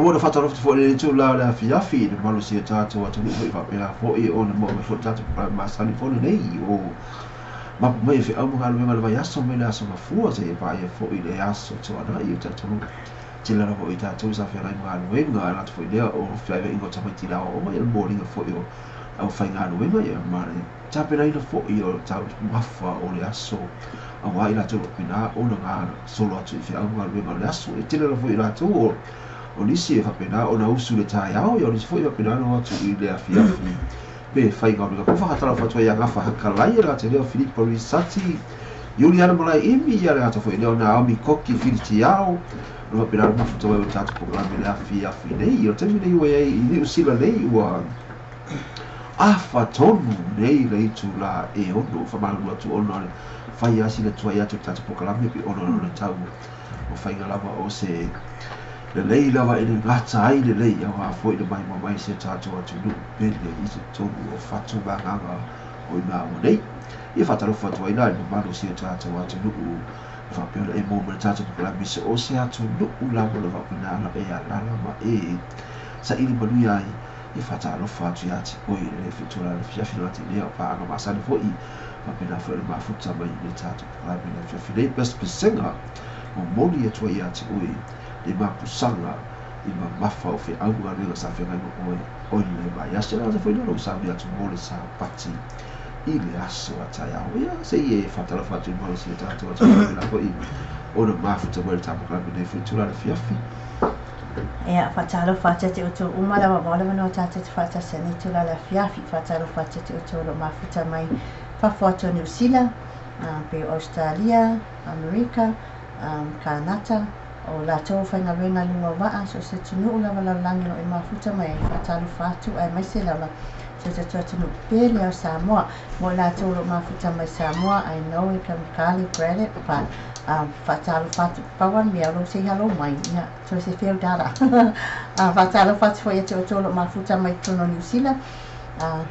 Ua faatalofa foi le tula le afiafi le malosi o tatou atunuu foi faapena foi ona maua mai foi tatou masani foi lenei o mapu mai e feau ma galuega le vaiaso mai le aso gafua seia paia foi le aso tuanai o tatou Tele lava o i tatou sa feagai ma galuega e ala atu foi i lea o feaveaiga o tamaiti i le aoaoga ia le moliga foi o le aufaigaluega ia ma le tapenaina foi o taumafa o le aso auā i latou faapena ona gasolo atu i feau ma galuega o le aso. E tele lava foi i latou o nisi e faapena ona usu i le taeao ia o nisi foi e faapena ona o atu i le afiafi pe faigaluega foi. Faatalofa atu ai ia Gafa Hakalai, e le gata i lea o Filipa Risati, Iuliana Malaeimi, ia le gata foi i lea o Naomi Koki Filitiao, o lo o faapena ona mafuta mai o le tatou polokalame i le afiafi nei. O le taimi nei ua i ai i Niu Sila nei ua afa tonu nei le itulā e 6. Faamalulu atu ona o le fai lava sina tuai atu o le tatou polokalame pei ona o le tau o faiga lava o se lelei lava e le gata ai lelei auā foi le maimoa mai si o tatou atunuu pele i totonu o fatu ma agaga o i maua nei. Ia faatalofa atu ai la i le mamalu o si o tatou atunuu e faapea ona e maua mai le tatou polokalame so o se atunuu lava o lo o faapena ona e alaala ma e saili manuia ai. Ia faatalofa atu ia te oe i lenei fitola le afiafi le gata i lea o paaga masani foi faapena foi ona mafuta mai i le tatou polokalame i le afiafi nei. Pesepesega momoli atu ai ia te oe le mapusaga i mamafa o feau ma galuega sa feagai ma oe o le vaiaso. E le gata foi lea o lou sauni atu mo le Sapati i le aso a taeao. Ia se i e faatalofa atu i malosi o tatou atunuu faapena foi ona mafuta mai le tatou polokalame nei foi itula le afiafi. Ia, faatalofa atu ia te outou uma lava maua le avanoa tatou te faatasi ai nei itula le afiafi. Faatalofa atu ia te outou o lo o mafuta mai fafo atu o Niu Sila, pei o Ausetalia, Amerika, Kanata, o latou faigaluega i luga o vaa, so o se atunuu lava lalolagi o lo o e mafuta mai ai, faatalofa atu aemaise lava si o tatou atunuu pele o Samoa. Mo i latou o lo o mafuta mai Samoa, I know e kamikale credit, but faatalofa atu, pau lava le mea o lou say hello mai, ia, toe se feu data. Faatalofa atu foi ia te outou o lo o mafuta mai totonu o Niu Sila,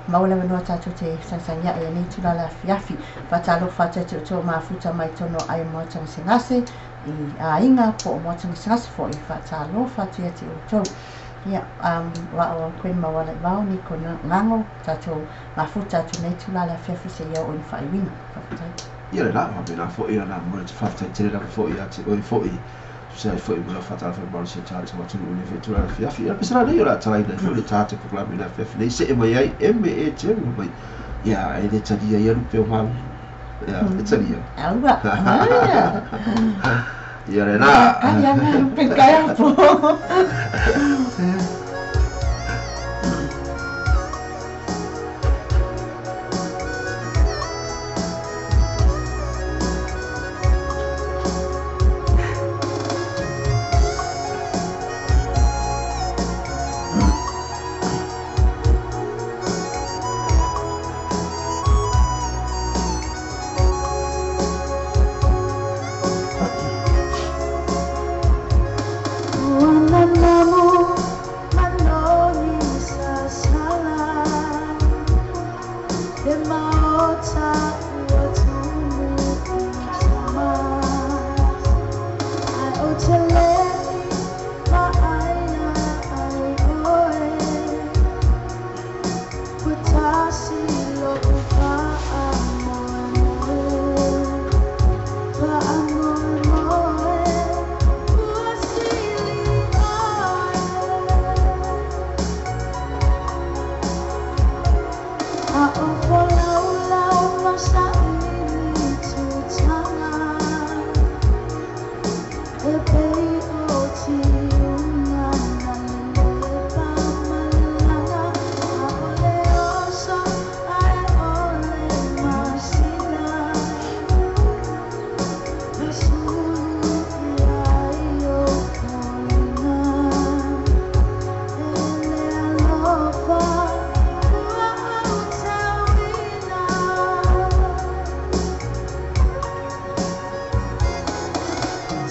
maua le avanoa tatou te sagisagia'i ai nei itula le afiafi. Faatalofa atu ia te outou o mafuta mai totonu o Aia Maota Gasegase, i aiga po o Maota Gasegase foi, faatalofa atu ia te outou. Ia, o a'u a Queen Maualaivao, Niko Gago, tatou mafuta atu nei itula le afiafi seia oo i le faaiuina. Faafetai. Ia le la, faapena foi ona momoli atu faafetai tele lava foi ia te oe foi, tusa ai foi ma lau faatalofa i le malosi o tatou atunuu i lenei foi itula afiafi. Ia, pese la nei o le a talaina ai foi le tatou polokalame i le afiafi nei, see mai ai eme e tele mai. Ia, e le talia ia lupe o malu. Ia, e talia. Aua. Ia le la. Kali ana lupe kai apo.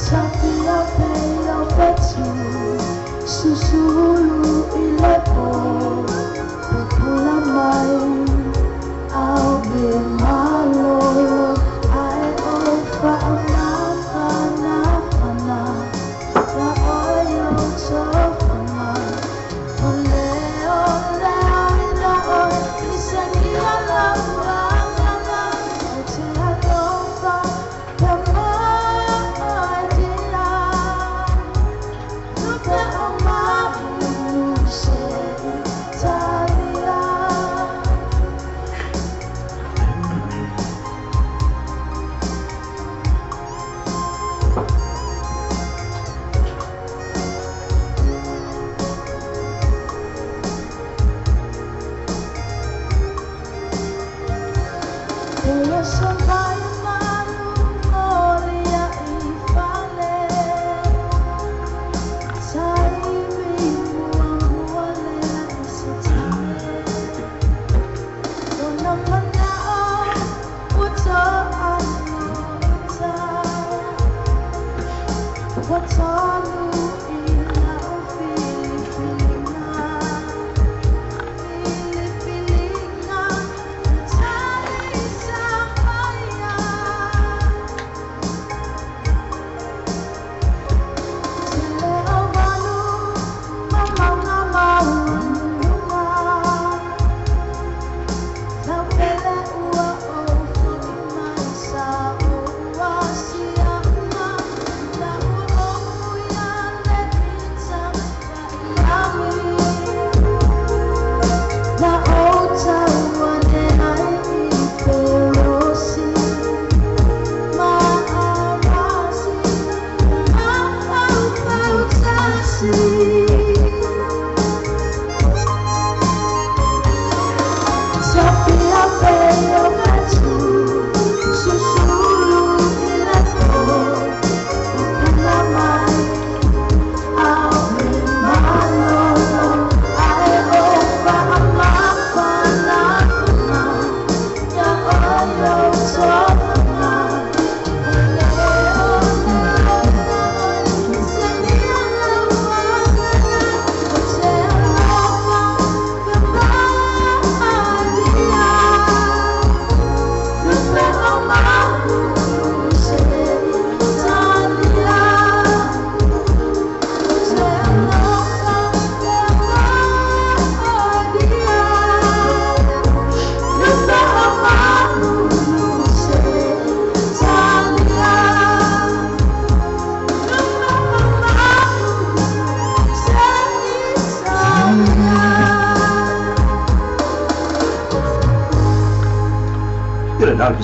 Tapi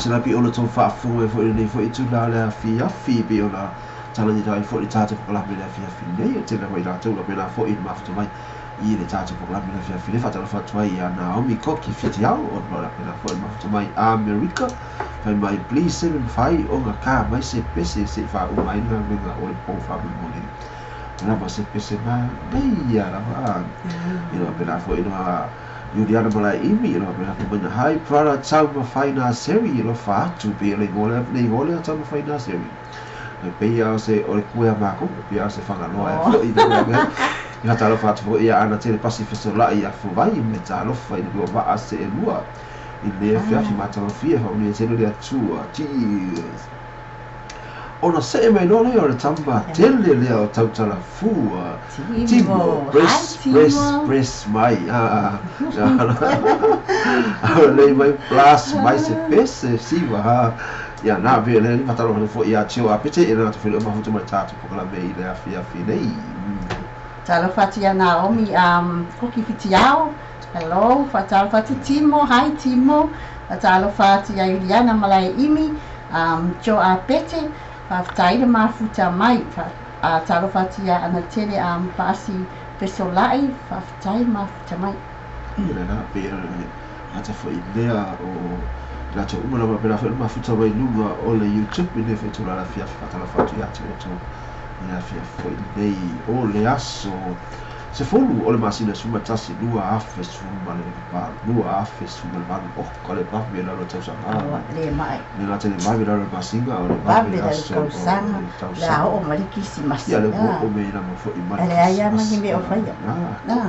Se pi o le tau faafofoga mai foi lenei foi itula le afiafi pei ona talanoa ai foi le tatou polokalame le afiafi nei e tele foi latou la pena foi i mafuta mai i le tatou polokalame le afiafi nei. Faatalofa atu ai ia Naomi Koki Fitiao o la pena foi mafuta mai Amerika fai mai please 75 o ngā ka mai se pese se faauma ai le galuega o le pou faamolemole lava se pese ma nei ia lava i la pena foi no Juliana Malae-imi lo pena foi mai hai prara tau mawhai nā seri lo whaatu pe le ngole le ngole tau mawhai nā seri e pe ia se o le kuea mako pe ia se whangaloa e foi i le ia talofa atu foi ia ana tele pasi fesolai ia fuvai me talofa i le lua maa se e lua i le fiafi matalofia fa uni tele le atua. Cheers. Ona se mai loa lea o le tama tele lea o tautala fua Timo, press, press, press mai. Lei mai plus mai se pese siva ha. Ia nā pe le ni fatalofa foi ia tio a pete e na te whele o mafuta mai tātou pokalame i le afiafi nei. Talofa atu ia Naomi Koki Fitiao. Hello, fatalofa atu Timo, hi Timo. Talofa atu ia Juliana Malae-imi, Joe Apete. Whaftai le mafuta mai, talofa atu ia ana tele paasi fesolai, whaftai mafuta mai. Ia nā pe ata foi lea o latou uma lava pena foi mafuta mai lunga o le YouTube i le whaitula la fiafi fatalofa atu ia te oto i la fiafi foi nei o le aso se folu o le masina suma tasi lua afe suma le lua afe suma le valu oh ka le vave la lo tausaga le mai le la tele vave la lo masinga o le vave la tausaga la o ma le kisimas ia le o me la mo foi ma le ai ma ni me o faia na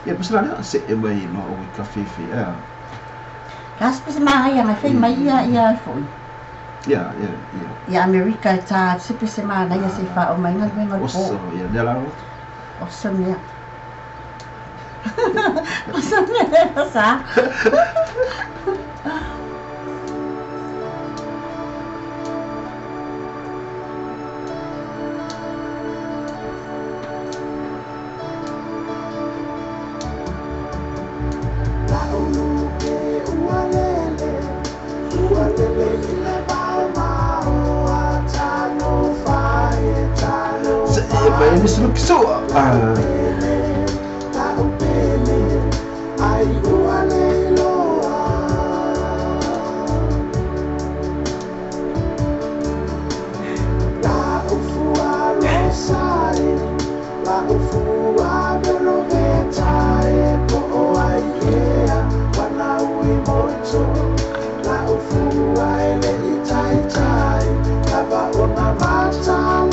ia pesela le se e mai no o ka fefe ia kas pese ma ia mai fei mai ia ia foi ia ia ia ia Amerika ta se pese ma na ia se fa o mai ngal ngal po ia le la Awesome, yeah. Awesome, yeah. Sa. Ona mata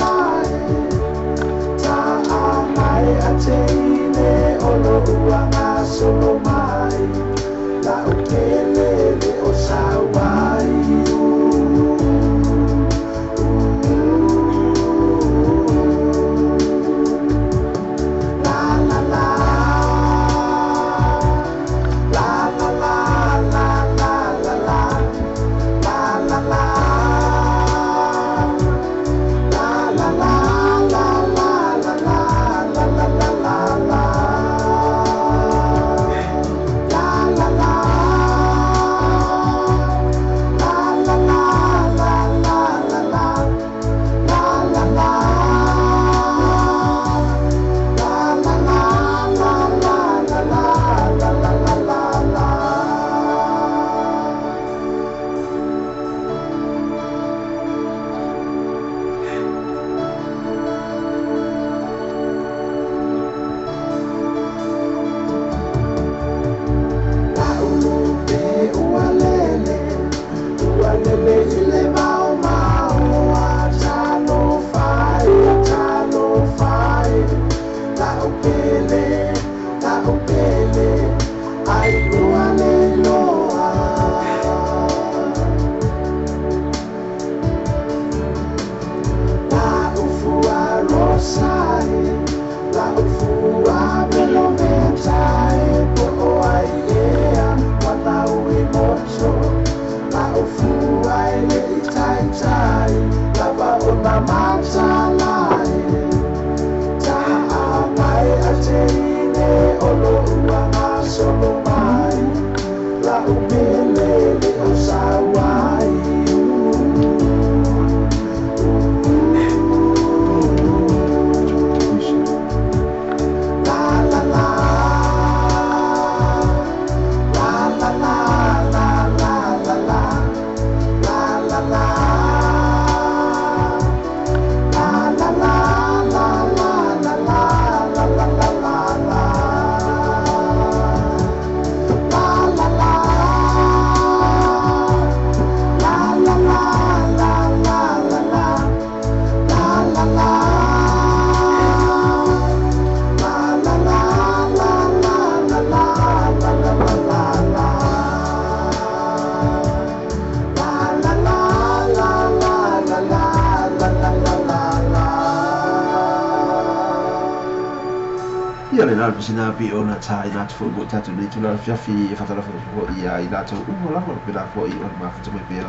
Ia le la sina pi ona tai na fu mo tatu nei tula fiafi e fatala fu ia i latou uma lava pe la foi o le mafuta mai pea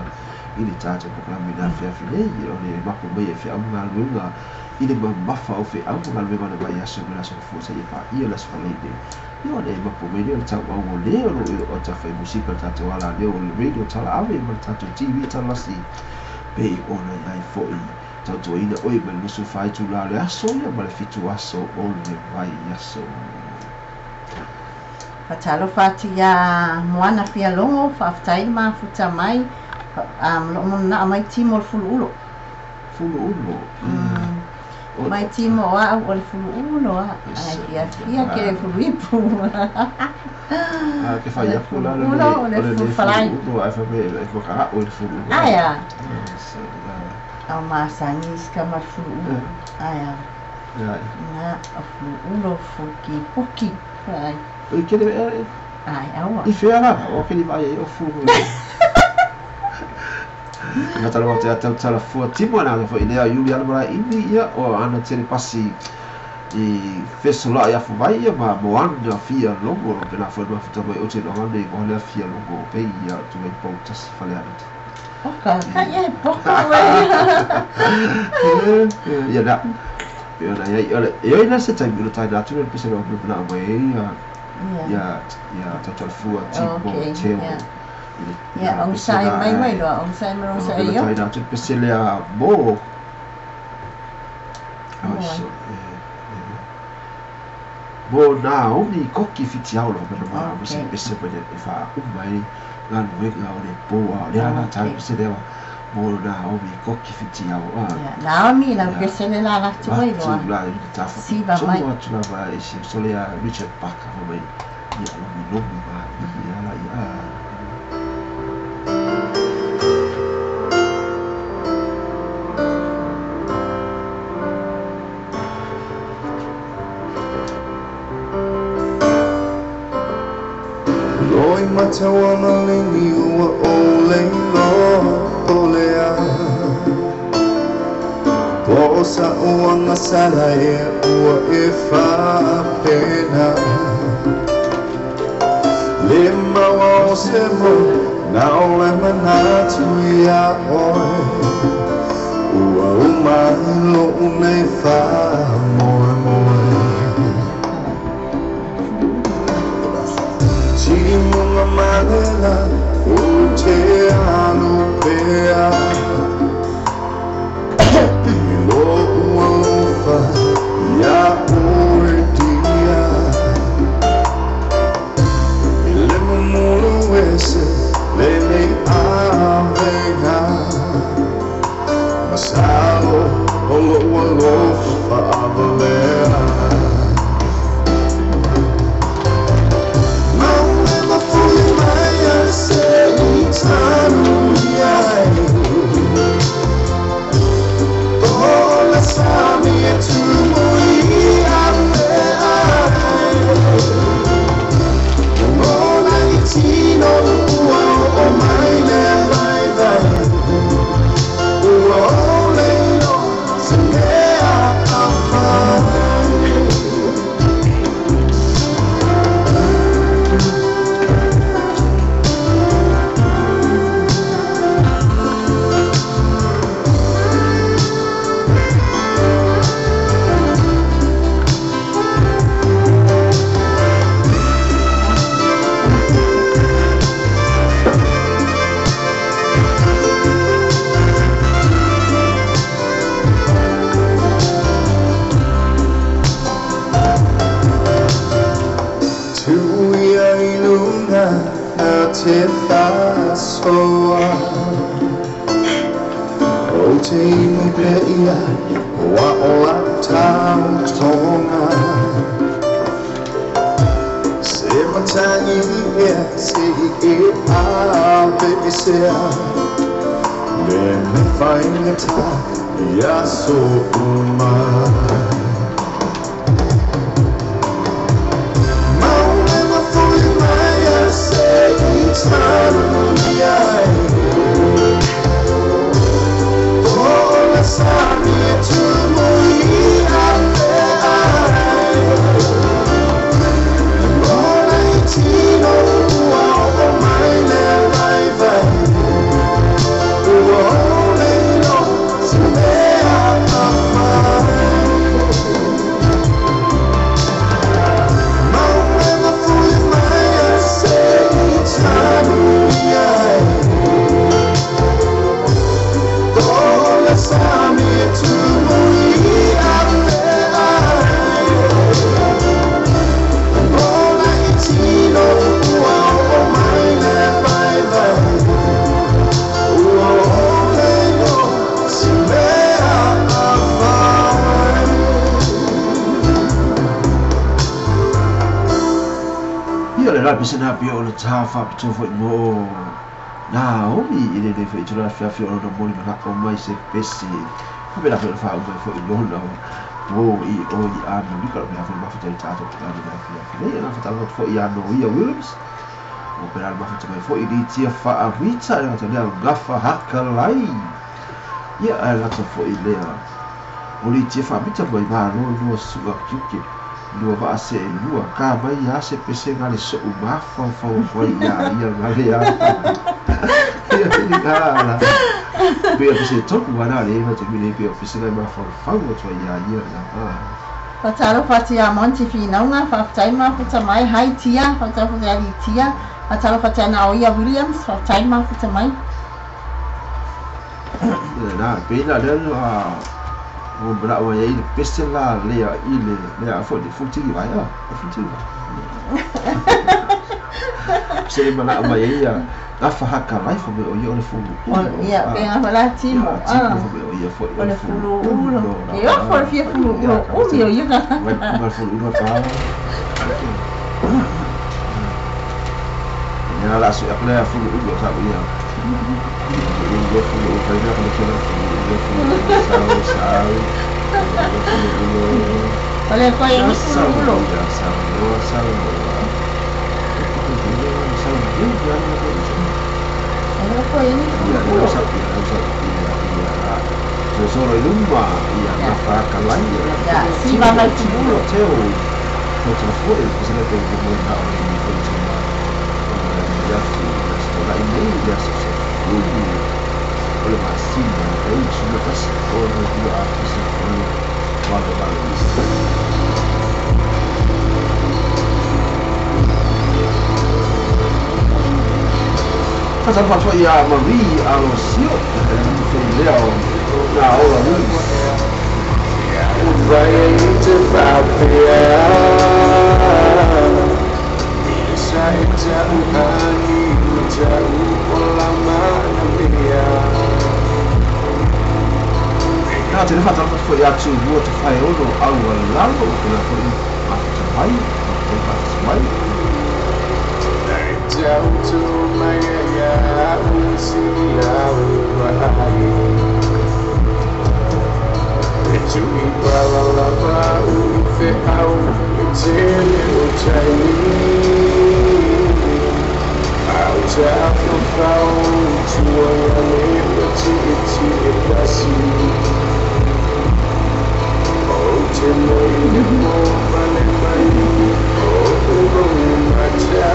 i le tatou program na fiafi nei o le mapu mai e feau galuega i le mamafa o feau galuega o le vaiaso ma le aso fua seia paia le aso Falaine. Ia o le mapu mai lea o le tauau o lea o lo o tafai musika le tatou ala lea o le radio tala ave ma le tatou TV talasi pei ona i ai foi tautuaina oe ma le 24 itulā o le aso ia ma le 7 aso o le vaiaso. Faatalofa atu iā Moana Fialogo, faafetai le mafuta mai, o lo o mananao mai Timo o le Fuluulo. Fuluulo. Mai Timo o au o le Fuluulo a. Ai fiafia ke le fuluipu. Ke fai aku la le Fuluulo o le fulufalai. Fuluulo ai fa me e maka o le fuluulo. Aia. Au masani ska ma le fuluulo. Aia. Na o fuluulo fukipuki. Ai. I ke le Ai aua. I fea la o ke li vai o fuluulo. Nga tala te atau tala fua timo na fo ile Juliana mara imi ia o ana tele pasi i fesola ia fu vai ia ma moana fia longo ro pena fo ma futa mai o te longa nei o le fia longo pe ia tu ai pau tasi fale ana. Poka ka ia poka we. Ia na. Ia na ia le ia ina se tai milo tai na tu le pese ro pena mai ia ia ia tala fua timo teo. Ia, ong sai mai mai loa, ong sai mai ong sai io. Tai na tu pese lea mo. Mo Naomi koki fitiau lo pena ma mo se pese mai e fa umai galuega o le poa o le ala tai pese lea mo Naomi koki fitiau a. Naomi la pese le la la tu mai loa. La ta fa. Siva mai. Tu la va e si sole a Richard Parker mai. Ia lo mi lo ma ia la ia. Loi matawana lengi ua o leilo tolea Po sa uanga sala e ua e whaapena Le maua o se mo na ole manatu ia oe Ua umai lo unei wha moe moe Timunga malela o te alu pea Ilo ua lofa ia oe dia Ile mumulu ese lele avega Masalo o lo ua lofa whaavalea Te whasoa O te inu pe ia Oa o la tau tonga Se matangi ia Se i a pe sea Me me whainga tā Ia so uma La pese na pia o le tā whapito fo i mo nā omi i le nei fo i tula whiawhi o na moni mana o mai se pese. Whape la fo i wha o mai fo i lona o i o i anu lika o mea fo i mawhita i tātou ki anu nā whiawhi nei. Ana whata fo i anu ia Williams. O pera mawhita mai fo i li tia wha awita e ngata lea ngafa hakalai. Ia a ngata fo i lea. O li tia wha awita mai mā loa lua suga kiuke. Lua vaa se e lua ka mai ia se pese ngā le so'u mawha whau whai ia ia ngā le a. Ia pili ngā la. Pea pese toku wana le eva te mine pea pese ngai mawha whau atua ia ia ngā. Whatalo whatia Monty Whinaunga, whaftai mafuta mai, hai tia, whatalo whatia li tia, whatalo whatia Naoia Williams, whaftai mafuta mai. Nā, pēnā lea o mra o ia i le pese la lea i le lea fo le futigi vai a futigi vai. Se le mana mai ia na fa haka lai fo me o ia o le fulu. Ia pe nga la timo. Ah. Fo me o ia fo o le fulu ulo. Ia fo le fia fulu ulo. O mi o ia ka. Vai ma fulu ulo pa. Ia la su akle fulu ulo sa ia. Ulo fulu ulo ia ka le fulu ulo fulu sa sa. Fulu ulo. Ole ko ia fulu ulo. Sa sa sa. Solo i luma ia na whakalai ia si mama tumulo teo ko te fo e se le pe mo na o ni ko te ma ia fi sto la nei ia se se o le masina e su na tas o no tu a se o wa wa Fata fata ia Marie Alosio, te leo na ola Luis. Vai te papea, sa ita uhani jau olama na. Nā te fata fata ia tu mua te whai ono au lalo o pena fo i mawhita mai, te mawhita mai. Jau tu mai ia usi lau ai. E tui pala lava u fe au e tele o tai. Au ta fau tua ia le tu e ti e pasi. O te mo i le mo vale mai o o mata.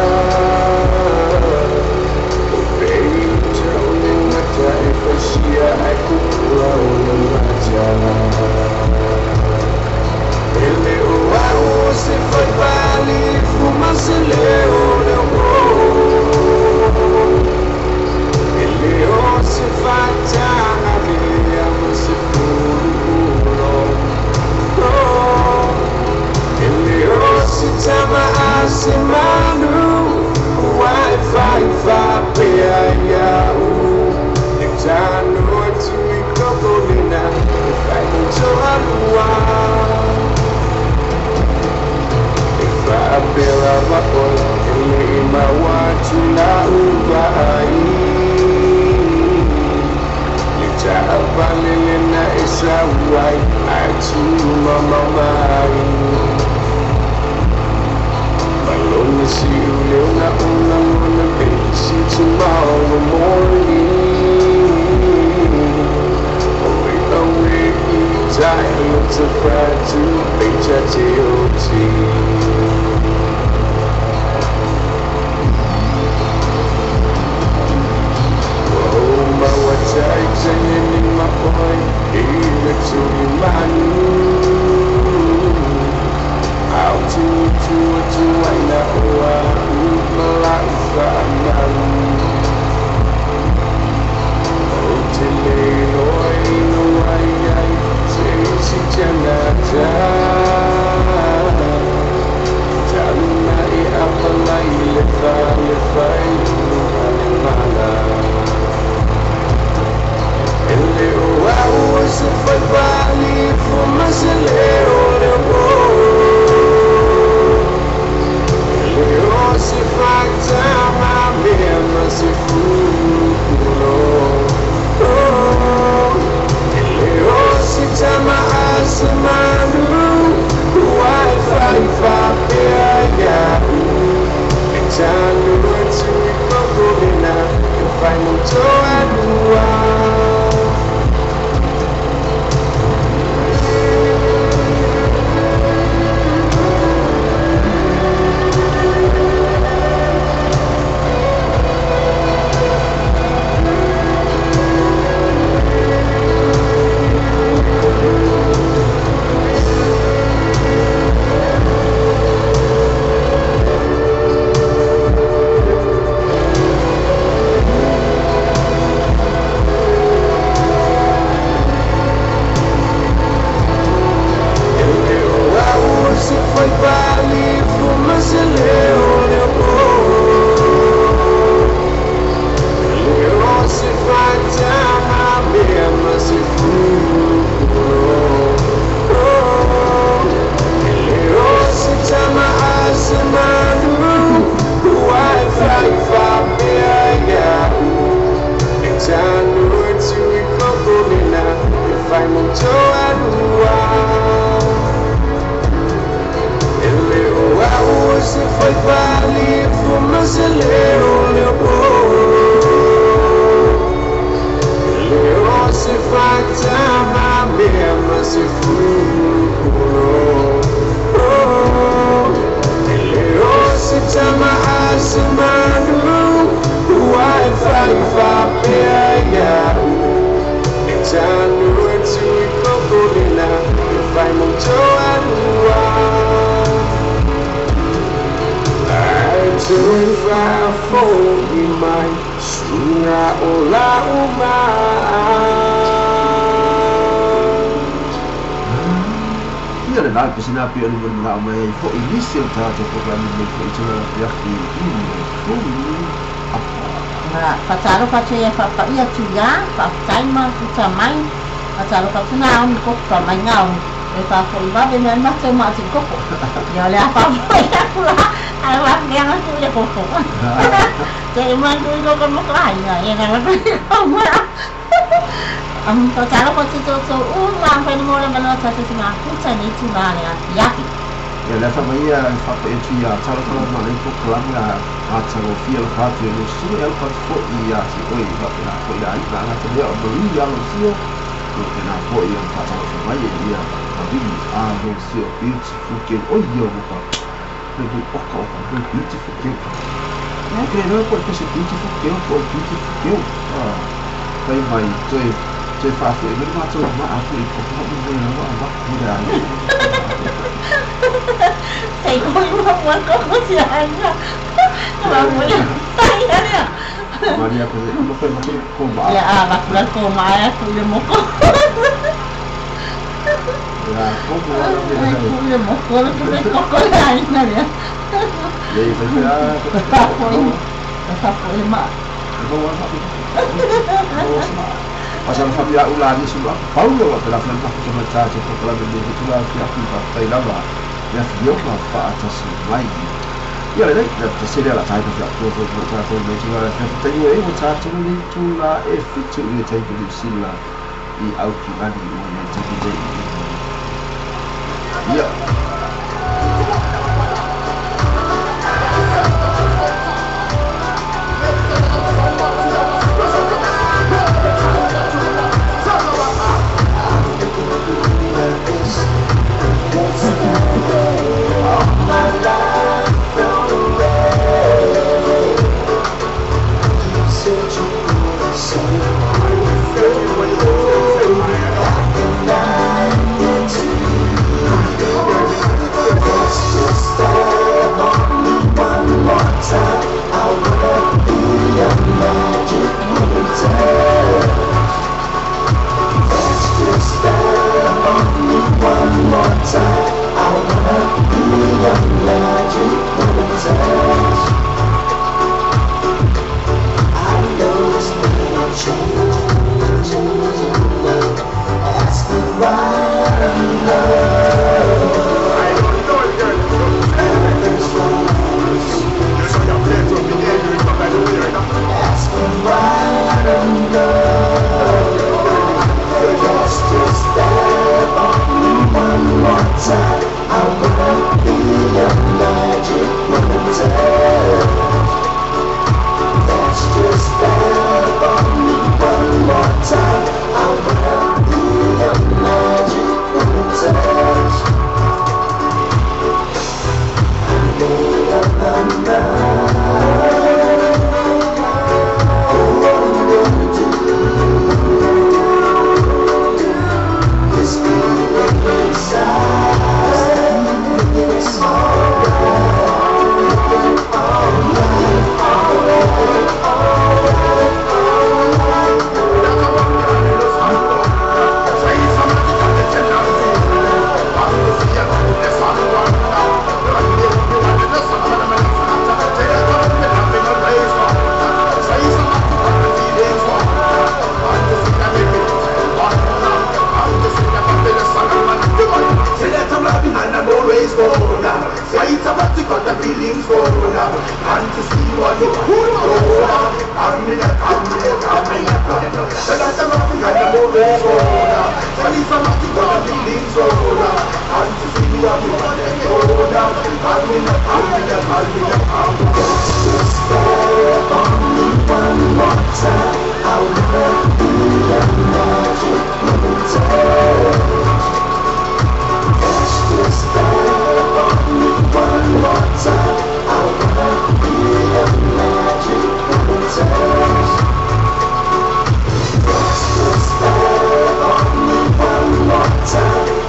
O pei tau le mata e fasia ai kukula o le mata. Ele o au se foi vale fuma se leo le o. Ele o se fata a via ma se fulu. Ele o se tama a se manu wai fai fa pe ia u. E tano tu i kokolina e fai to alua. E fa pela va o ele i maua tu la uva ai. Le ta valele na e sa uai ai tu mama mai. Malone si leona una mona see tomorrow morning. Away away time to fry to H I T O T. Oh my what I in my boy here to manu. Out to to to I know I O te le loi no ai ai se si janata. Tana e apalai le fa le fai no ale mala. Ele o au se fai vali fuma se leo le o. Ele o se Toalua Ai te whaafoi mai Sunga o lau maa. Ia le la pe sina pe o le mana mai fo i nisi o tātou programme nei fo i tuna fiafi i le tolu apa. Whatalofa atu ia whapaia tu ia, whaaftaima puta mai, whatalofa atu nā oni koko wha mai ngā oni. E whaafoi wawe me matau maa te koko. Ia o le a whaafoi aku la, ai whaafeanga tu le koko. Te i mai tu i koko moko ai ngā, ia ngā ngā ngā. Whatalofa te tō uma, whaina mō le manoa tātou te mafuta nei tu rā le afiafi. Ia le wha mai ia whapaia tu ia talofa la mana i programme a atagofia le fatu e no sua e alofa atu fo'i iā te oe faapena fo'i le aiga agata lea o Marie Alosio faapena fo'i ona faatalofa mai e ia Marie Alosio beautiful girl oi ia ua le oka oka le beautiful girl ke le po le pese beautiful girl po le beautiful girl fai mai toe toe faafo'i mai le matou maa fo'i koko faamoemoe lava avatu le aiga. Sei koi mua mua koko te aiga. Maria ko mo ko ko ma. Ia a va kula ko ma ya ku le moko. Ya ko mo la me. Ku le moko le ku le koko le aiga le. Ia i fai a ko. Fa ko le ma. Ko wa fa. Pasal fa bia ula ni sulu pau lo pe la flan ta ko ta te ko la me tu la fi aku fa tai lava. Ia fi yo ma fa atasi mai. Ia le la te se la tai ko ko ko ta ko me tu la fi tai e o ta tu ni tu la e fitu i te i sila i au ki mani o ia te ki nei. Ia.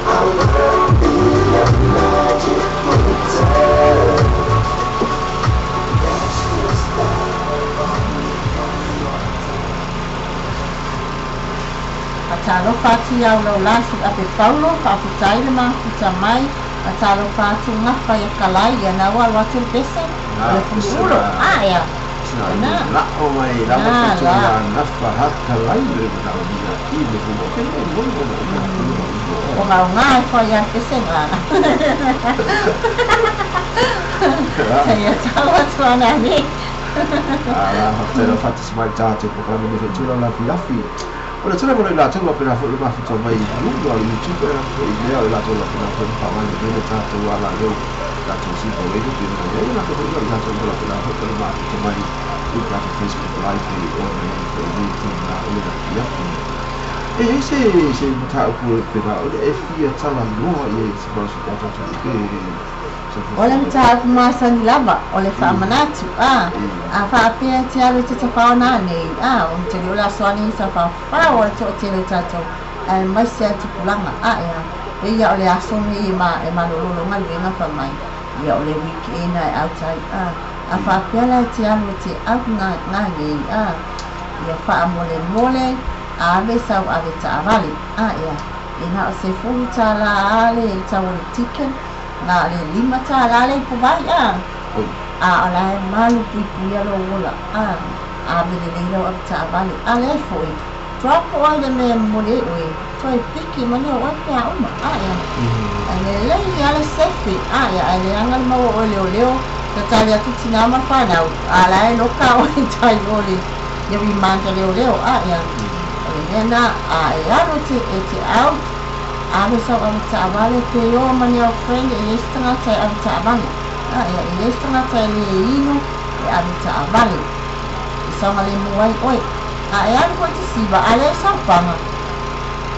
I wanna be isi au lau lasu a pe paulo faafutai le mafuta mai fatalofa atu gafa ia kalai ia na ua alu atu le pese o le fuluulo a ea la'o mai lava la nafa hakalai le manaomia i le fua ke le mo mo o gaoga e fai a pese ga ia tau atu ana nei ala faafetai faatasi mai tatou polokalame nei tula la fiafi o le tele mo le latou faapena foi le mafuta mai luga o le YouTube e foi lea o le latou faapena foi faaaogaina le tatou ala leo tatou sipa radio pe na ia latou foi le tatou faapena foi le mafuta mai i le tatou Facebook Live e o mai foi nei tula o le fiafi e ai se mataupu pena o le e fia talanoa i se malosi tatou ke. O le mataupu masani lava o le faamanatu a a faapea te alu te tafaona nei a o te leo le aso ane sa faafao o le toatele o tatou ae maise a tupulaga a ea e ia o le aso nei e malololo galuega faamai ia o le weekend ae autai a a faapea la te alu te au gagei a ia faamolemole ave sau ave taavale a ea e na o se $10 ale tau o le ticket na le $5 le ipu vai a a o la e malu puipuia lou ola a ave lelei lau ave taavale a leai foʻi drop oe le mea momoli ai oe toe piki mania oe pe a uma a ea ae lelei ale sefe a ea ae leaga le maua oe leoleo tatali atu tinā ma fanau a la e loka oe tai o le ia rimanda leoleo a ea o le mea na a e alu te e te au ave sau ave taavale pe o mani au friend e leai se tagata e ave taavale a ea e leai se tagata e lē inu e ave taavale e saogalemu ai oe a e alu foʻi te siva a leai saupaga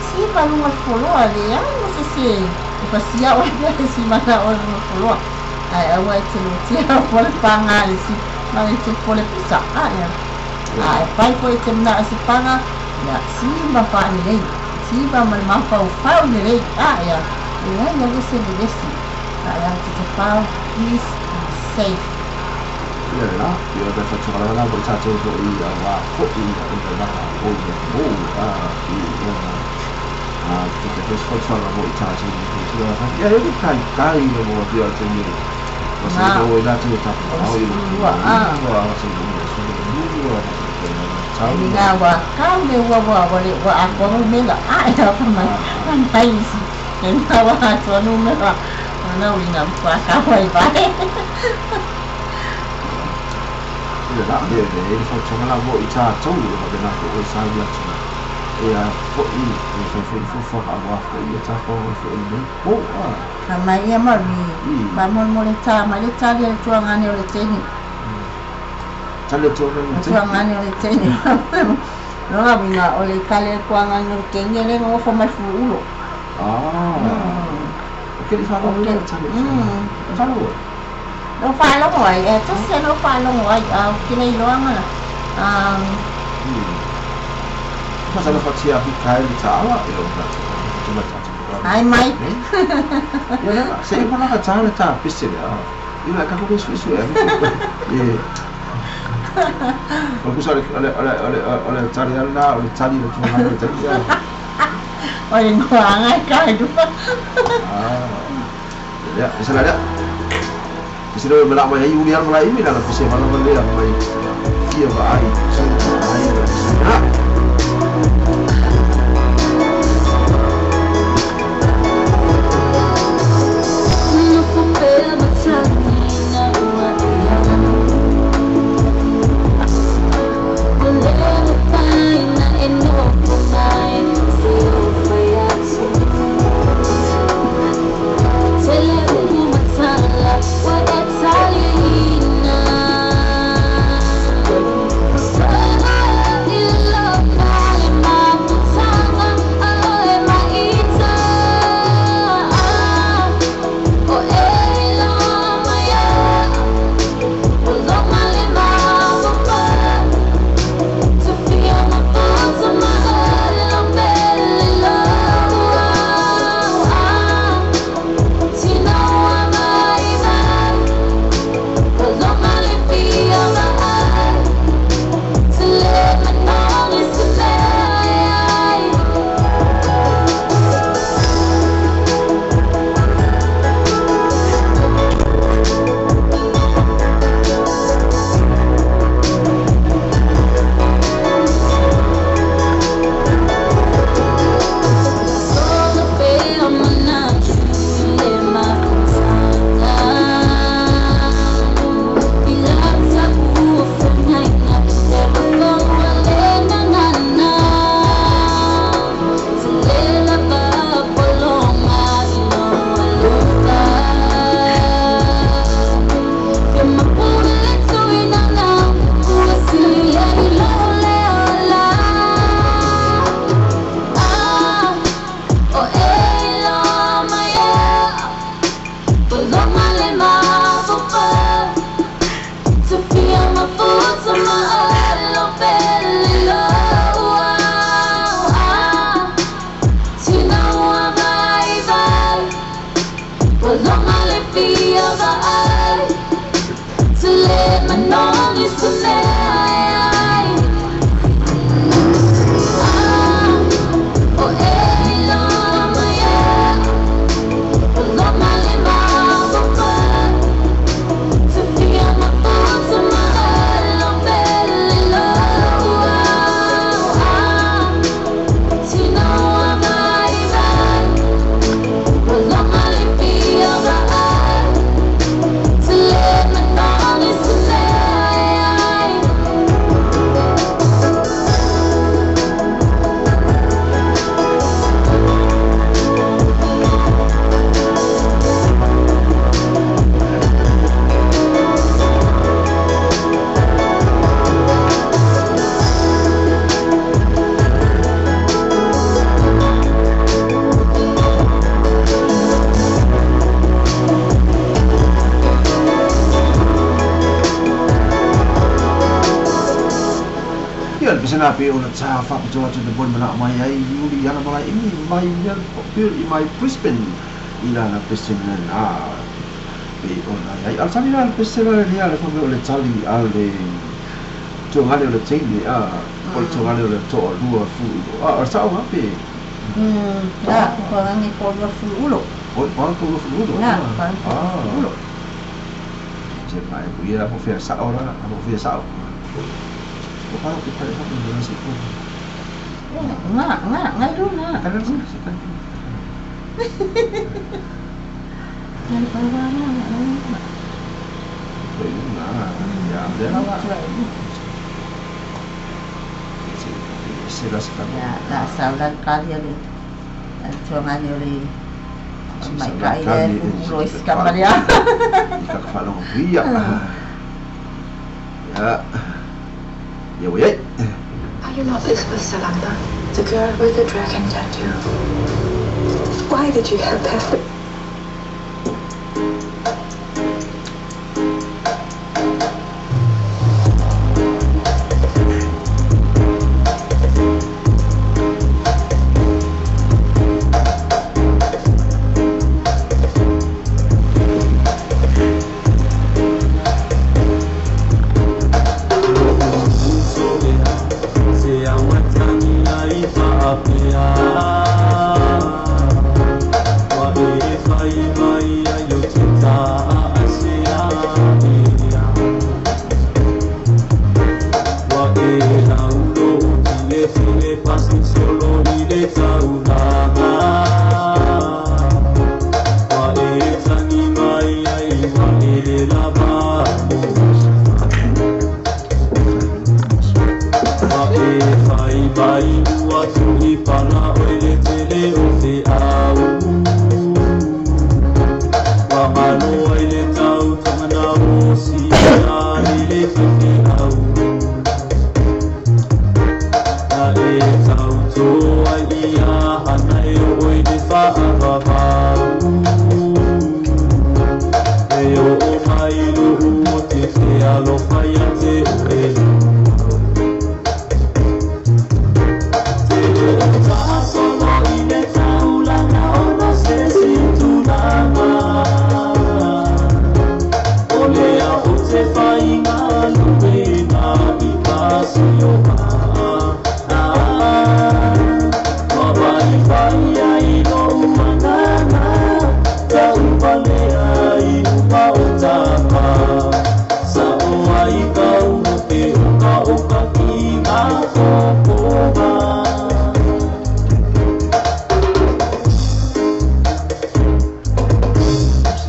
siva luga le foloa leai mo se e pasia oe pea e simana oe luga foloa ae aua e te lotia po le paga le si ma le te po le pisa a ea a e fai foʻi te manao se paga ia siva faalelei siva ma le mafaufau lelei a ea leai ale se vevesi a ea te tafao please be safe. Ia la ia pe whatuara la mo tatou foi a wā foi a i la o ia mo a i ona a te te fes whatuara mo i tatou i te tua ia e kai kai no mo te te ni o se o i latou e tatou au i ua a ua se i se ua tau ni ngā wa kau le ua ua ua le ua akoa mo mela a e apa mai mai isi e ngā wa atoa nu mela na uri ngā mkua kau ai vai. Ia la le le whatuara la mo i tatou e wapena ko o sa i atu e a foi e fai foi fo a wa foi e ta fo foi nei po a Ka mai ia mari faamolemole tā mai le tali a le tuagane o le teini tali tuagane o le teini tuagane o le teini lona uiga o le tali a le tuagane o le teini e lē gogofo mai fuluulo. O ke li whānau le tali whānau no faalogo ai e tasi a no faalogo ai a o kila iloaga la Masala whatia ki kai le taala e o Ai mai. Ia la se i mana ka tāle tā pese le a. I la ka ko su su e. E. O kusa le le le le le tali ala o le tali le tuanga le tali. O le ngoanga ka du. Ah. Ya, esa la ya. Se lo me la mai uli al mai mi la pese ma la le mai. Ia va ai. Ai. Ah. What Pesena pe ona ta whapitoa atu te boni mana mai ai Iuli ana malai imi mai mai Brisbane i lana pesena na pe ona ai al tali la pesena le ale fa o le tali ale tuangale o le teine a o le tuangale o le toa lua fu a o sa o pe la ko ngi ko lua fu ulo o pa ko lua fu ulo na pa ulo se mai ku ia po fia sa ora po fia sa o pa ko pa ko no se ko nga nga nga lu na ka no se ka na pa wa na na na ya de la se la se ka ya la sa la ka ya le tuangale o le mai ka ile ulo iska maria ka ka falo ya ya ya we Are you not Lisbeth Salander, the girl with the dragon tattoo? Why did you help her?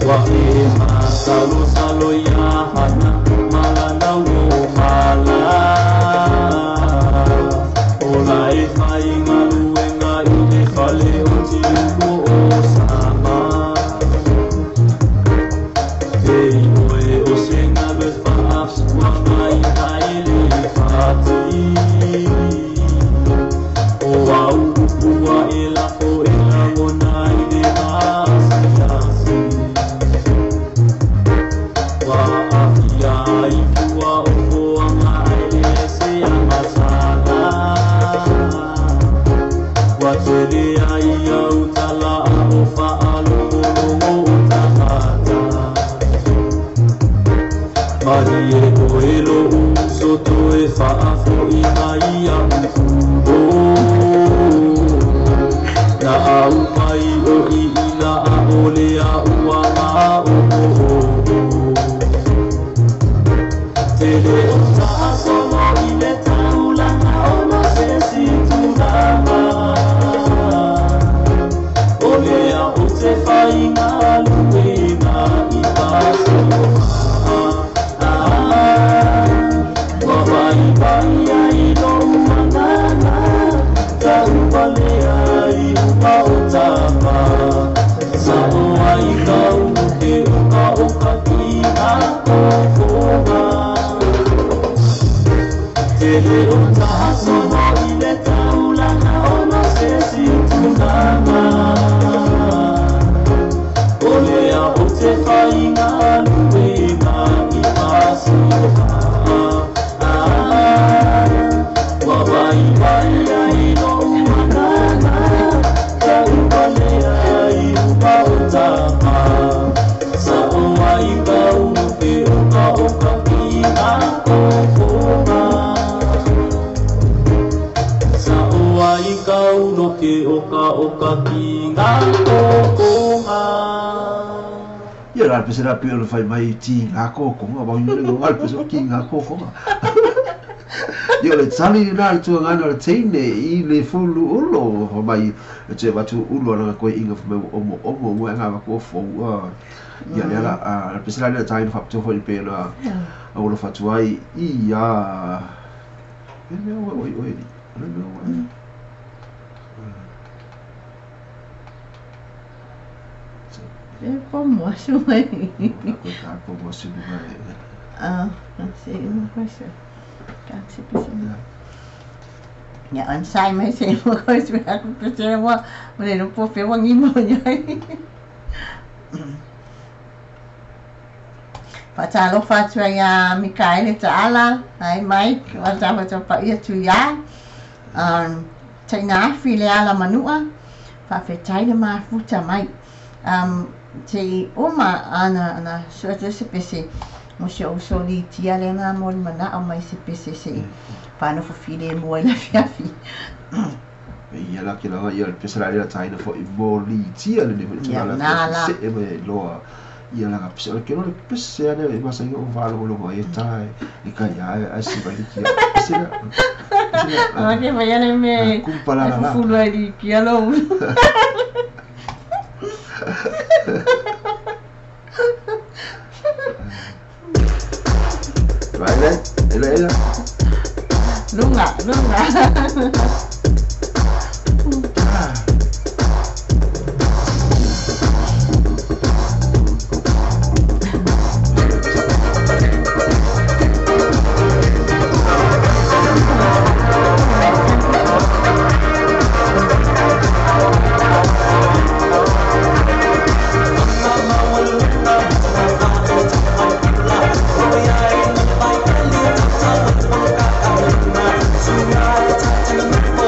Wa toe faafoi mai au na au mai o i ina a ole a ua ma o te le o taasolo i le taulaga ona se si tulaga o lea o te faigaluega i pasolo ua vaivai ai lou agaga tauvalea i uma o tapa sa'o ai kau ke oka oka ki ngā kokoga te le o taasolo i le taulaga ona se si tulaga o lea o te faigaluega i pasolo ua vaivai ai lou agaga tauvalea i uma o tapa sa'o ai kau ke oka oka ki ngā kokoga sa'o ai kau no ke oka oka ki ngā kokoga. Ia la pese la pe o fai mai ti ngā kokonga wa ni le ngā pese ki ngā kokonga. Ia le tali na le tuanga na le teine i le fulu ulo ho mai te watu ulo na koe inga fo omo omo mo nga wa ko fo ia le la a pese la le tai fa to fo pe la a o fatu ai ia e me o o o e me o E po mo su mai. Ko ka po mo su mai. Ah, se mo ko se pese. Ja, on sai mai se mo ko se aku pese wa mo le no po fe wa ngi mo nyai. Fatalofa atu ai a Mikaele Taala, ai Mike, wa tava tapa ia tu ia. Taina afi le ala manua, faafetai le mafuta mai. Te uma ana ana sua se pese mo se o soli tia le na mo le mana o mai se pese se whano fofile mo i la fiafi. Ia la ki la ia le pese la le taina fo i mo li tia le ne Ia, nā la. Se e me loa ia la pese o ke no le pese ane e masa o valo lo e tai e ka ia ai si vai ki pese la Ma ke vai ale me kumpa la la la fufulu ai li kia lo. Vai le ele ele Lunga, lunga. Thank you.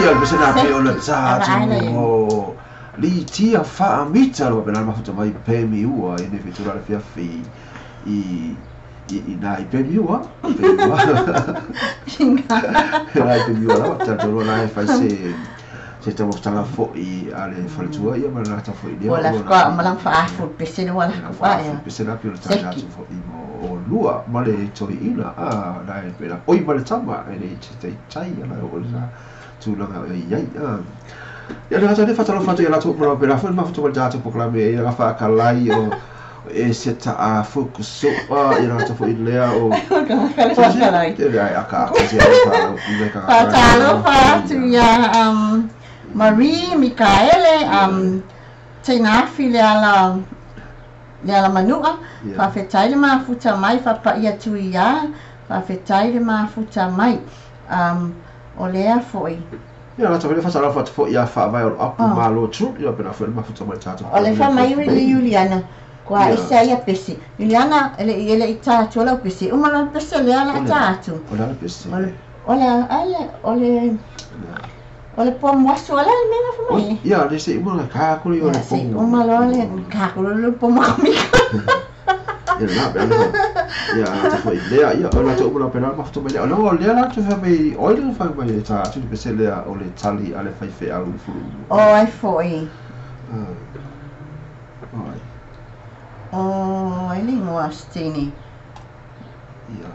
Ia le pese na pe o le tā o li tia whaamita lo pena mafuta mai pemi ua i ne fitura le fiafi i i nā i pemi ua nā i pemi ua lawa tātou nā e whai se tau fo'i a le faletua ia ma le fo'i lea. O la whaka malang whaafu pese le wala wha ia. Pese la pio le tātou fo'i mo o lua ma le toi ina a nā e pena oi ma le tama e le te tai ala o le tūlanga e iai a. Ia le gata le whatalo whatu ia lātou mara pera whai mafuta ma le tātou poklame e ia whaakalai o e se ta a fukusoa ia gata fo'i lea o whakalai. Te rea aka aka se a whatalo whatu ia Marie Mikaele Teinafi le ala manua whawhetai le mafuta mai whapaia tui ia whawhetai le mafuta mai o lea fo'i. Ia la tawhele whatala whatu fo'i ia whaavai o apu malo tru ia pena fo'i mafuta mai tātou. O le wha mai le Juliana kua isa ia pese. Juliana ele i tātu o lau pese. Uma lau pese lea la tātu. O le ala pese. O le o le o le po moaso ala le mea fa mai. Ia le se uma la kākuri o le po. Se uma lo le kākuri le po moamika. Ia la pena. Ia te foi lea ia o la te uma la pena mafuta mai lea. O lea la te fa mai o le fa mai tātu le pese lea o le tali ale fai fe au fulu. O ai foi. Ai. O ai le ngoa stini. Ia.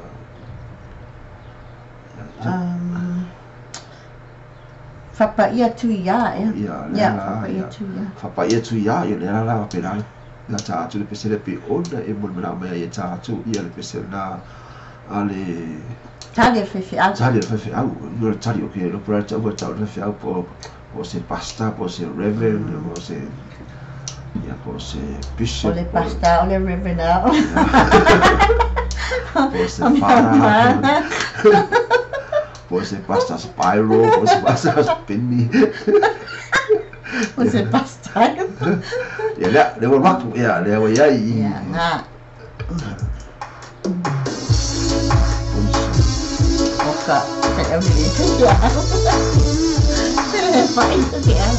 Whapaia tui ia, e? Ia, whapaia tui ia. Whapaia tui ia, ia lea la pena la tātu le pese le pe ona e mole mana mai ia tātu ia le pese na a le tali e whewhi au. Tali e whewhi au. No le tali o ke lo pura tau tau le whewhi au po se pasta, po se reverend, po se ia po se bishop. O le pasta, o le reverend au. Po se fara. Po se pasta spiral, po se pasta spinny. Po se pasta. Ia lea, lea watu, ia lea wa iai. Ia, ngā. Oka, te au ni te ia. Te le whai te au.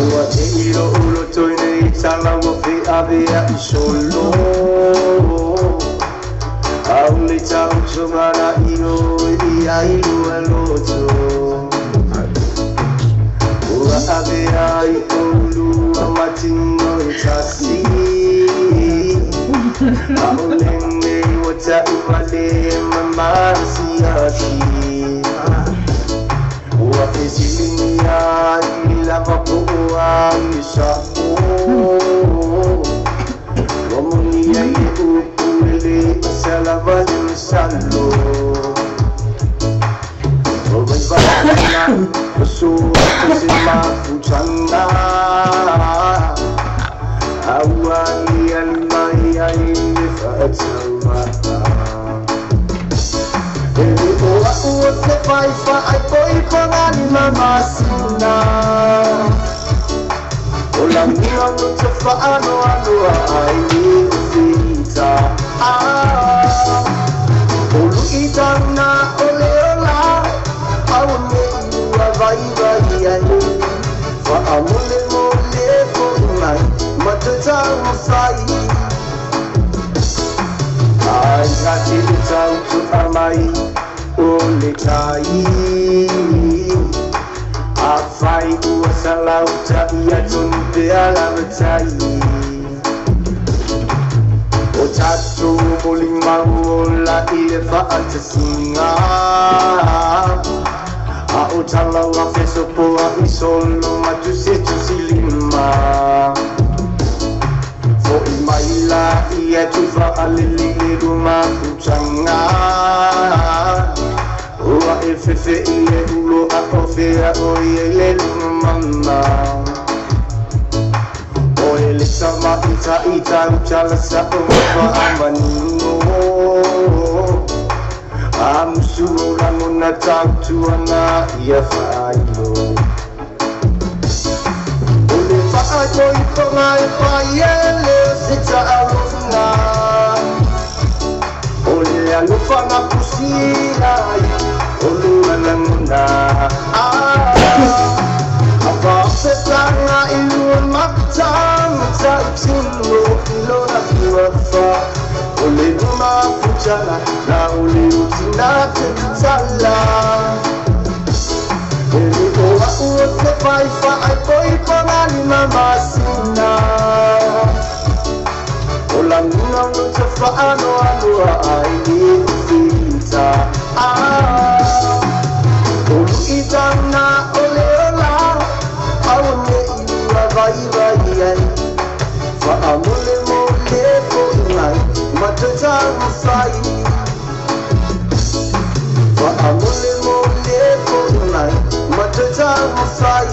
Ua te iro ulo toi nei tala ua pe avea i solo. Au le tau tungana i o i ai lua loto. Ua avea i olua matino i tasi. Au lene o tau wale mamasi ati. Ua fesilini ai lava poa i sa o. Romoni ai e upu ele salava le salo. O vai vai o so se mafutanga. Aua ni almai ai le faataua. Ele o au te fai fa ai poi pangani mamasina. O la mia no te whaano anoa ai ni o whita. Ah, o luitanga o le ola, au me ua vai vai ai. Whaamole mole fo mai, matatau whai. Ai ka te tau tu amai o le tai. A whai ua salauta ia tonu pe ala matai. O tātou moli mau o la i le whaatasinga. A o talawa fesopoa i solo matu se tusilima. Fo'i mai la ia tu whaalele le ruma putanga. Ua e fefe i e ulo a o fea o i e le mama. O e le tama ita ita uchala sa o mafa amanino. A musu o rangona tautuana ia whailo. O le whaatoi ponga e whai e le o se taarofunga. O le Le alofa na pusina ai o lua lagona Apafetanga i lua matanga tautino i lona fuafa O le luma futala na o le utina te tala E le oa ua te faifa ai poi pangalima masina O laguna o te faanoanoa ai ni fita O luitana o le ola au ne i lua vai vai ai Faamole mo le fo'i mai ma te taumafai Faamole mo le fo'i mai ma te taumafai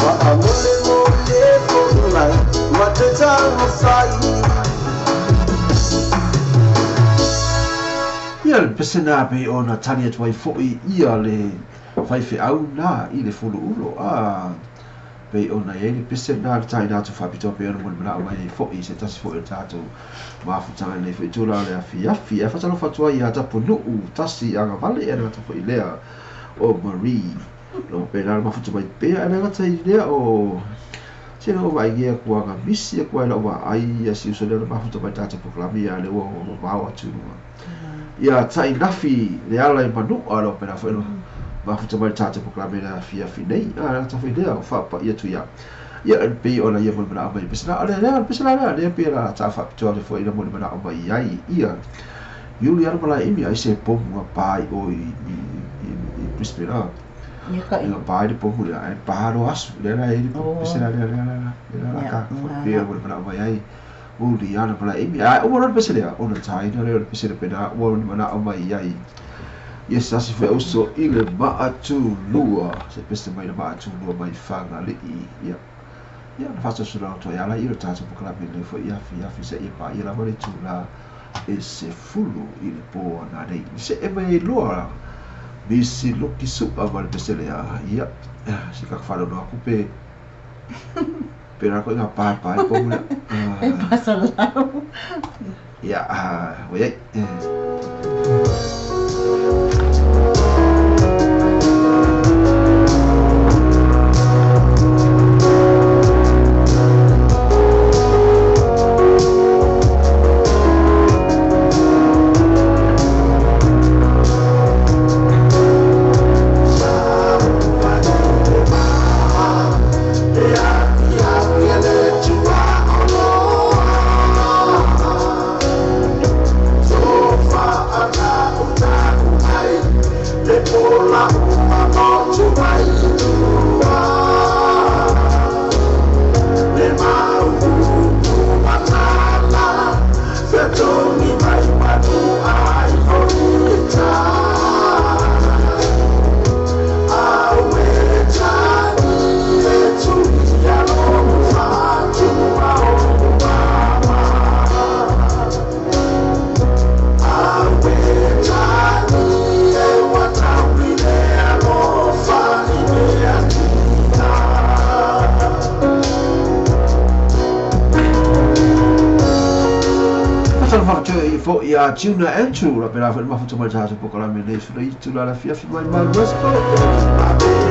Faamole mo le fo'i mai ma te taumafai Ia le pesena pe ona tali atu ai fo'i ia le faifeau na i le fuluulo pe ona i ai le pesena le taina atu faapitoa pe ona molimolao mai ai fo'i se tasi fo'i o le tatou mafutaga i lenei fo'i itula o le afiafi ae faatalofa atu ai ia Tapunuu tasi agavale e le gata fo'i lea o Marie lo pena le mafuta mai pea e le gata i lea o se lea ua vaai atu aga misi atu ai lau vaai ia si uso lea na mafuta mai tatou polokalame ia lea ua mamao atu i luga ia tainafi le ala i manua lo pena fo'i mafuta mai le tatou polokalame le afiafi nei a gata fo'i lea o faapa'i atu ia ia e pei ona ia molimolao mai pesena o le lea pesena lea lea pei la ta faapitoa le fo'i na molimolao mai ai ia Iuliana Malaeimi ai se pomu a pa i o i Brisbane a Ia ka Ia pa i le pomu lea ai pa ro asu lea la i le pesena lea lea lea lea la ka pei ona molimolao mai ai Iuliana Malaeimi ai o mo le pesena lea ona taina lea o le pesena pena ua molimolao mai ai ia se tasi foi uso i le maatulua se pese mai le maatulua mai Fagalii ia ia na faasosolo atu ai ala i le tatou polokalame lenei foi afiafi seia paia lava le itula e 10 i le po ana nei se'e mai ai loa misi luki su'a ma le pese lea ia si kaka faaloalo atu pe pe la koʻi ga paepae pomu lea E pasalau. Ia ua iai. Ia Tuna Andrew la pena foi mafuta mai tatou polokalame lenei foi itula le afiafi mai mai Westport.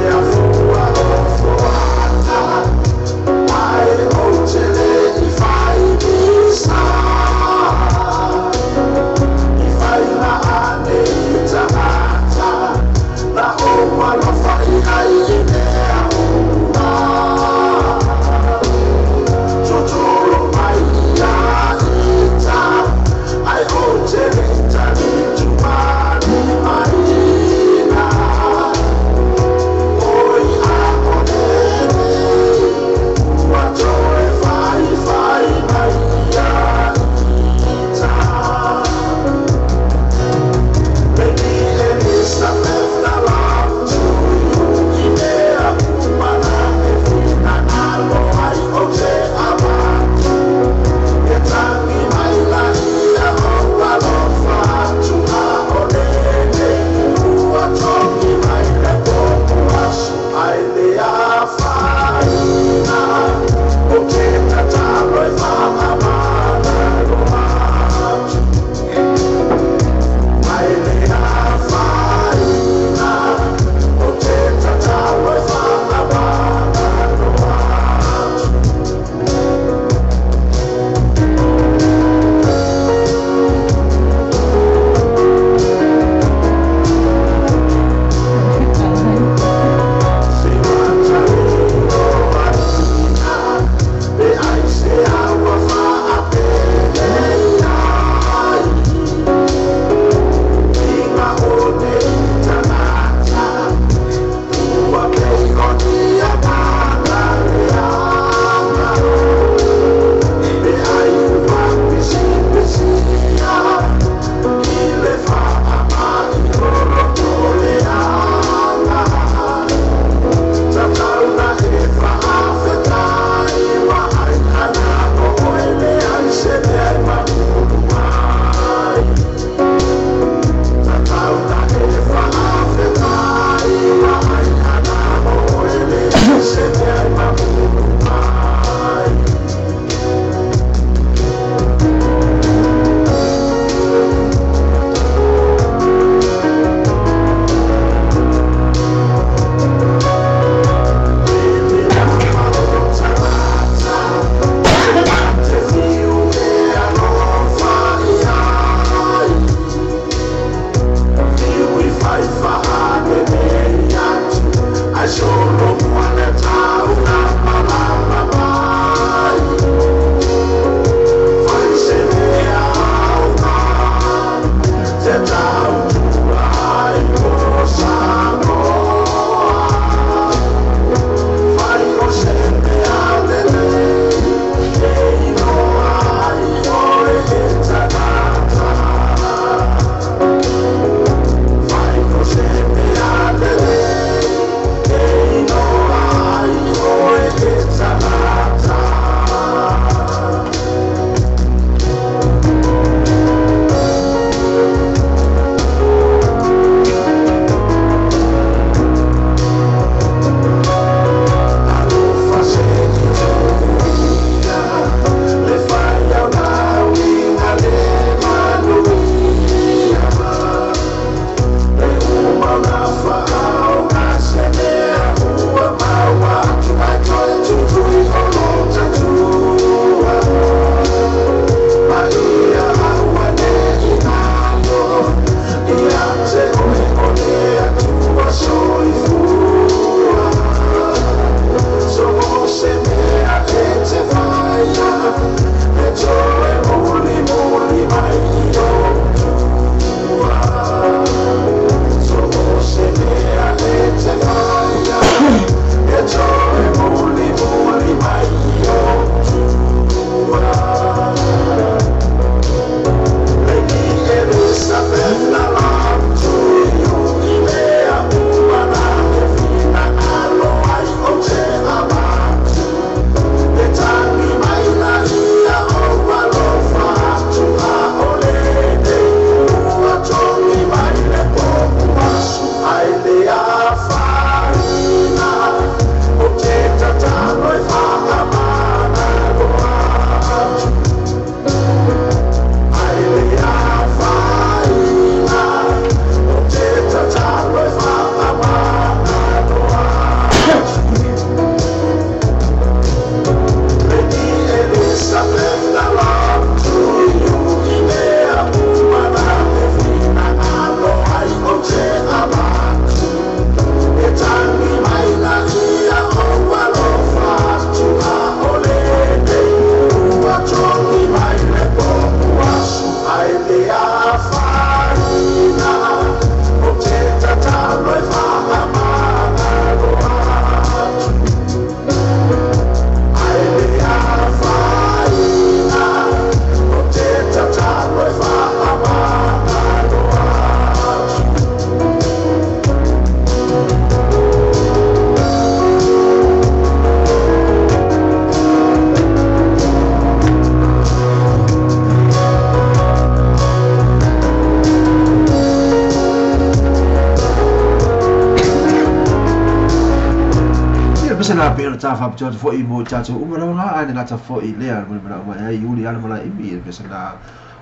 la pe ta fa pito foi mo tatou uma lava a le gata foi lea mo le manao mai ai uli ala malae imi le pese na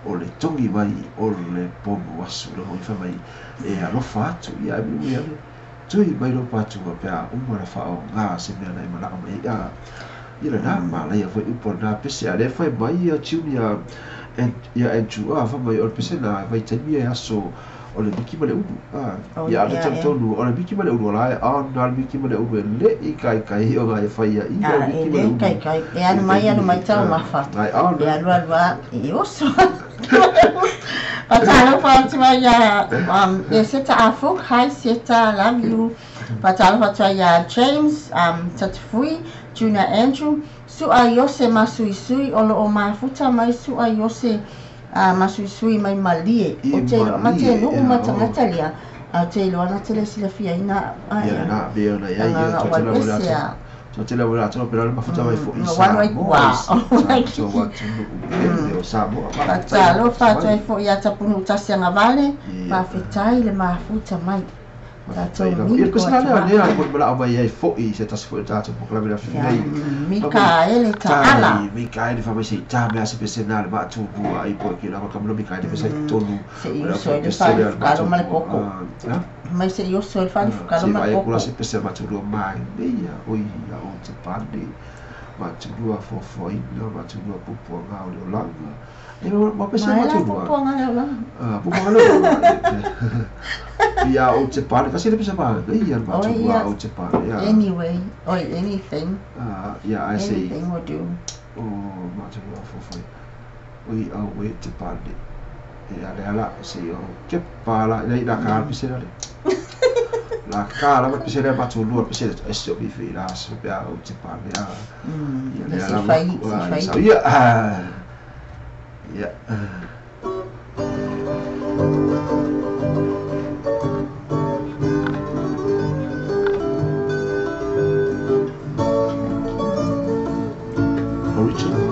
o le togi mai o le pomu aso le hoi mai e alofa atu ia e ia tui mai lo patu pe a uma la fa o ngā se mea na e manao mai a ia le nā ma ia foi upo na pese a le fai mai ia Junior ia Andrew a fa mai o le pese na vai taimi e aso o le miki ma le ulu ia le tonu o le miki ma le ulu la a na le miki ma le ulu le i kai kai o ngai fai ia i le miki ma le ulu kai kai e anu mai tau mafa ai a e alu alu e oso Fatalofa atu ai ia e Seta Afuk, hi Seta, love you. Fatalofa atu ai ia James Tatufui, Junior Andrew, Sua Iose Masuisui, o loo mafuta mai Sua Iose Masuisui mai malie. O te mate nuu matangata lia, a te iloa na te le silafia ina. Ia na, be ona ia ia to te la to te la wala to pera mafuta mai fo isa. Ua. So wa tu o Samoa. Fatalofa atu ai fo ia tapunu tasi vale, mafetai le mafuta mai. Ia pese na lea lea ko mala mai ai foi se tasi foi tatou po kala mea nei. Mikaele Ta'ala. Mikaele fa mai se ta mea se pese na le matu bua ai po ki la ka mo Mikaele pese tonu. Se i so le fa kalo ma le koko. Mai se i so le fa kalo ma le koko. Se vai kula se pese matu lua mai nei ia oi ia o te pane. Matu lua fofo ina matu lua pupu ngā o le olanga. E ma pese matu lua. Pupu ngā le olanga. Pupu ngā le olanga. Ia o te pane, kasi le pese ma ia matu lua o te pane. Anyway, oi anything. Yeah, I see. Anything will do. O matu lua fofo. Oi au e te pane. E ale ala se o ke pala nei la ka pese le. La ka la pese le matu lua pese e se o bifi la se pe a o te pane a. Ia le fai, fai. Ia. Ia. Original.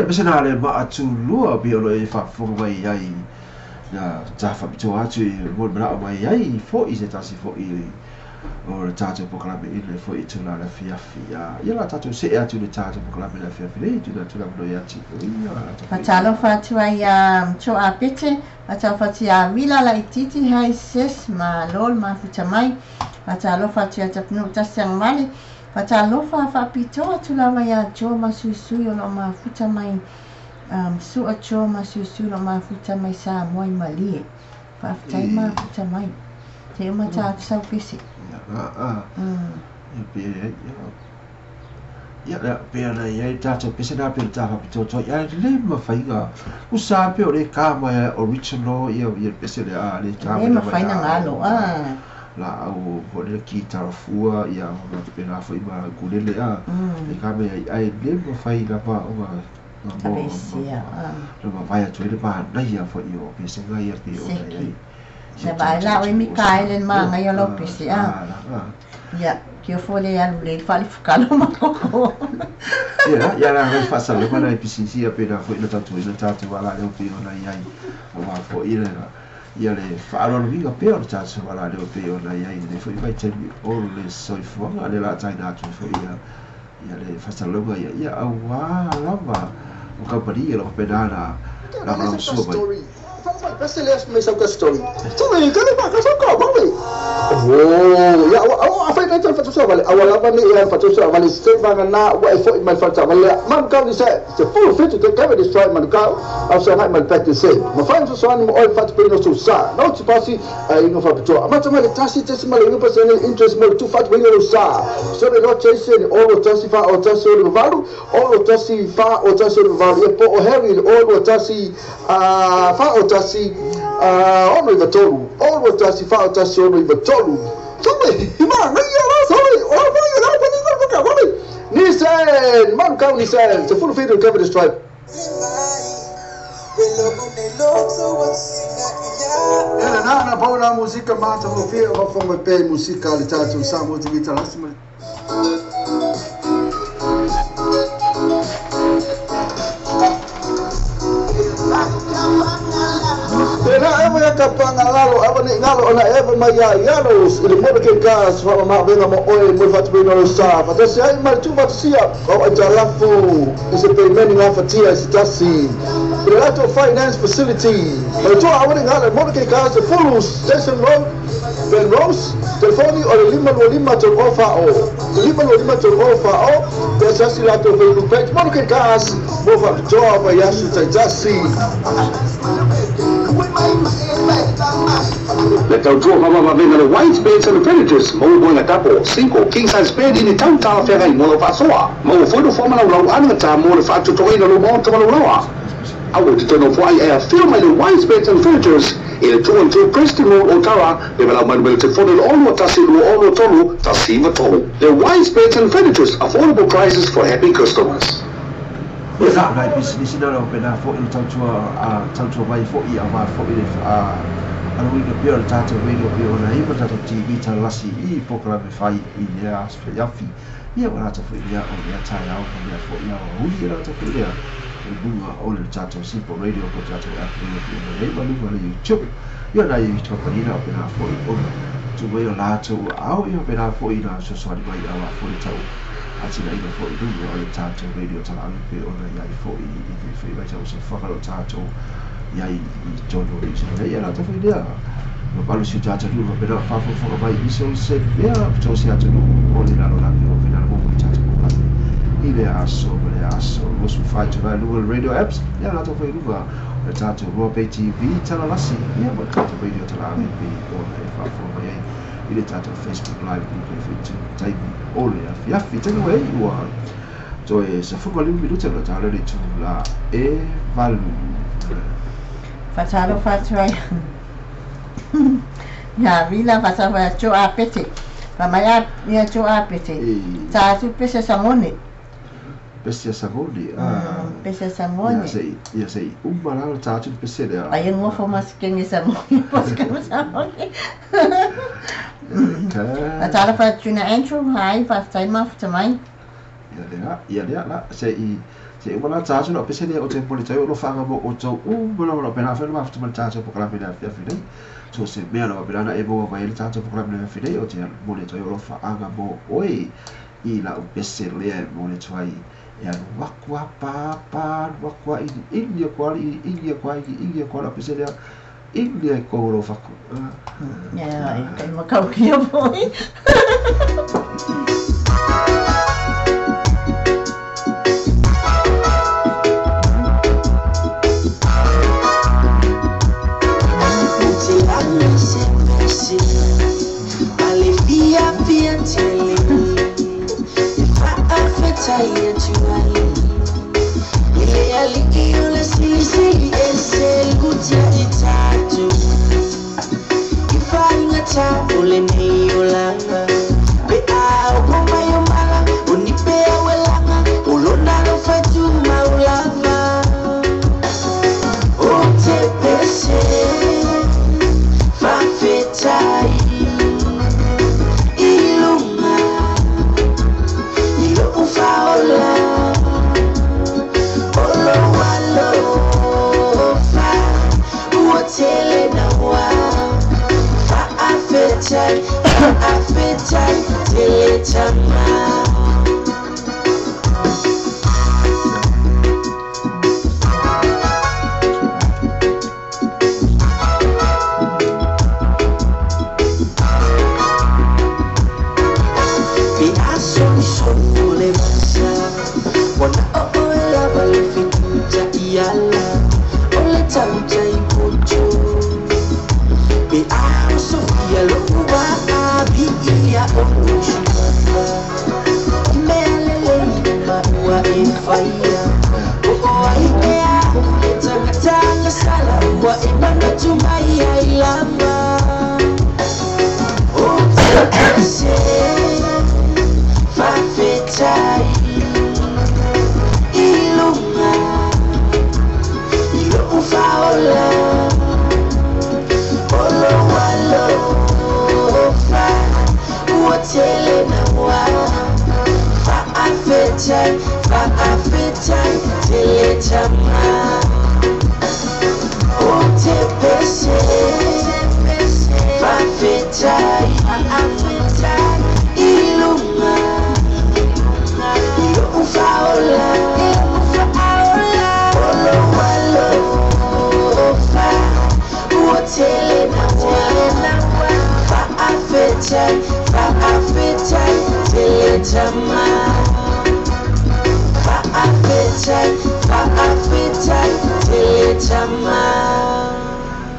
Pese na le maatulua bi o lo e faafofoga mai ai na tafaapitoa atu i mo le manao mai ai fo'i se tasi fo'i o le tatou polokalame i le fo'i tula le afiafi ia la tatou se'e atu le tatou polokalame le afiafi nei tuna tula mo ia ti ia Fatalofa atu ai ia Tsoa Pete, fatalofa atu ia Mila Laititi, hai sis, malo le mafuta mai, fatalofa atu ia Tapunuu Tasi Agmale, fatalofa faapitoa atu lava ia Joe Masuisui o loo mafuta mai, sua Joe Masuisui o loo mafuta mai Samoa i Malie. Faafetai mafuta mai. Te uma tā sau pese. Ia pe ia ia pe ana ia tatou pese na pe ta faapitoa toa ia le mafaiga usa pe o le ka mai original ia ia pese le a le ka Le mafai na ngalo la au po le ki tarafua ia ma pe na foi ma kulele a le ka me ai le mafai la pa o ma Tapesia le ma vai atu le pa na ia foi o pese nga ia pe o ia Na vai la o Mikaele ma ngai o lo pese a ia ki o fole alu le fali fukalo ma koko ia ia la fa sa le mana pc ia pe na foi na tatu na tatu ala le pe o na ia o wa foi le ia le faaloloviga pea o le tatou ala leo pei ona iai lenei fo'i vaitaimi o le soifuaga le la'a taina atu ai fo'i ia ia le faasalalauga ia ia auā lava o kaupani ia lo faapena na lagolagosua mai. Oh, ya, oh, afai na tau fatu vale. Awa lava ni ia fatu vale se vanga na wa e foi mai fatu vale. Man kau ni se se full fit to cover this right man kau. Au sa ngai mal pek se. Ma fan so so ni mo oi fatu pe no so sa. No ti pasi ai no fa pito. Ma tama le tasi tasi ma le no pasi interest mo tu fatu pe no sa. So le no chase ni o lo tasi fa o tasi o valu, o lo tasi fa o tasi o valu. E po o Harry o lo tasi a fa o tasi a ono i tolu. O lo tasi fa o tasi ono i tolu. Sorry, ma, no, sorry. Oh, Nissan, Man County Nissan, the full feeder cover the stripe. Ela na paula musika mata mo fia o fo pe musika le tatu sa mo ti vita lasima. Tena ewa ya kapanga lalo, ewa ni ngalo ona ewa mai ia ialo, i le mona ke gas, wha ma venga mo oe, mo whatu pino lo sa. Fatasi ai mai tu whatusia, o ai talafu, i se pe meni ngā whatia, i se tasi. I le lato finance facility, o toa awa ni ngalo, mona ke gas, the full station road, Ben Rose, telefoni o le 525 tolu o wha o. 525 tolu o wha o, te asasi lato Facebook page, mona ke gas, mo whakatoa ma iasu taitasi. Le tautua mama le white beds and furnitures mo boinga tapo 5 king size bed in tau tala feagai mo lo faasoa mo foi no foma lau lau anagata mo le faatotoina lo maota ma lauloa au te tono foai e afio mai le white beds and furnitures i le 212 Preston Road Otara le walau mai le telefone le 6 1 2 6 1 3 9 3. The white beds and furnitures, affordable prices for happy customers. Ia la nai pisinisi na lau pena fo'i le tautua tautua mai fo'i a ma fo'i le aluina pea o le tatou radio pea ona ai ma tatou TV talalasi i polokalame fai i lea aso afiafi ia ua latou fo'i lea o lea taeao ma lea fo'i ao auli ia latou fo'i lea i luga o le tatou Simple Radio po tatou app radio pea ona ai ma luga o le YouTube ia nai kampanina o pena fo'i ona tuu mai o latou aao ia faapena foi na fesoasoani mai aua foi le tau atinaeina foi i luga o le tatou radio talaagi pei ona i ai foi i lenei vaitau o soifuaga o lo o tatou i ai i totonu o Niu Sila nei. Ia latou foi lea mamalu si o tatou atunuu faapena ona faafogafoga mai i so o se mea so o se atunuu o le lalolagi o faapena ona maua mai tatou polokalame i lea aso ma lea aso 24 itula i luga o le radio apps ia latou foi i luga o le tatou Roa Bay TV talalasi ia ma le tatou radio talaage pei ona e faafofoga mai ai i le tatou Facebook Live i lenei foi taimi o le afiafi. Taimi ua i ai ua toe 15 minute ona ta lea o le itula e 8. Faatalofa atu ai ia Vila, faatalofa ia Joe Apete. Fa mai a ia Joe Apete. Ta atu pese sangone. Pese sangone. Ah. Pese sangone. Ia sei, ia sei uma la le ta atu pese lea. Ai ngofo maskenge sangone, maskenge sangone. Ka. Faatalofa atu na Andrew, hai, faafetai mafuta mai. Ia lea, ia lea la sei Se uma la tatou lau pese lea o te momoli atu ai o alofaga mo outou uma lava lau pena afai ona mafuta ma le tatou polokalame i le afiafi nei. So se mea lava pena na e maua mai ai le tatou polokalame i le afiafi nei o te momoli atu ai o alofaaga mo oe i lau pese lea e momoli atu ai e alu aku a pa pa alu aku a ili ili aku a ili ili aku a ili ili aku a lau pese lea ili ai kou alofa aku. Ia, e kai makau kia foi.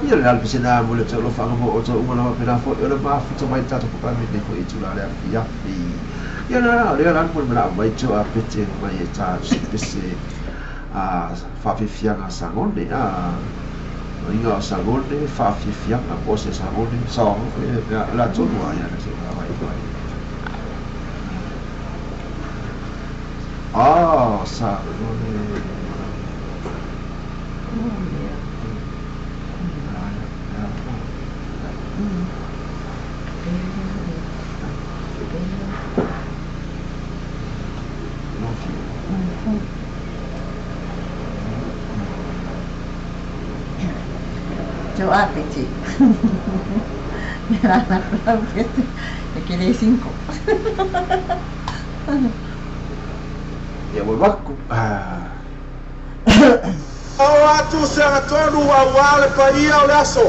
Ia le ala pese na mo le tau alofaga mo outou uma lava pena foi ona mafuta mai le tatou polokalame lenei foi itula le afiafi. Ia la lea la mo le manao mai to a pete mai e ta se pese a faafiafiaga sagone a inga o sagone faafiafiaga po se sagone sa la tonu a ia se mai mai. Ah, sagone. Joe Apete. La ke le 5. Ia ua vaku ah. O atu se agatonu auā le paia o le aso.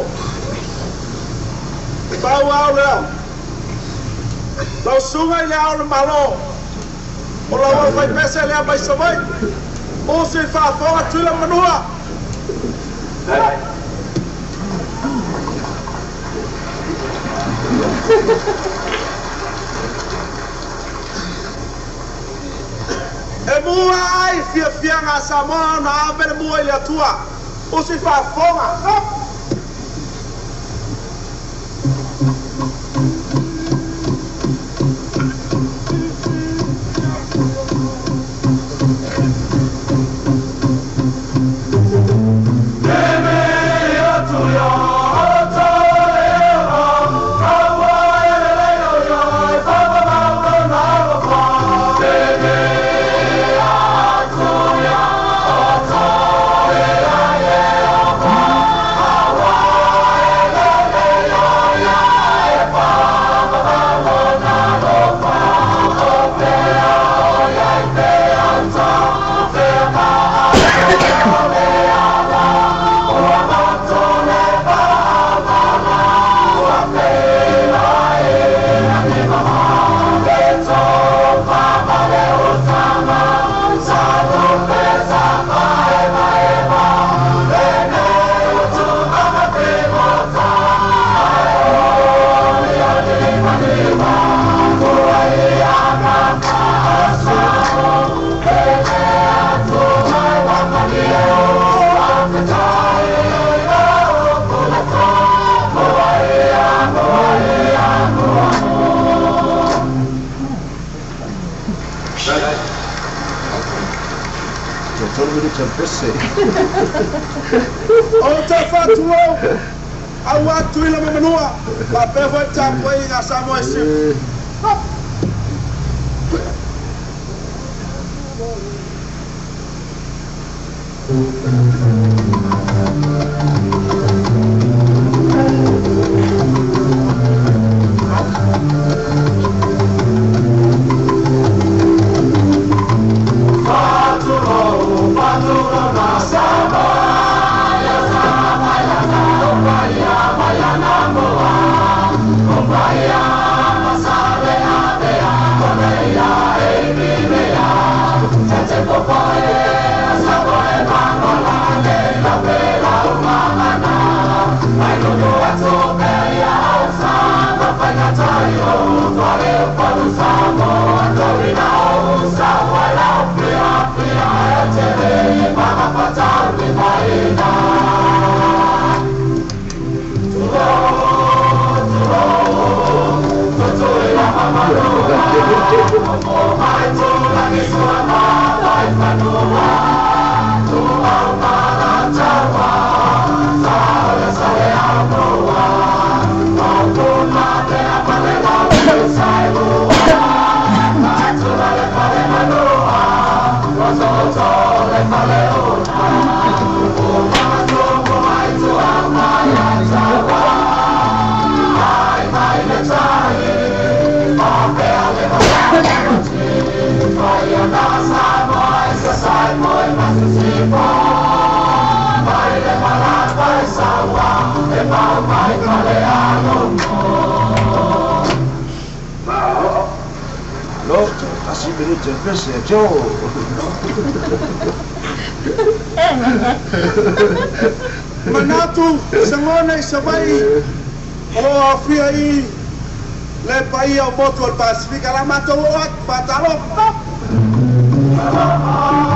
Pau au lea. Lau suga i le ao le malo. O lau au fai pese lea mai Savaii. Usi faafofoga Tuila Manua. E mua ai fiafiaga a Samoa ona ave le mua i le Atua. Usi faafofoga. Ia 3 minute le pese. O te faatulou auā Tuila ma Manua faapea foi le tapuaiga a Samoa e Sifo. Lo, 1 minute le pese, ciao. Manatu sagona i Savaii o loo aofia i le paia o motu o le Pasifika la matou oo atu faatalofa. Aloha,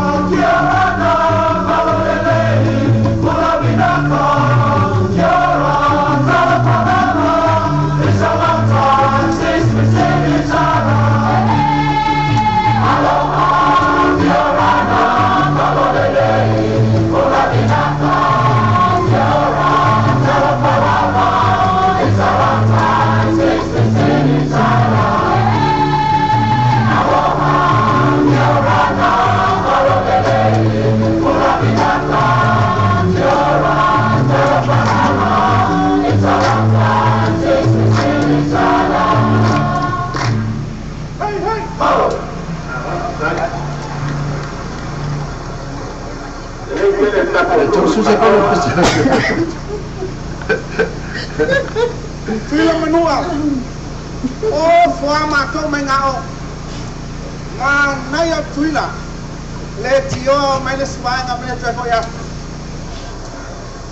Fila manua o foa matou mai ga'o manaia Tuila le tio mai le suaga mai le toe fo'i atu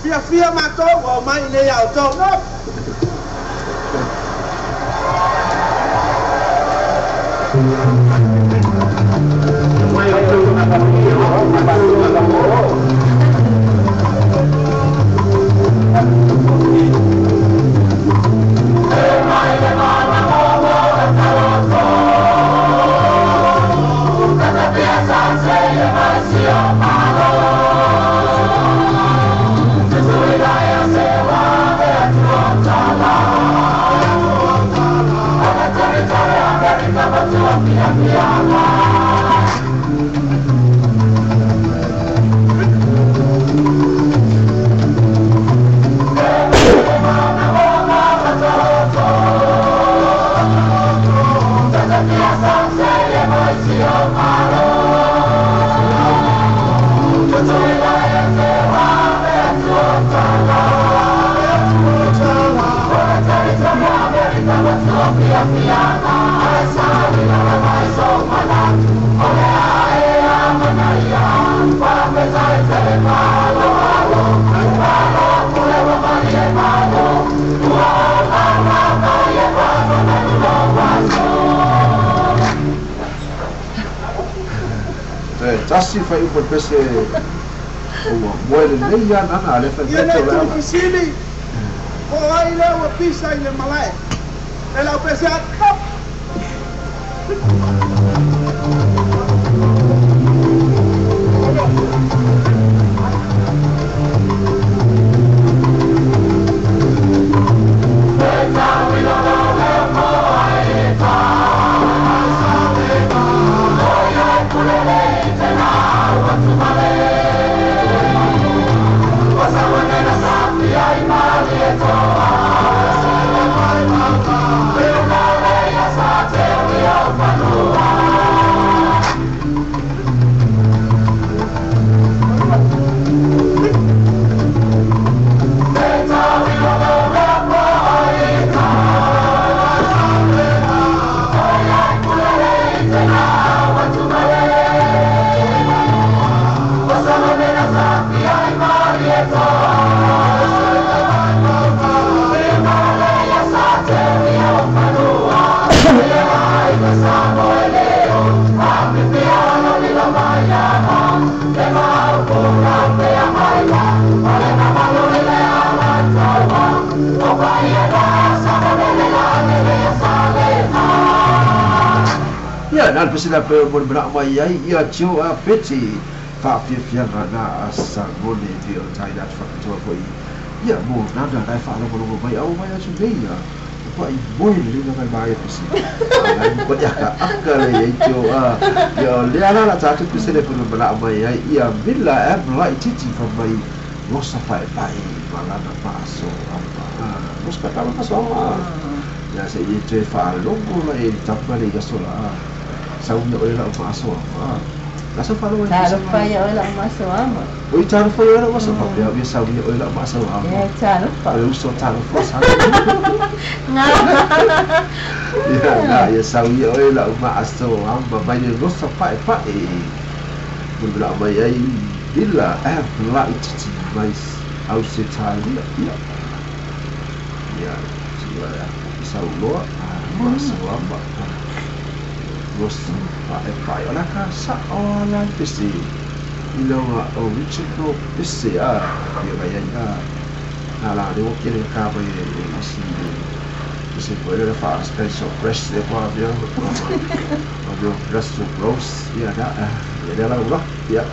fiafia matou ua omai i nei iā outou. Tasi fai upo pese ua moe lenei ia nana le fai Ia le tuufesili po o ai lea ua pisa i le malae e lau pese a top. Ia, na le pese la pe mo mana mai ai ia tio a peti whaafiafiaga na a sangone pe o tai nā te whakatoa foi. Ia, mo nana nai whaalongolongo mai au mai atu nei ia. O i moe le linga mai mai pese. Nai mo kote aka aka le ia tio a. Ia, o lea la la tātou pese le puna mana mai ai ia mila e mla i titi fa mai rosa whae pai malana maaso ama. Rosa whae pai maaso ama. Ia se i te whaalongo la e tapa le ia sola. Sau ia oe la o maaso ama. Nasa whalo ai Talofa ia oe lau maaso ama. Oi talofa ia oe lau maaso ama. Pea ia sau ia oe lau maaso ama. Ia talofa. Oe uso talofa sau. Ngā. Ia ngā ia sau ia oe lau maaso ama. Mai le rosa pae pae. Muna mana mai ai vila e la i titi mai au se tālia. Ia. Ia. Tia ia. Sau loa. Maaso ama. Rosa pae pae. O la ka sa o la pese. I laua original pese a. Ia mai ai a. Nā la le o kere ka mai e isi. Pese koe le wha special press le kwa mea. O mea press gross. Ia na. Ia lea lau la. Ia.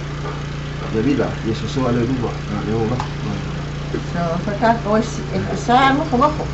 Ia mila. Ia sosoa le luma. Nā leo la. So, whakako e te sā ngofo ngofo.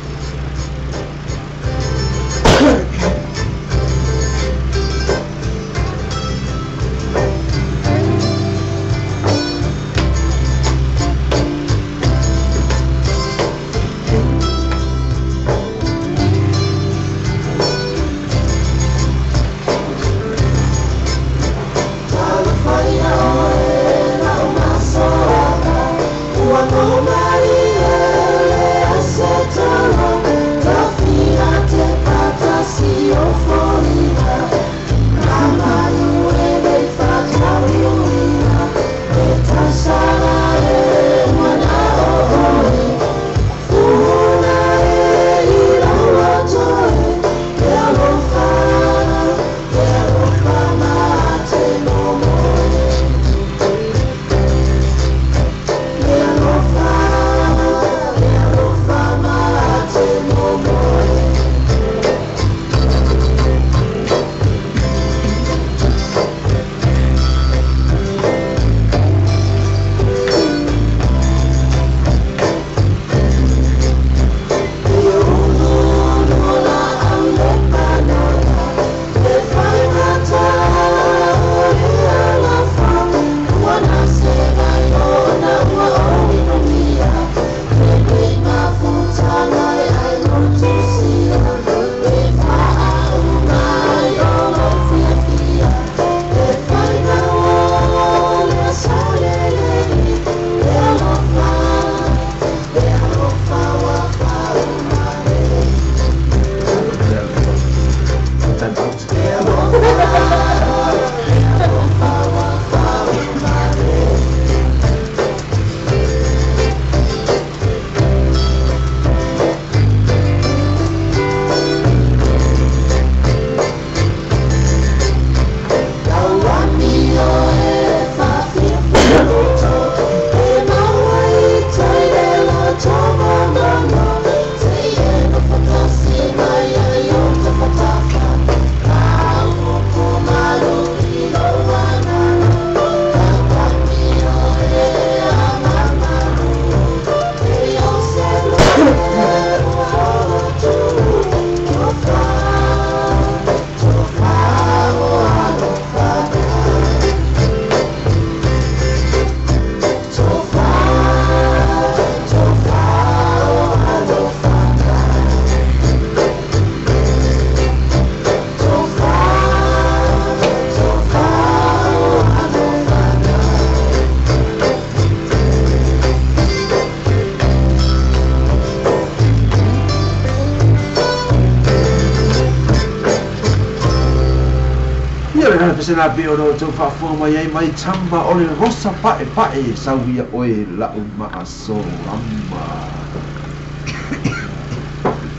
Ia le nana pese na pe o no tau faafofoga mai ai mai tama o le rosa pae pae sau ia oe lau maaso lama.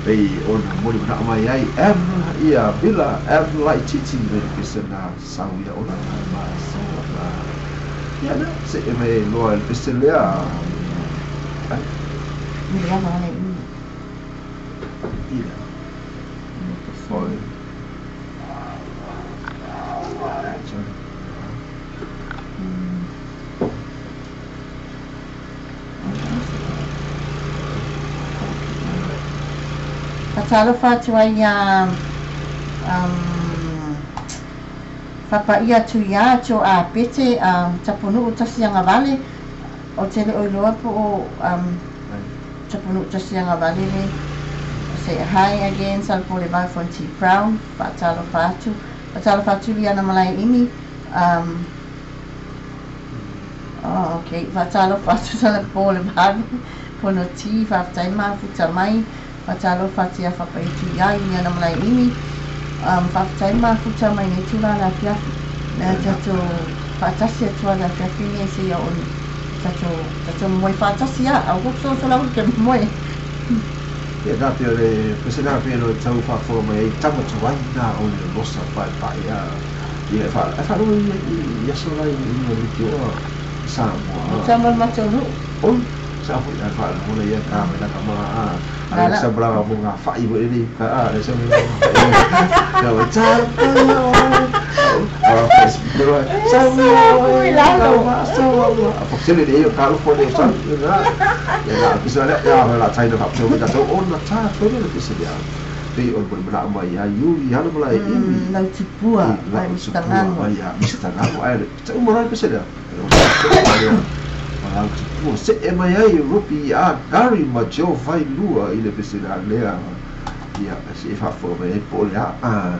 Pei ona moli manao mai ai M ia Vila M Laititi mai le pese na sau ia o lau maaso lama. Ia na se e mai loa le pese lea. Ai. Ni lava le i. Ila. Oi. Faatalofa atu ai ia Fapaia atu ia Tio Apete Tapunuu tasi agavale o te le o iloa po o Tapunuu tasi agavale le Say hi again Salepolevao from T Brown faatalofa atu faatalofa atu Liana Malaeimi Oh okay faatalofa atu Salepolevao Pono T faafetai mafuta mai faatalofa atu ia Fapaia atu ia Liana Malaeimi faafetai mafuta mai nei tulaga le afiafi le tatou faatasi atu a le afiafi nei seia oo tatou tatou moe faatasi a aua fesoasoa ke moe. Ia na pei o le pese na pei o le tau faafofoga mai ai tama tuai na o le rosa paepae a ia e faa e faalogo i i aso la i i o leitioa i Samoa. Tama le matou nuu. Oi sa foi a faalogona ia ka mai laka ma a a le sa bala mo ngā whai mo ele ka a le sa mo ngā whai ka wa tala a Facebook sa mo lalo sa mo a fo le le ka lo fo le sa na ya na pisa le ya la tai na fa ta to ona ta to le pisa ya pe o le mana mai ya yu ya le mala imi lau tupua lau tupua ya Mr. Ngano ai te uma rai pisa ya lau tupua se e mai ai rupi a Gary ma Joe vai lua i le pisa lea ia se e faafofoga mai ai po o le a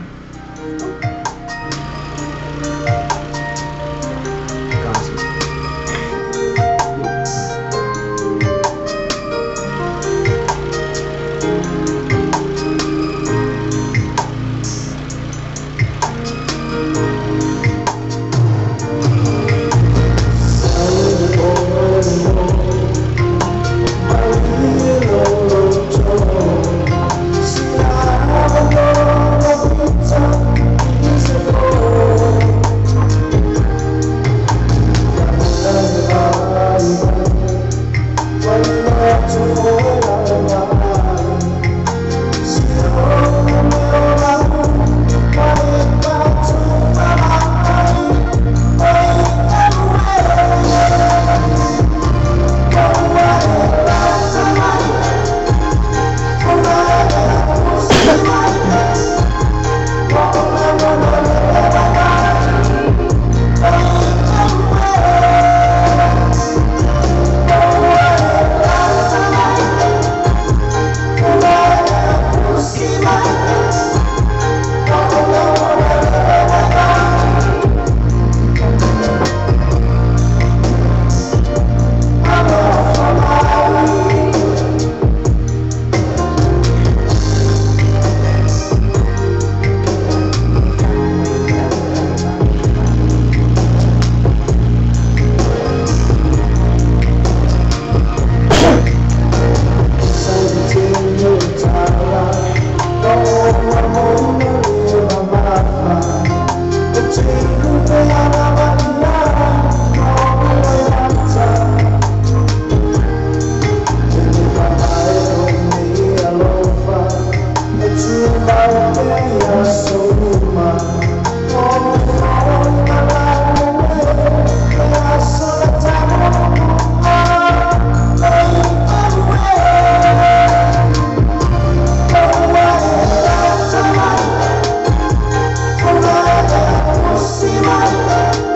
See my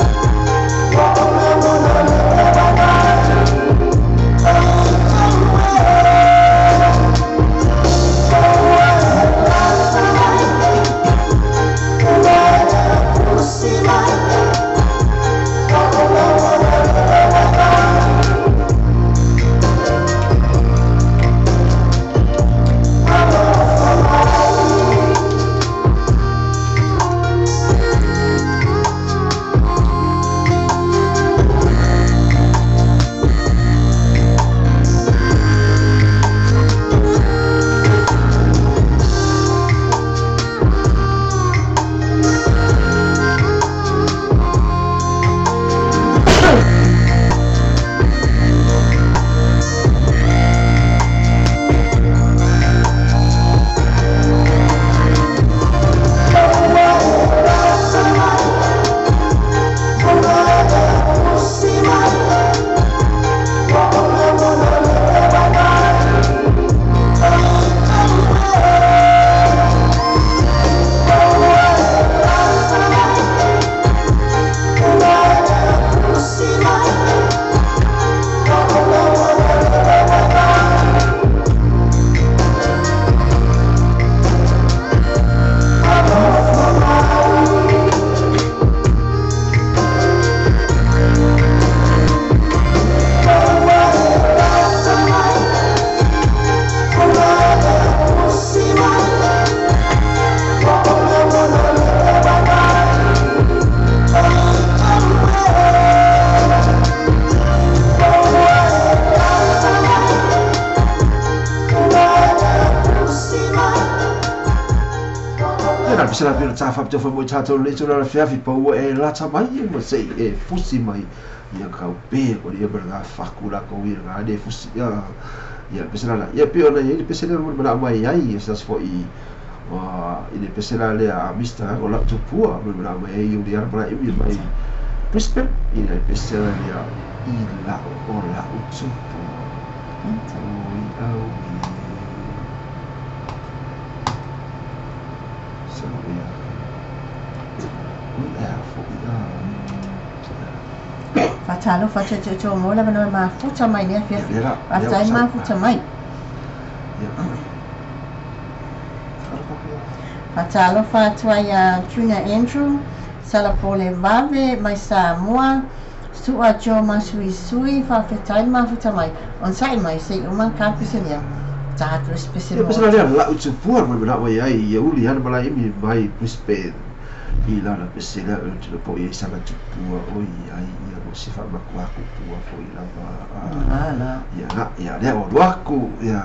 ta faapitoa foi mo i tatou lenei itula le afiafi paua e lata mai ia ma seʻi e fusi mai ia kau pe ko ia ma le faku la ko ia ga le fusi ia ia pese la ia pe ona ia pese le mo mana mai ai ia sa foi i le pese la le a mista o la tupua mo mana mai ai ia mana i mai Brisbane i le pese la le i la o la tupua oi au so yeah Faatalofa atu ia te outou mo le avanoa e mafuta mai i le afiafi. Faafetai mafuta mai. Faatalofa atu ai ia Trina Andrew, Salapole Vave mai Samoa, Su'a Joe Masuisui, faafetai le mafuta mai. Onosai mai se i uma ka pese lea. Ta atu le pese Ia pese lea lau tupua mai mana mai ai ia uli hana malai imi mai Brisbane. I lana pese lea o te po i sala tupua oi ai ia o se fa maku aku pua foi lava. Ala. Ia na ia lea o luaku ia.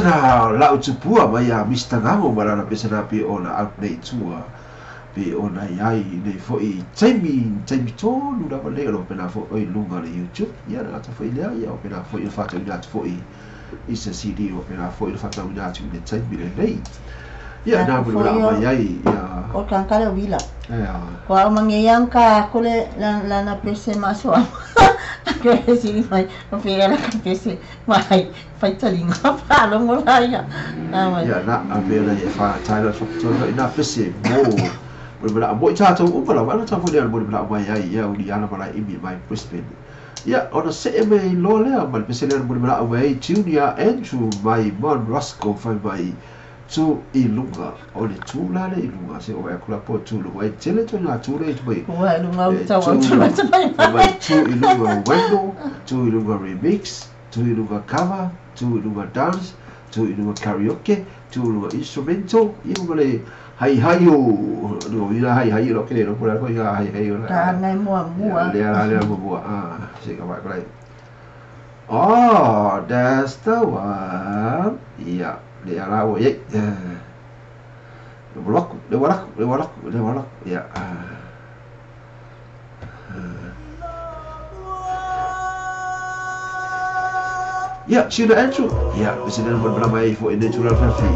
pese na lau tupua mai a Mr. Ngango ma lana pese na pe ona au nei tua pe ona iai nei foi taimi taimi tonu lava le o lo pena foi oi lunga le YouTube ia na ata foi lea ia o pena foi le whātau atu foi i se CD o pena foi le whātau atu i le taimi le nei ia na mo la mai ai ia o kankale o vila ia ko au mangeyang ka kule la na pese maso ke sini mai o pega la ka pese mai fai talinga pa lo mo la ia ia na a pena e wha taila whakatona i na pese mo mo mo i tātou umala wa na tātou lea mo mo mai ai ia uli ana mala imi mai Brisbane ia ona se e me lo lea ma le pese lea mo mo mai Junior Andrew mai Mon Roscoe fai mai tu i lunga o le tu la le i lunga se o e kula po tu lunga e tele tu ngā tu le tu mai ua lunga u tau au tu mai mai mai tu i lunga wendo tu i lunga remix tu i lunga cover tu i lunga dance tu i lunga karaoke tu i lunga instrumental ia mo le hai hai o no ila hai hai lo ke lo pula ko ia hai hai o ta nai mua mua le la le mua mua ah se ka vai ko oh that's the one ia le ala o ye le le wala le wala le wala ia ia Sheila Andrew ia bese le mo mai fo ine chula fa fi.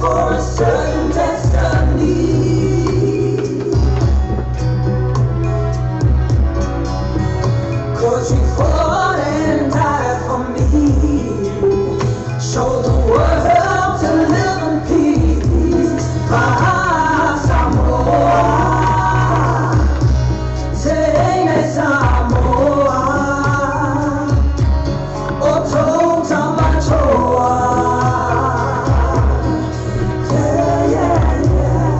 For a certain destiny. 'Cause you fought and died for me. Show the world to live in peace. Samoa, Teine Samoa, O Tautamatoa. Yeah, yeah, yeah.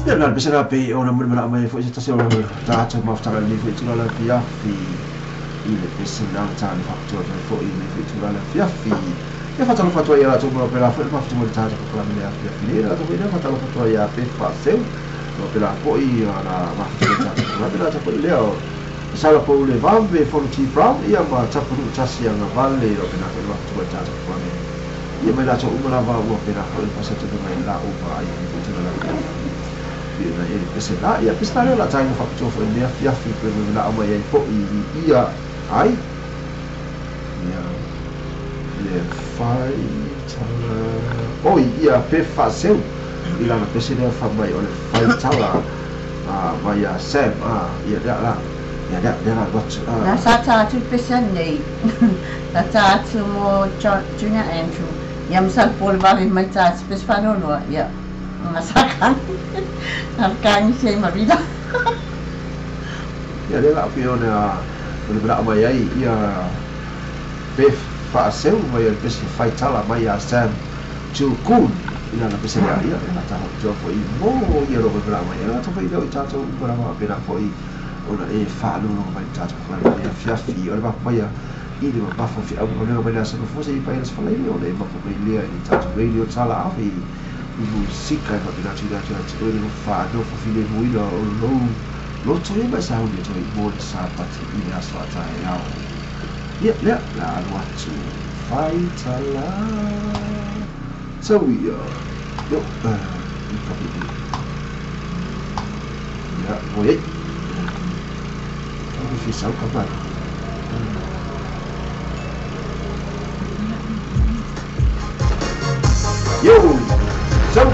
Ia na pese na pe ona mo mena mai foi se tasi o tātou mafutanga nei foi tula la fiafi i le pese na tāne whakatua foi foi nei foi tula la fiafi. Ia whatalo whatua ia rātou mo pera foi mafutu mo le tātou kopala mele a fiafi nei rātou foi nei whatalo whatua ia pe whaseu mo pera foi na mafutu mo tātou kopala mele rātou foi leo Sala po le vambe fono T Brown ia ma tapuru tasi anga vale o pera foi mafutu mo le tātou kopala mele. Ia mai rātou umalava ua pera foi pasatu mai la upa ai foi tula la fiafi. Ia e pese na ia pese na la tainga whakatua foi mea fiafi pe me na ama ia po i ia ai ia le fai tala o ia pe faseu i lana pese lea fa mai o le fai tala a mai a Sam a ia lea la ia lea lea la watu a Na sa tā atu pese nei. Na tā atu mo Junior Andrew. Ia msal pole vave mai tā atu pese whanonoa. Ia. Nga sa kangi. Nga kangi se marida. Ia lea la pe ona o le mena mai ai ia pe faaseu mai o le pese fai tala mai a Sam Chukun i lana pese lea ia e lata whakatua foi mo ia ro mena mai ia lata foi leo i tātou umarama pena foi ona e whaanunga mai tātou kopala ia fiafi o le mapu mai i le mamafa fi au o leo mai lea sa mafose i pai sa whalaile o le mapu mai lea i tātou radio tala awe i musika e whapena atu atu atu o le whaanofo file muina o lou loto e mai sa huni toi mo le sapati i le aso ata e ao. Ia, lea, la anu atu fai tala. Sau ia, yo, i ka pipi. Ia, voi ei. Au fi sau ka mai. Yo, sau.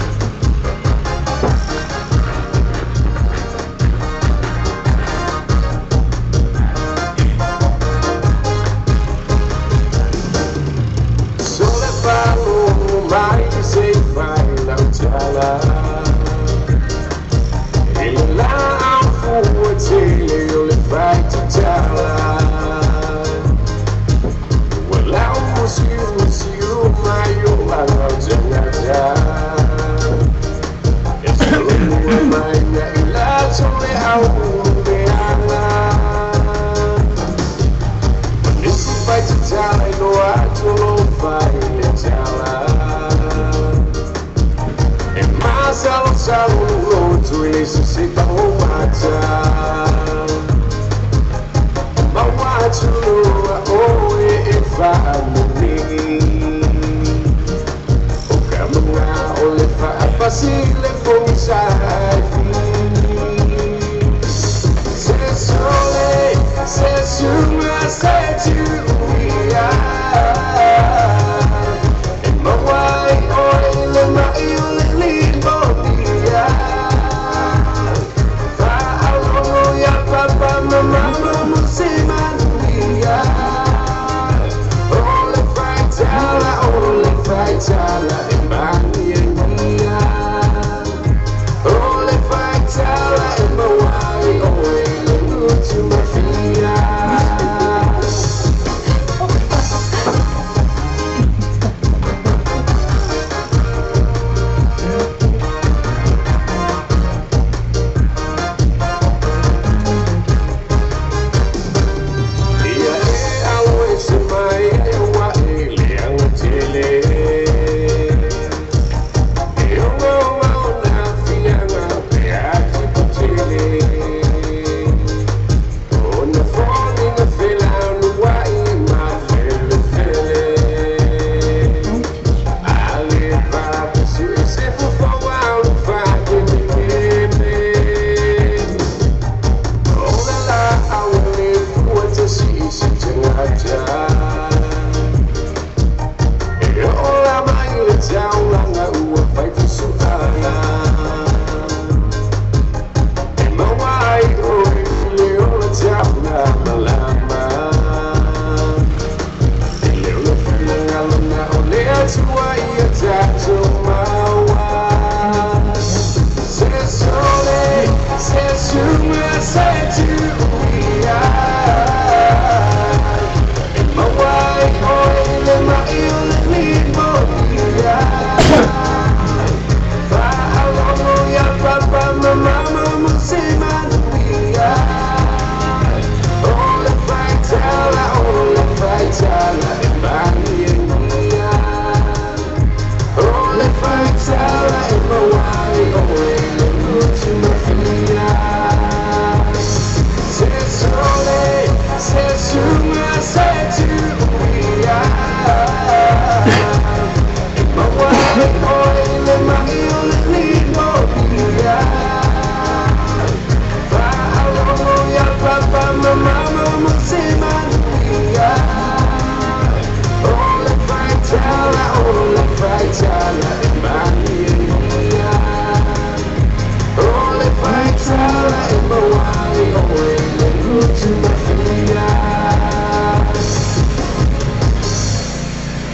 Basile for me.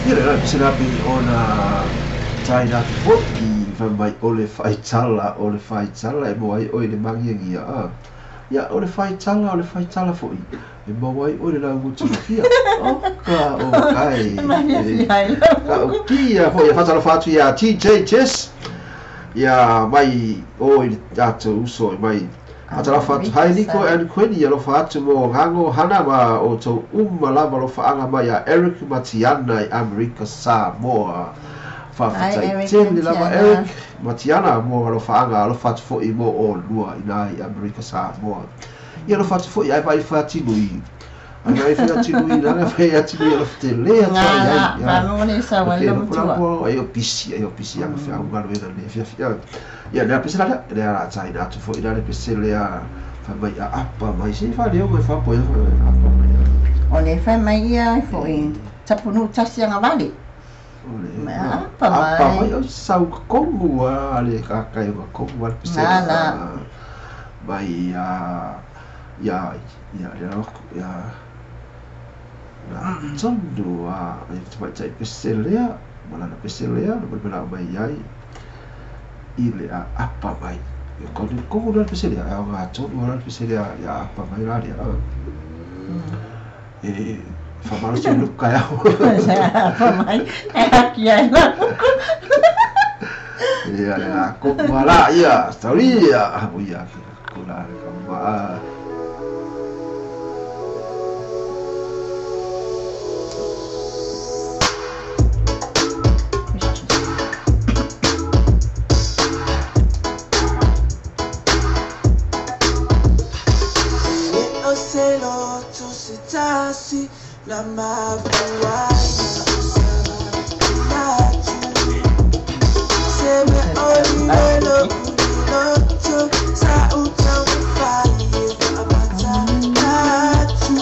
Ia le la se la pe ona tai na tu foi fa mai o le faitala e mo ai o le mangi ia. Ia o le faitala foi e mo ai o le la ngutu fia. O ka o kai. Ka o kia foi e fatala fatu ia TJ Jess. Ia mai o i tatou uso mai Atala fatu hai Nico and Quinn ia lofa atu mo ngango hana ma o tau uma lava lofa anga mai a Eric Matiana i Amerika Samoa. Whawhitai tele lava Eric Matiana mo lofa anga lofa atu foi mo o lua ina i Amerika Samoa. Ia lofa atu foi ai vai whatinui. Ai vai whatinui nanga vai atinui alofa te lea tai ai. Ngā mone sa wale mutua. Ai o pisi anga whia ungalu ena le whia whia. Ia lea pese lea, lea la tai na atu foi lea pese lea whai mai a apa mai se wha leo mai wha poe apa mai. O le whai mai ia foi tapunu tasi anga vale. O le apa mai. Apa mai o sau kongu a le kakai o kongu a le pese lea. Mai a ia ia lea ia na tonu a e te tai pese lea, malana pese lea, no mai mai ai. I le a apa mai. E konu komu la pese lea, a ngā tonu la pese lea, ia apa mai la lea. E whamaro se luka iau. Apa mai, e haki ai la. Ia le la komu ala, ia, stauria. Ia, kula, kama. Na mafuaina usama natu seme olilo uliloto sa utawafai amata natu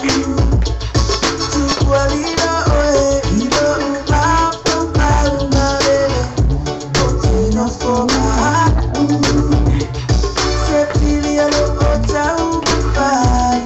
tukwalilo oe ilo upapo palumalele oteno foma sepilia lo otaumafai.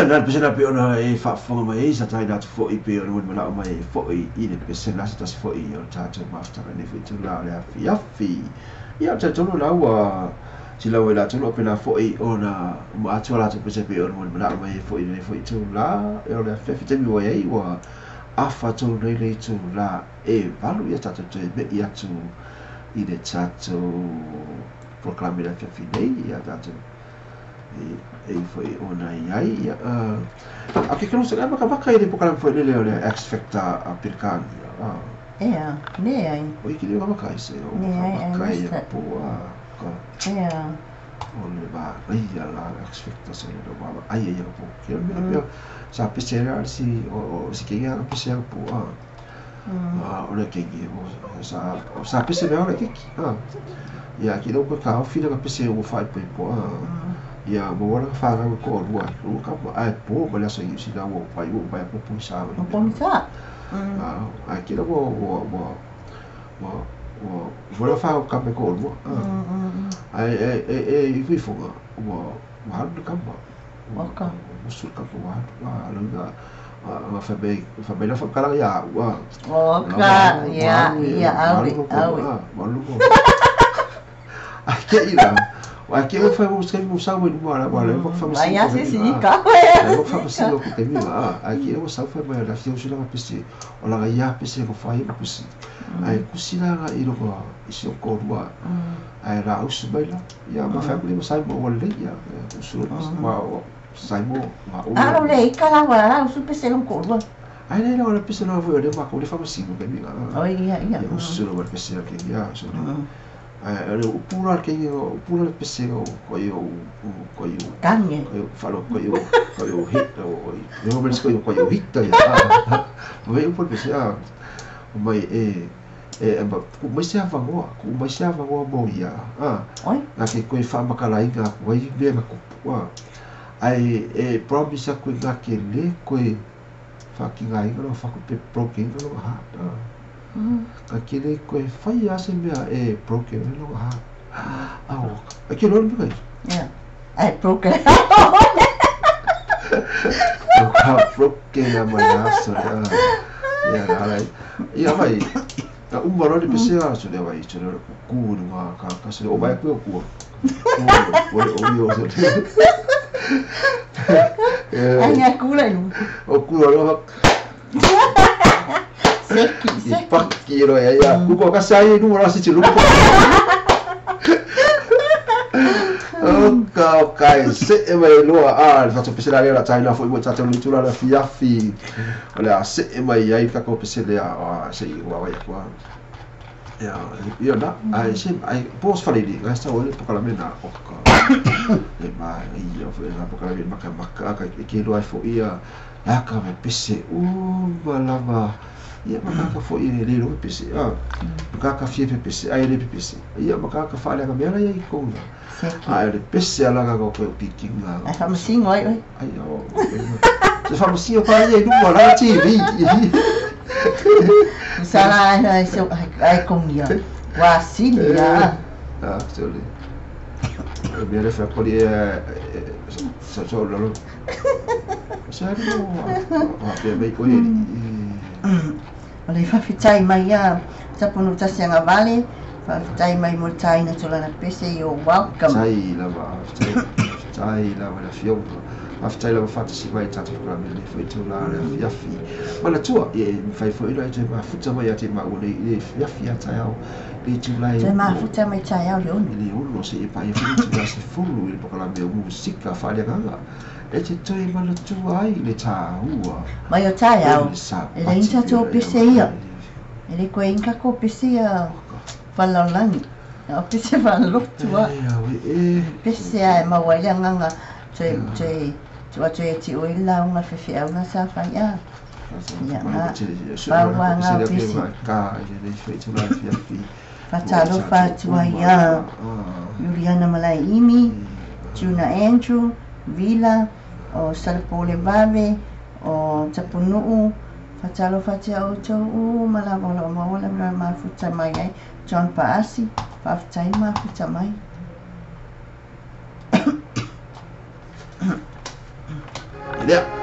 na le pesena pe ona e faafofoga mai ai sa taina atu foʻi pe ona molimanaʻo mai ai foʻi i le pesena se tasi foʻi o le tatou mafutaga i lenei foi itula o le afiafi. Ia ou te talitonu la ua silau ai latou o pēlā foʻi ona uma atu a latou pese pei ona molimanaʻo mai ai foʻi i lenei foi itula o le afiafi taimi ua i ai ua afa tonu nei le itula e 8. Ia tatou toe meʻi atu i le tatou polokalame i le afiafi nei. Ia tatou e foi ona i ai ia a ke kelo se makamaka i le polokalame foi lele o le X Factor a Pelikania. Ea, ne ai. O iki le makamaka i se o makamaka i po a ka. Ea. O le va ai la X Factor se le va ai ai po ke me pia sa pese la si o si ke ga pese po a. O le ke o sa pese me o le ke a. Ia ki lo ka o fila ka pese o fai po a. Ia mo wala fa ga ko lua lu ka ai po ma la sa yu si la wo pai wo pai po po sa o po sa. A ai ki lo wo wo wo wo wo wala fa ka me ko lua. Ai ai ai i fi fo wo wa lu ka ma. O ka. Mo su ka ko wa wa lu ga ma fa be fa be la fa kala ya wa. O ka ya ya au au. Wa lu ko. Ai ke ira. Wa ke o fa mo se mo sa mo mo ala wala mo fa mo si si si ka mo fa mo si o te mi ma ai ke o sa fa mo la fi o si la pese o la ya pese ko fa mo pese ai ku si la i lo ko si o ko rua ai ra o su mai la ya ma fa mo sa mo wala ya su ma sa mo ma o a lo le ka la wala o su pese lo ko rua ai le la pese la vo le ma ko le fa mo si mo be mi o ia ia o su lo pese ke ya so ai o pura ke o pura pese o ko yo ko yo kange ko yo falo ko yo hit o yo me ko yo ko yo hit ya me o por pese a o mai e e ba ku mai se avangoa ku mai se avangoa mo ia a oi na ke ko fa makala inga ko ai be na ku ai e promise ku nga ke le ko fa ki nga inga fa ku pe broken lo ha ka ke le koe whai a se mea e broken e longa ha. Au, a ke loa le mea Yeah. Ai broken. O ka broken a mai aso le a. Ia, alai. Ia mai, ka uma loa le pese a so le vai, so le kuku ni ngā ka ka so le o vai koe o kua. O le o i o so le. Ai ngā kula ilu. O kula loa. Seki, seki. Pakki ro ya ya. Kuko ka sai nu ra si chilu. O ka kai se e mai loa a fa to pesela le la taina foi mo tata lu tula la fiafi. O le a se e mai ai ka ko pesele a se i wa wa kwa. Ya ia na ai se ai pos fa le ga sa o le pokala mena o ka. E ma ia foi na pokala mena maka maka ka ke lo ai fo ia. La ka me pese u malava. Ia makaka fo i le lo pese a makaka fie pese ai le pese ia makaka fa le mea ia i ko a le pese ala ka ko pikinga ai fa masingo ai oi ai o se fa masingo pa ia nu wala TV sala ai se ai ko ia wa silia a se le mea le fa ko le sa so lo sa no a pe me ko ni O le whawhitai mai a tapono tasi anga vale, whawhitai mai mo taina tolana pese, you're welcome. Tai lava, tai lava la fionga, whawhitai lava whatasi mai tātou whakarame le whai tau la le afiafi. Mana tua, e whai whai ira e te mafuta mai a te maua le afiafi a tai au, le tūlai. Te mafuta mai tai au le ono. Le ono se e pai whai tūlai se fulu i le pakalame o musika whaaleanganga. E te toe mana tua ai le tāua. Mai o tai au, e le inta tō pese ia. E le koe inka ko pese ia whalaulangi. O pese whalalotua. Pese a e maua i anganga toe tua toe ti o i launga whiwhi au ngā sa whai a. Ia ngā paua ngā pese. Ka e le whai tūlai fiafi. Whatalofa tua ia Juliana Malai Imi, Juna Andrew, Vila, o Salepole Vave, o Tapunu'u, whatalofa tia o tau malawa o maola mea mafuta mai ai, John Paasi, whawhitai mafuta mai. lea.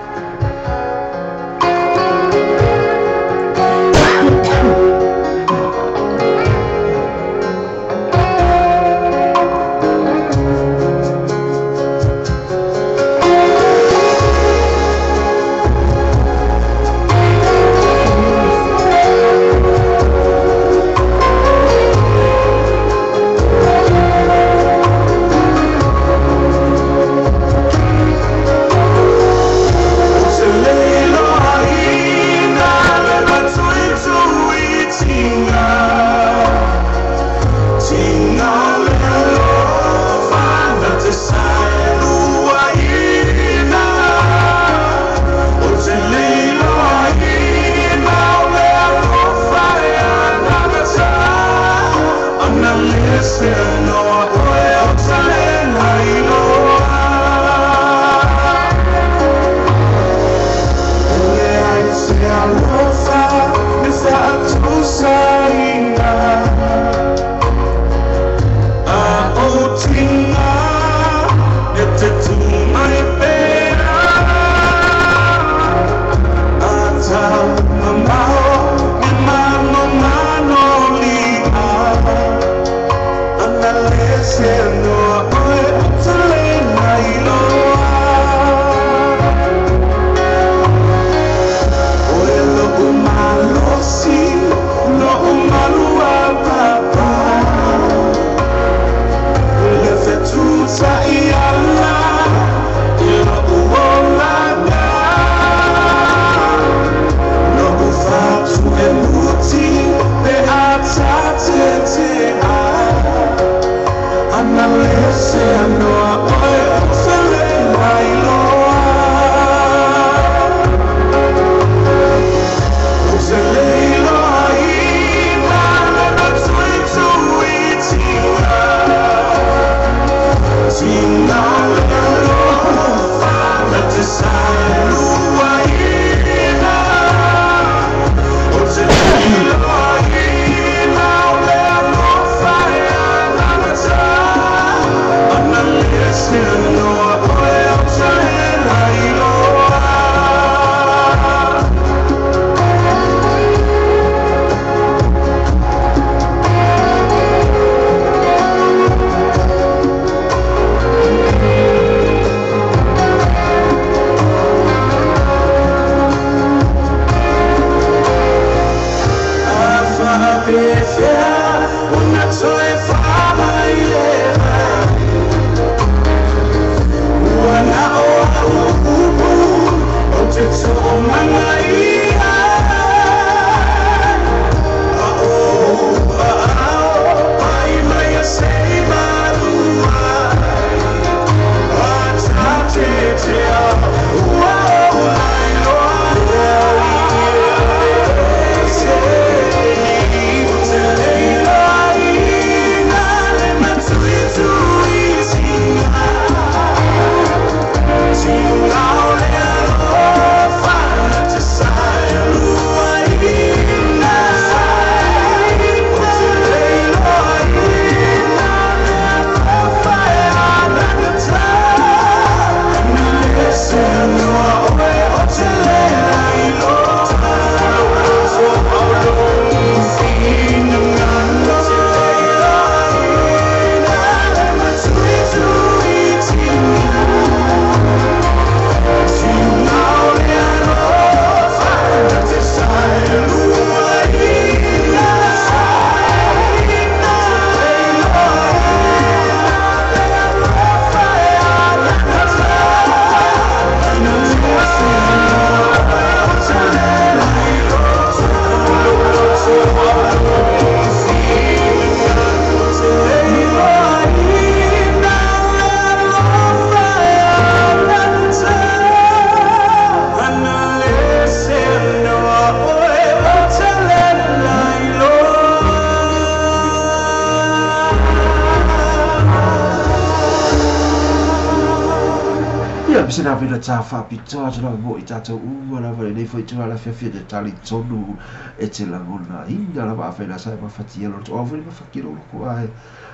Pese na vena tā whapitoa tuna mo i tātou uma lava le nei foi tuna la fiafia te tali tonu e te langona ina lava a whaina sa e mafatia loto o foi mafaki lo loko ai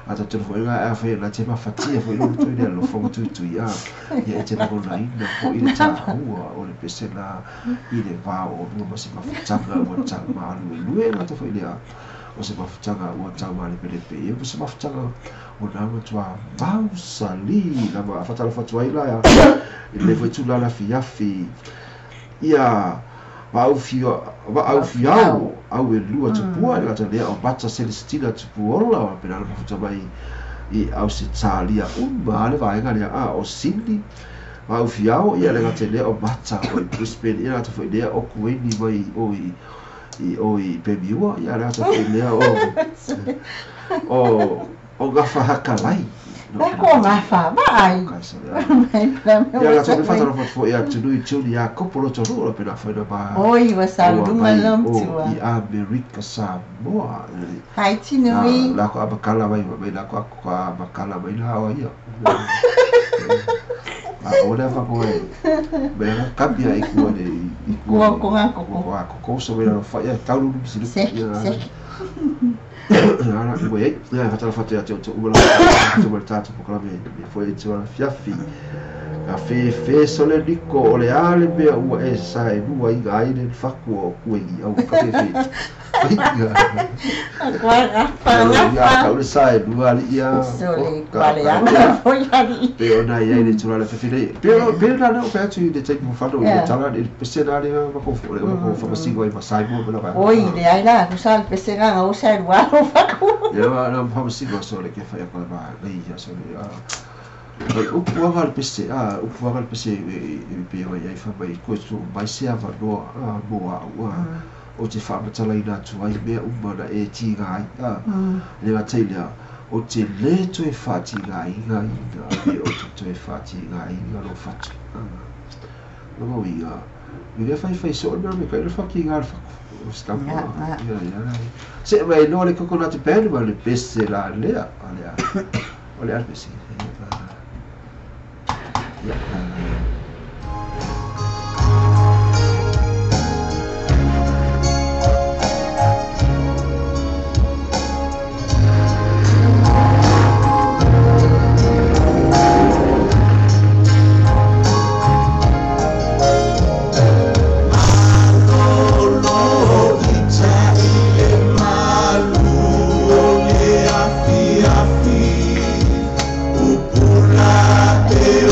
a tātou foi ngā a whaina te mafatia foi loto i le alofa tui tui a ia e te langona ina po i le tā ua o le pese na i le vā o nua ma se mafutanga ua tau maalu e lue ngā ta foi lea o se mafutanga ua tau maale pele pe ia se mafutanga o nā matua mausali lava a whatala whatua i la i le foi tula la fiafi ia vaaufiao au e lua tupua i lata lea o Mata Celestina Tupuola o pena mafuta mai i au se tālia uma le vaenga lea a o Sydney vaaufiao ia le gata lea o Mata o i Brisbane ia lata foi lea o Kueni mai o i o i Pemiua ia le ata foi lea o o Gafahakalai. Na ko gafa vai. Ia la tonu fatalo fo ia tunu tuni ia kopolo tonu la pena foi na ba. Oi wa sa luma lom tua. I Amerika Samoa. Hai tinui. La ko abakala mai mai la ko abakala mai la o ia. A ora fa ko e. Bera kapia i kua le i kua ko nga ko ko ko so mera fa ia taulu ni silu. Ara ue ia fatala fatia te o ula te o tatu pokalame foi te ua fiafi. Ka fe fe sole niko o le ale mea ua e sa e lua i ai le faku o kue i au ka fe fe. Koa gafa gafa. Ia ka ule sa e lua ali ia. Sole kwale anga foi ali. Pe ona ia i le tula le fefi nei. Pe ona leo pe atu i le teipu whano i le tala i le pesena le mako le mako whamasingo i masai mo mena vai. Oi le ai la ku sa le pesena nga o sa e lua lo faku. Ia na whamasingo so le ke whai ako le maa nei ia so le upu anga le pese a upu anga le pese e pe oi ai wha mai koe tu mai se ava noa moa au o te whaamatalaina atu ai mea uma na e tinga ai le ngā teilea o te le toe whaatinga inga inga pe o te toe whaatinga inga no whatu no mau inga mi lea whai whai so mea me kai le whaki inga le whaku o stampa ia ia se mai noa le coconut band ma le pese la lea o lea o le pese ia. Upula e o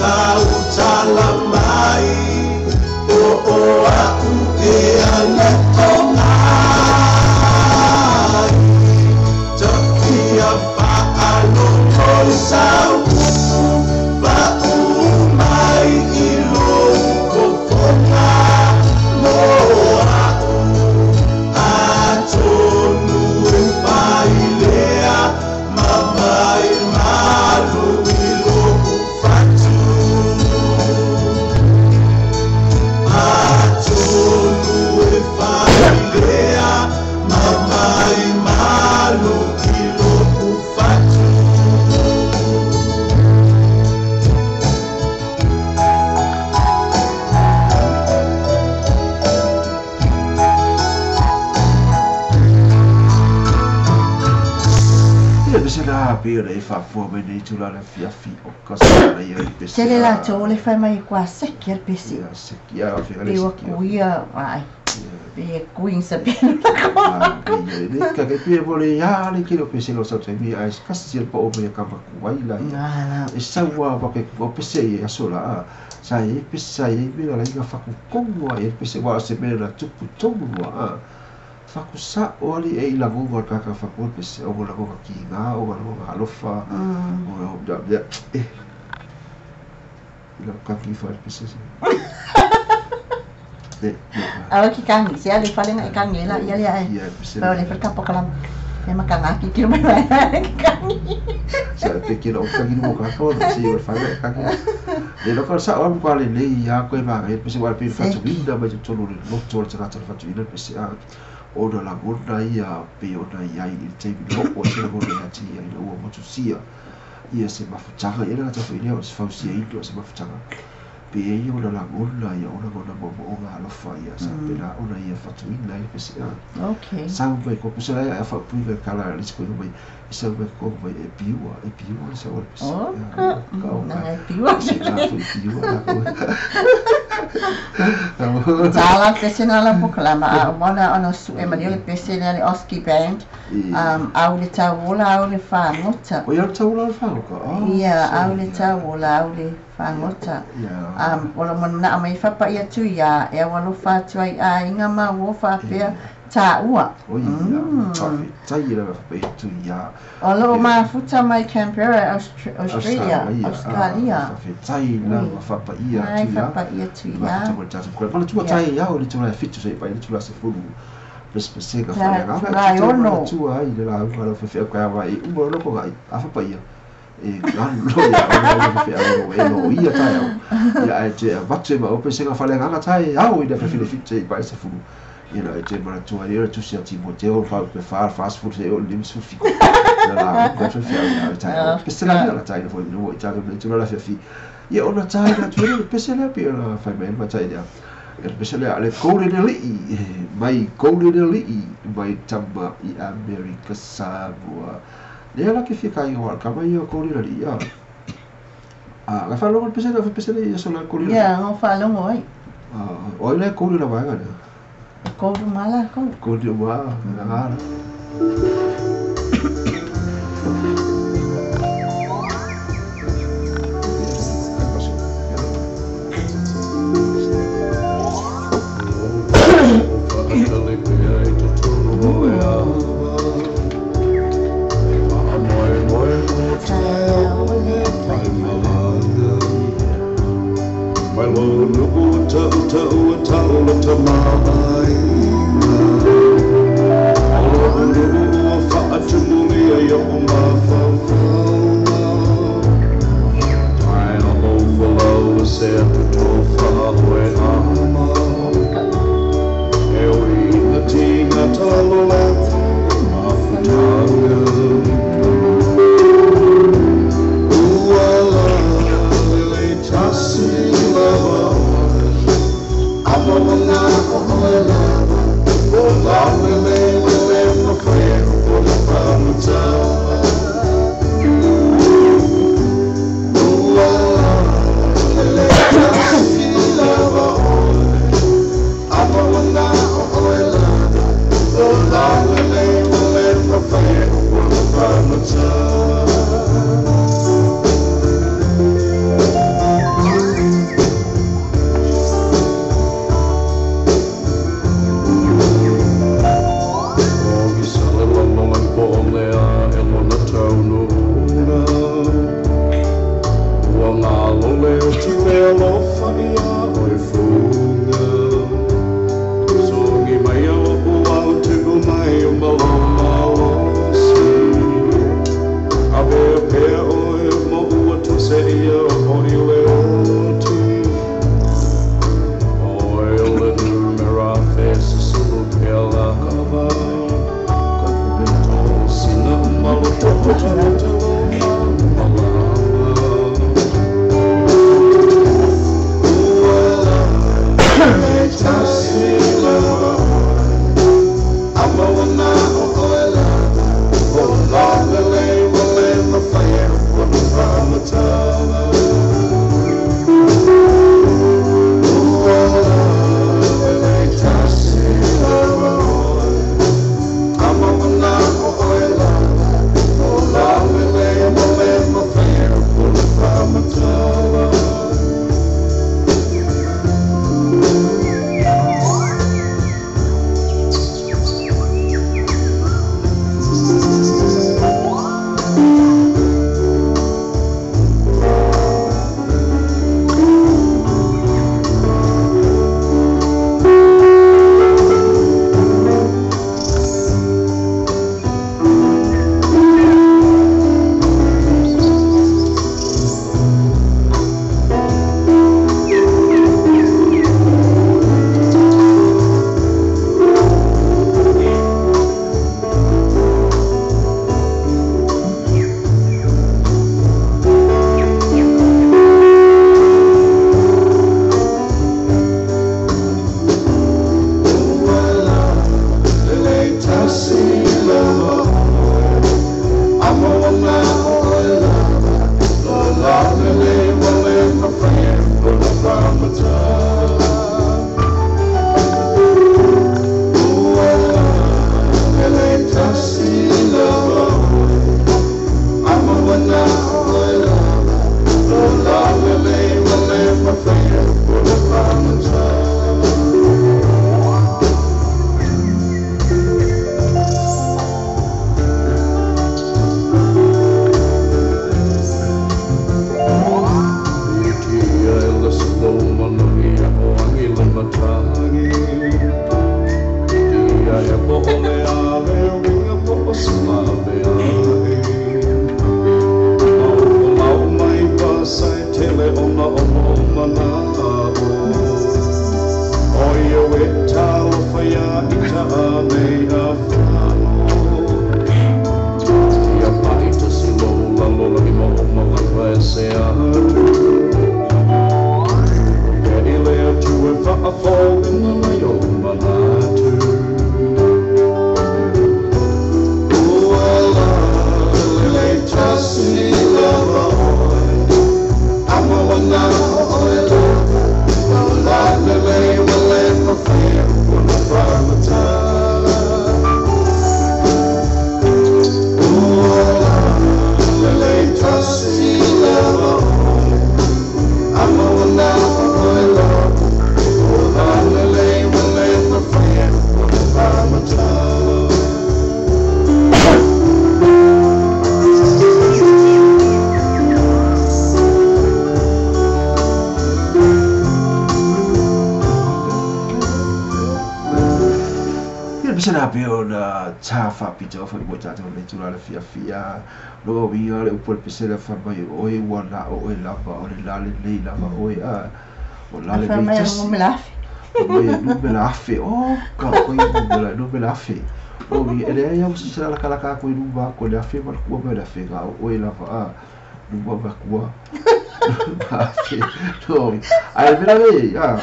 Tautala mai o o a'u e alepo ai Takia fa'aloto i sau Pa'u mai i lou fofoga mo a'u Atonu e failea ma mai malu i lo'u fatu Atonu e failea ma mai malu i lo'u fatu. Ia pese la pe ona e faafoa mai nei tulaga fiafi o ka sa ia le pese. Tele latou o le fai mai kua seki le pese. Ia seki a fe le Pe ua seki. kuia ai. Pe kui sa pe la ko. Le ka ke pe mo le ya le kilo pese lo sa te mi ai kasi el po o me ka ma ku ai la ia. Ala. E saua pa ke o pese ia so la a. Sa e pese sa e me la inga faku kongo e pese wa se me la tupu tongu a. Faku sa o ali e ila ngonga ka ka faku pese o la ngonga ki nga o la ngonga alofa. O la da da. Eh. Ila ka ki fa pese se. Ne. Awa ki kangi, se ale fale nga kangi la ia le ai. Ia pese. Pa le fa kapo kalam. E makanga ki ki mai mai ki kangi. Sa pe ki lo ka ki mo ka ko se o fa ka ki. Le lo ka sa o ko le le ia ko e ma e pese wa pe fa tu winda ma tu lo lo to le ta fa tu winda pese a o na la ngona ia pe o na ia i te lo o se mo le ati ia ina ua motu sia ia se mafutaga ia na ta fo ile o se fausia i o se mafutaga pe e ia o na la ngona ia o na ngona mo mo nga alofa ia sa pe la ona ia fatuina i pese a Okay. sau mai ko pese la ia fa pui ka kala le se ko mai e sau mai ko mai e piua sa o le pese Oh, ka o na ka ngai piua. se la fu piua la ko Tala pese na la pokalama a mona ona su e mani o le pese na le Oski Band. Au le tauola au le fagota. O ia taula le whangoka. Oh, Ia au le ia. tauola au le fagota. Ia. O lo mona mai fapa ia tu ia e alofa atu ai a inga ma wo faapea tāua. O ia, tai la whape tu ia. O lo mafuta mai Canberra, Australia, Australia. Whape tai la whapa ia Ai tu ia. fapa ia tu ia. Mafuta mo tata kore. Mana tua tai ia o le tula fitu se pai le tula se fulu. Pese ka Ta- whai ngā. tula e ono. Tua ai le la uka la whawhea ka wa e uma loko ngai. A whapa ia. E ngā lo ia o le whawhea o e no ia tai au. Ia ai te avatu e ma o pese ka whale ngā tai au i le whawhile fitu se pai se fulu. Ia na e te mana tua ia tu sia Timoteo fa pe fa fast food se o lim su fi. Ia la ka whawhea ia tai au. Pese la ia la tai fo no i tai le tula la whawhi. Ia ona tai la tu le pese la pe ona whai mai ma tai ia. E pese le le kore le li'i mai kore le li'i mai tama i Amerika Samoa. Le ala ke fika i hoa ka mai o kore le li'i. A ka whalongo le pese la pese le ia so la kore le. Ia ngo whalongo ai. A o le kore la waga le. Koru mala ko. Kore wa la ngara. Pito foi mo tata le tula le fia fia no wi le upo le pesela fa mai oi ua na o e lava o le lale nei lava oi a o lale nei tasi mai numera afe o ka koi numera afe o wi ele ia o se la kala ka koi numba ko le afe ma ku ma le afe ga oi lava a numba ma ku afe no ai mera ve a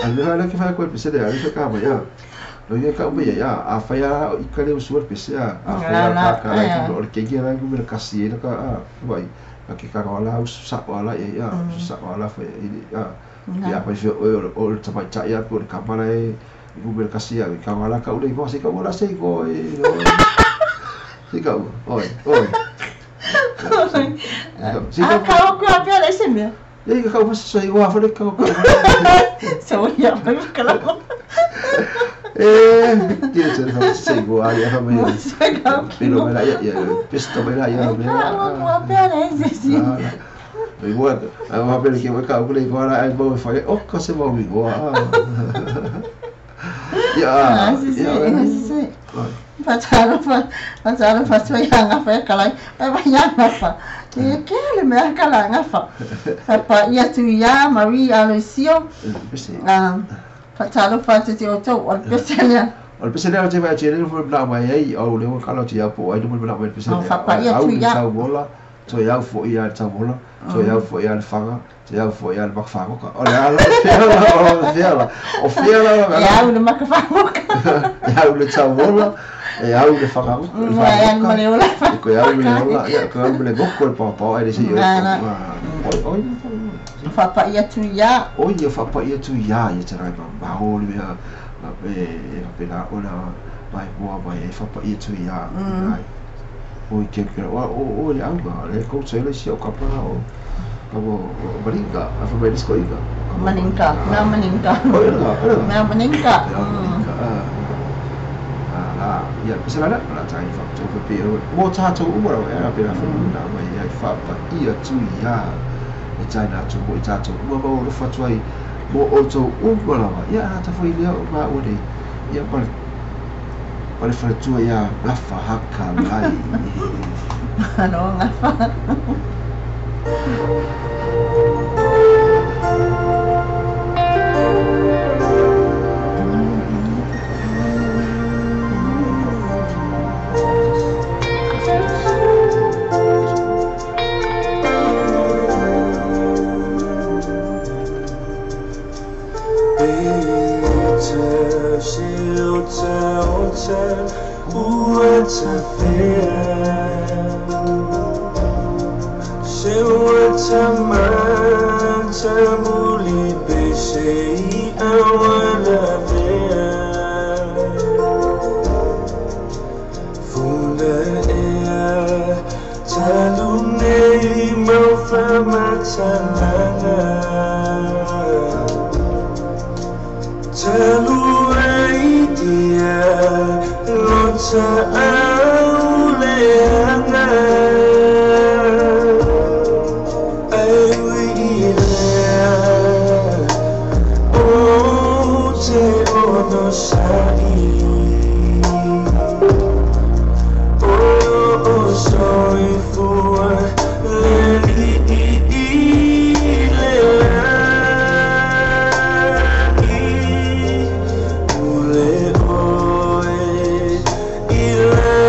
a mera le ke fa ko pesela ale ka ma ya no ia ka uia ia a whai a i ka leo sua pese a whai a ka ka lai o le keiki a lai kumera kasi e ka a wai ka ke kaka wala u sa wala ia ia sa wala whai ia ia whai whio o le tapai tai a po le kamara e i kumera kasi a ka wala ka ule i se ka wala se ko e se ka oi oi a ka o kua pia le se mea ia ka ka se i wa whare ka ka so ia mai ka Eh, tiene que ser igual, ya me. Pero me la ya, pisto me la ya, me la. Igual, a ver que voy a calcular igual a el fue, oh, cosa va igual. Ya. Sí, sí. Pataro fa, pataro fa so ya nga fa kala, pa ya nga fa. Ke ke le me kala nga fa. Pa ya tu ya Maria Aloisio. Ah Fatalo fata te o tau, o le pesele. O le pesele o te vai te le fo na mai ai o le o kala te apo ai no mo le pesele. O whapa ia tu ia. Au mola, to iau fo ia le taumola, to iau fo ia le whanga, to iau fo ia le makawhangoka. O le ala, o le fiala, o fiala. E au le makawhangoka. E au le taumola, e au le whangaoka. E au le ola. E koe au le ola, ia koe au le ngoko le pāpā, ai le se i oi. Oi, Whapa ia tu ia. Oi, ia whapa ia tu ia, ia te rai maho le mea, e pena ona mai mua mai, e whapa ia tu ia. Oi, kia kia, o le auga, le koutou le si o kapana o, o maninka, a wha mai lesko inga. Maninka, mea maninka. Oi, ora, ora. Mea maninka. Mea maninka, la, ia, pese la, la tai whakatau pe, mō tātou umara, e ara pera whanuna mai, ia whapa ia tu ia. E tai nā tō i tātou ua mau o whatu ai mō o tō umarawa. Ia ata fo i lea o mā ua nei. Ia pare wharatua ia ngawha haka lai. Ano ngawha. Ule oe, ile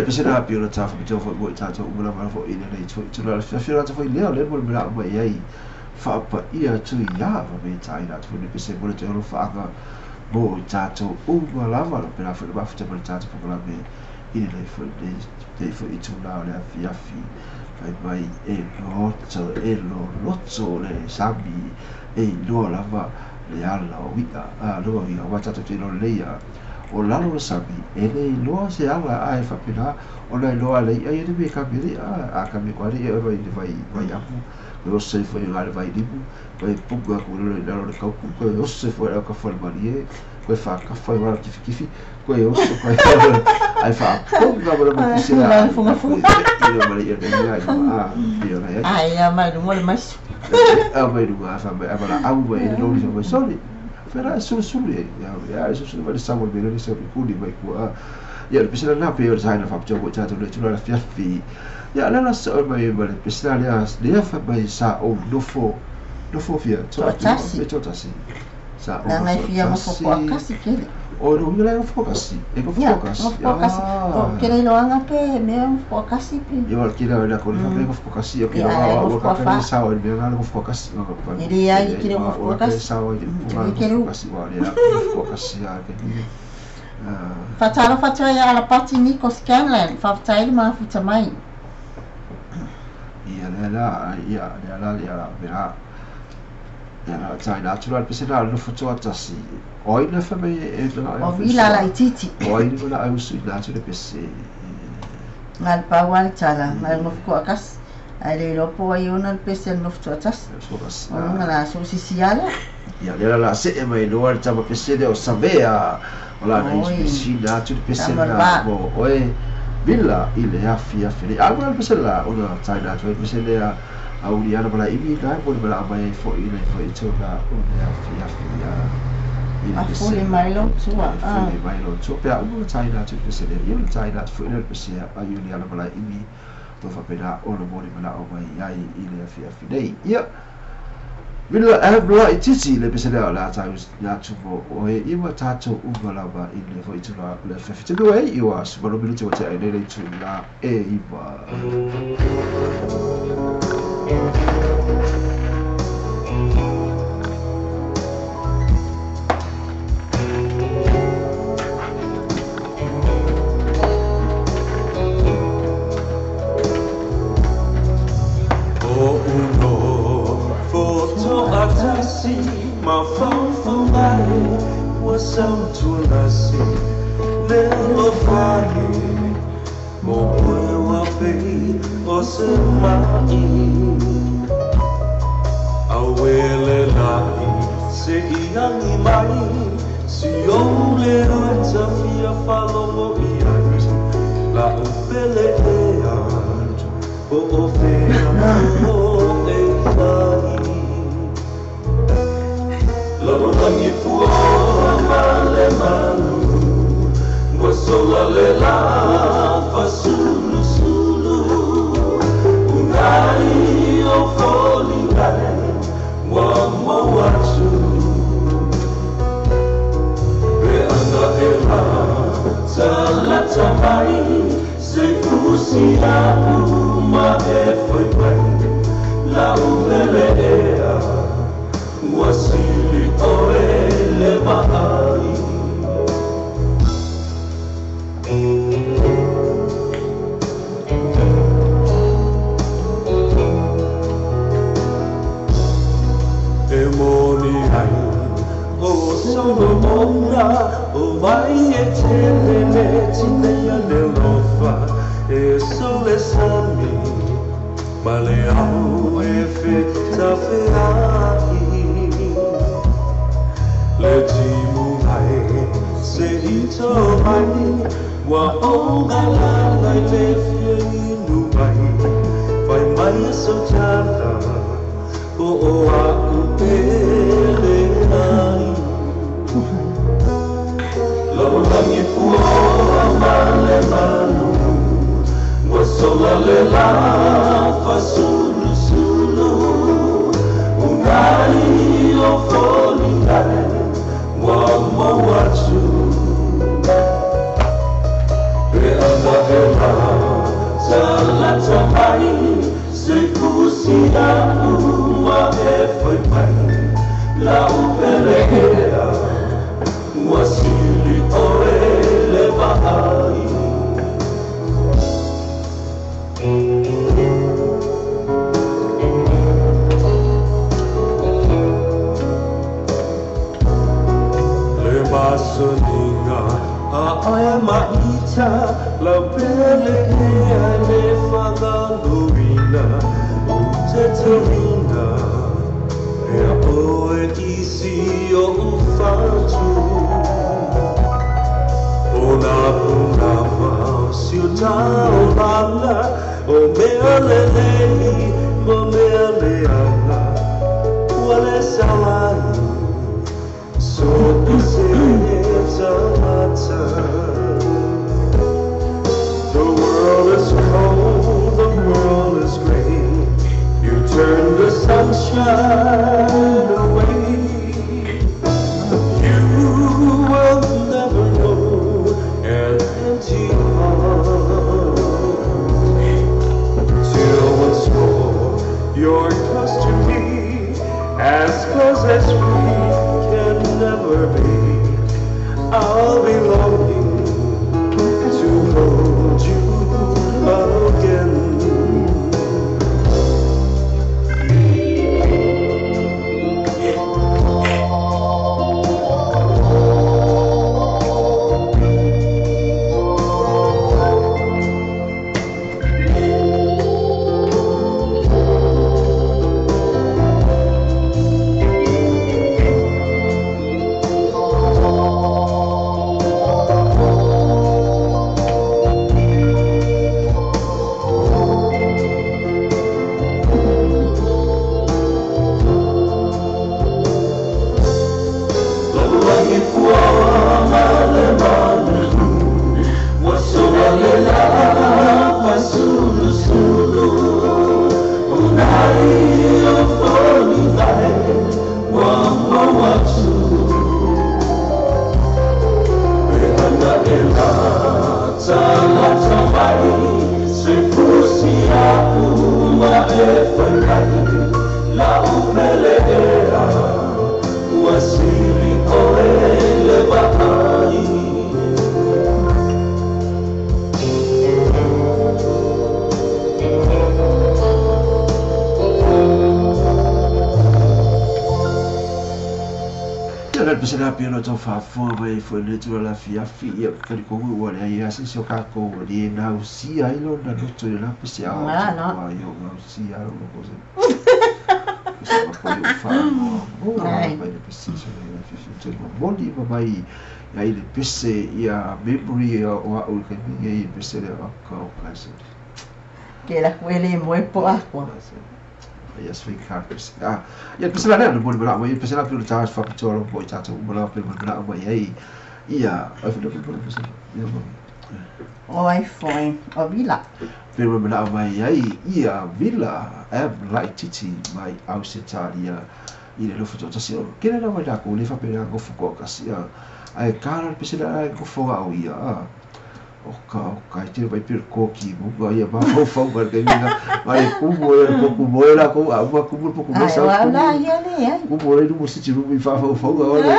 pesera pi o le tāwha me tō mo i tātou umala mara fo i le nei tō i tūla le whiawhia rātou fo i lea le mo le mea mai ai whaapa ia tui ia ma me tā i rātou fo le pese mo le te olo whaanga mo i tātou umala mara pera fo le mafuta mo le tātou whakalame i le nei fo nei fo i tūla o le awhiawhi fai mai e loto e loloto le sami e iloa lava le ala o wia a loa wia wa tātou te ilo leia o lalo le sami e le iloa se ala a e whapena o na iloa le ia e me ka mere a ka me koare e vai le vai vai apu ko o se foi le vai limu ko e punga ko le lalo le kauku ko o se foi ka foi marie ko e fa ka foi wala kifi kifi ko e oso ko e ai fa punga mo le pisi la funga funga ia mare ia ia a ia na ai ia mai mo le mais a mai lu a fa mai a la au mai le lori mai sorry Fera sulu sulu ya ya sulu sulu mai sa mo le le sa ku ni mai ku a ya le pisi la pe o sa na fa jo mo cha to le tu la fia fi ya la la sa mai mai le pisi la le fa mai sa o no fo no fo fia to tasi to tasi sa o ngai fia mo fo kasi kele o no le fo kasi e ko fo kasi fo kasi o kele lo anga pe me fo kasi pe yo al kila la ko fa fo kasi o kila o ka ka sa o me ga fo kasi iri ai kile fo kasi sa o kele kasi wa le fo kasi a ke Fatalo fatua ia ala pati Nico Scanlan fafatai ma futa mai ia le la ia le la ia la me la tai natural pesera no foto atasi oi na fa me e o vila la ititi oi no la usu na tu le pese ngal pa wal tala ngal mo ko akas ai le lopo ai ona le pese no foto atas o o la so sisiala ia le la se e mai lo al tama pese de o sabea o la na isi na tu le pese na mo oi vila ile afia fele a le pese la ona tai na tu le pese le a uri ana mala iwi nai mo le mala mai fo i le fo i tōna o le awhi awhi a a fuli mai lo tua a fuli mai lo tua pea umu tai nā tu pese le ia le tai nā tu fo i le pese a uri ana mala iwi tō whapena o le mo le mala o mai ai i le awhi awhi nei ia Mila e la i titi le pese lea o le ata nā tu mo o he iwa tātou umalama i le fo i tūla le awhi te nua e iwa sumalo mili te wa te ai nei tū la e iwa. O uno foto atasi ma fofo mai wa sautulasi le lo fai mo wa fe o se mai awele lai se iangi mai si o le roita fia falogo ia la upele ea o o fea o e mai la langi fua male malu wa sola le la fa sulu sulu unai o foli nai wa mawatu pe anga e la talata mai se usi ma e foi mai la umele ea wasili oe le maai. E moni ai o Solomona o vai e tele le tinea le lofa e sole sami ma le au e fe ta feai le timu ai se ito mai wa o la la le fie inu mai fai mai so tala o o a u pele ai la langi fua ma le malu wa sola le la fa sulu sulu unai o foli nai wa mawatu pe anga e la mata Lau pele e ai le whakaluina O te tarina Ea oe isi o uwhatu O nā puna mau si o tau langa O mea lelei mo mea leanga Ua le sawai So ise tamata. The world is cold, the world is gray. You turn the sunshine away. You will never know an empty heart till once more you're close to me, as close as we can never be. I'll be longing to hold you again. Mai foi le tula la fiafi ia kali ko ua le ia se so ka ko le na usia ai lo na loto le la pese a no yo na usia lo ko se ko yo fa mo mai le pese so le fifi te mo moli mai ia le pese ia memory o a o ke ni ia pese le ka o ka se ke la kuele mo po aqua. Yes, we can't. Ah, ia pese la le mo la mo pese la pelo ta fa pitoro mo ta to mo la pelo la mo ia ia ai foi pelo pese ia mo o ai foi o vila pelo mo la mai ia ia vila em lai titi mai Australia i le lofo to se ke la mai la ko le fa pelo ko fu ko kasi ai kara pese la ko fo au ia o ka te vai per koki mo ia ba fo fo ba ke mina vai kumo ia ko kumo la ko a ma kumo po kumo sa la ia le ia kumo le no se ti mi fa fo fo o le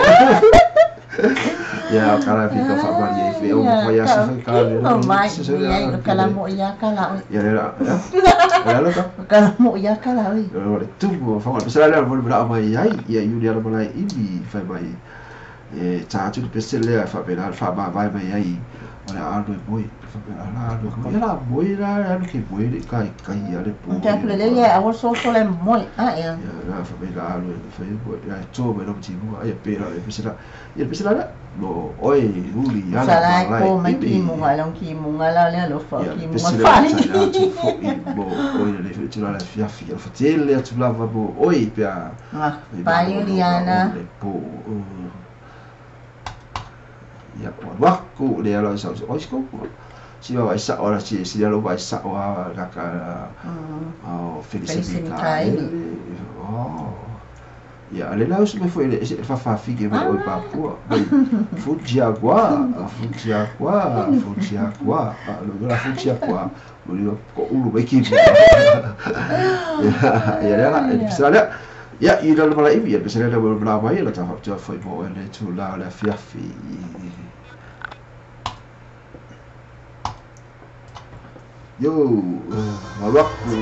ia kara fi ka fa ba ia fe o mo ia se ka le o mai ia kala mo ia kala ia le la ia la ka kala mo ia kala oi le tu mo fa mo se la mo la mai ia ia Julia la mai ibi fa mai e ta tu pese le fa pe la fa ba vai mai ai ora alo e moi fa pe ala alo moi la moi la alo ke moi le kai kai ale po ta le le ia o so so le moi a ia la fa pe la alo fa moi la to me lo ti mo ai pe la pe la ia pe la lo oi uli ala la ko mai ki mo ala ki mo ala le lo fa ki mo fa ni mo oi le fe la fia fia fa te le tu la va mo oi pe a pa Juliana po ia wa ku le ala sa oi sko si va sa ora si si lo va sa wa la ka o Felice Mikael oh ia ale la us me foi le fa fa fi ke me oi papua Fujiagua Fujiagua Fujiagua lo la Fujiagua lo ko ulu mai ki ia ia la la ia i la mala ibi ia pese la la mai la ta fa foi mo le tu la la fia fi yo Marocco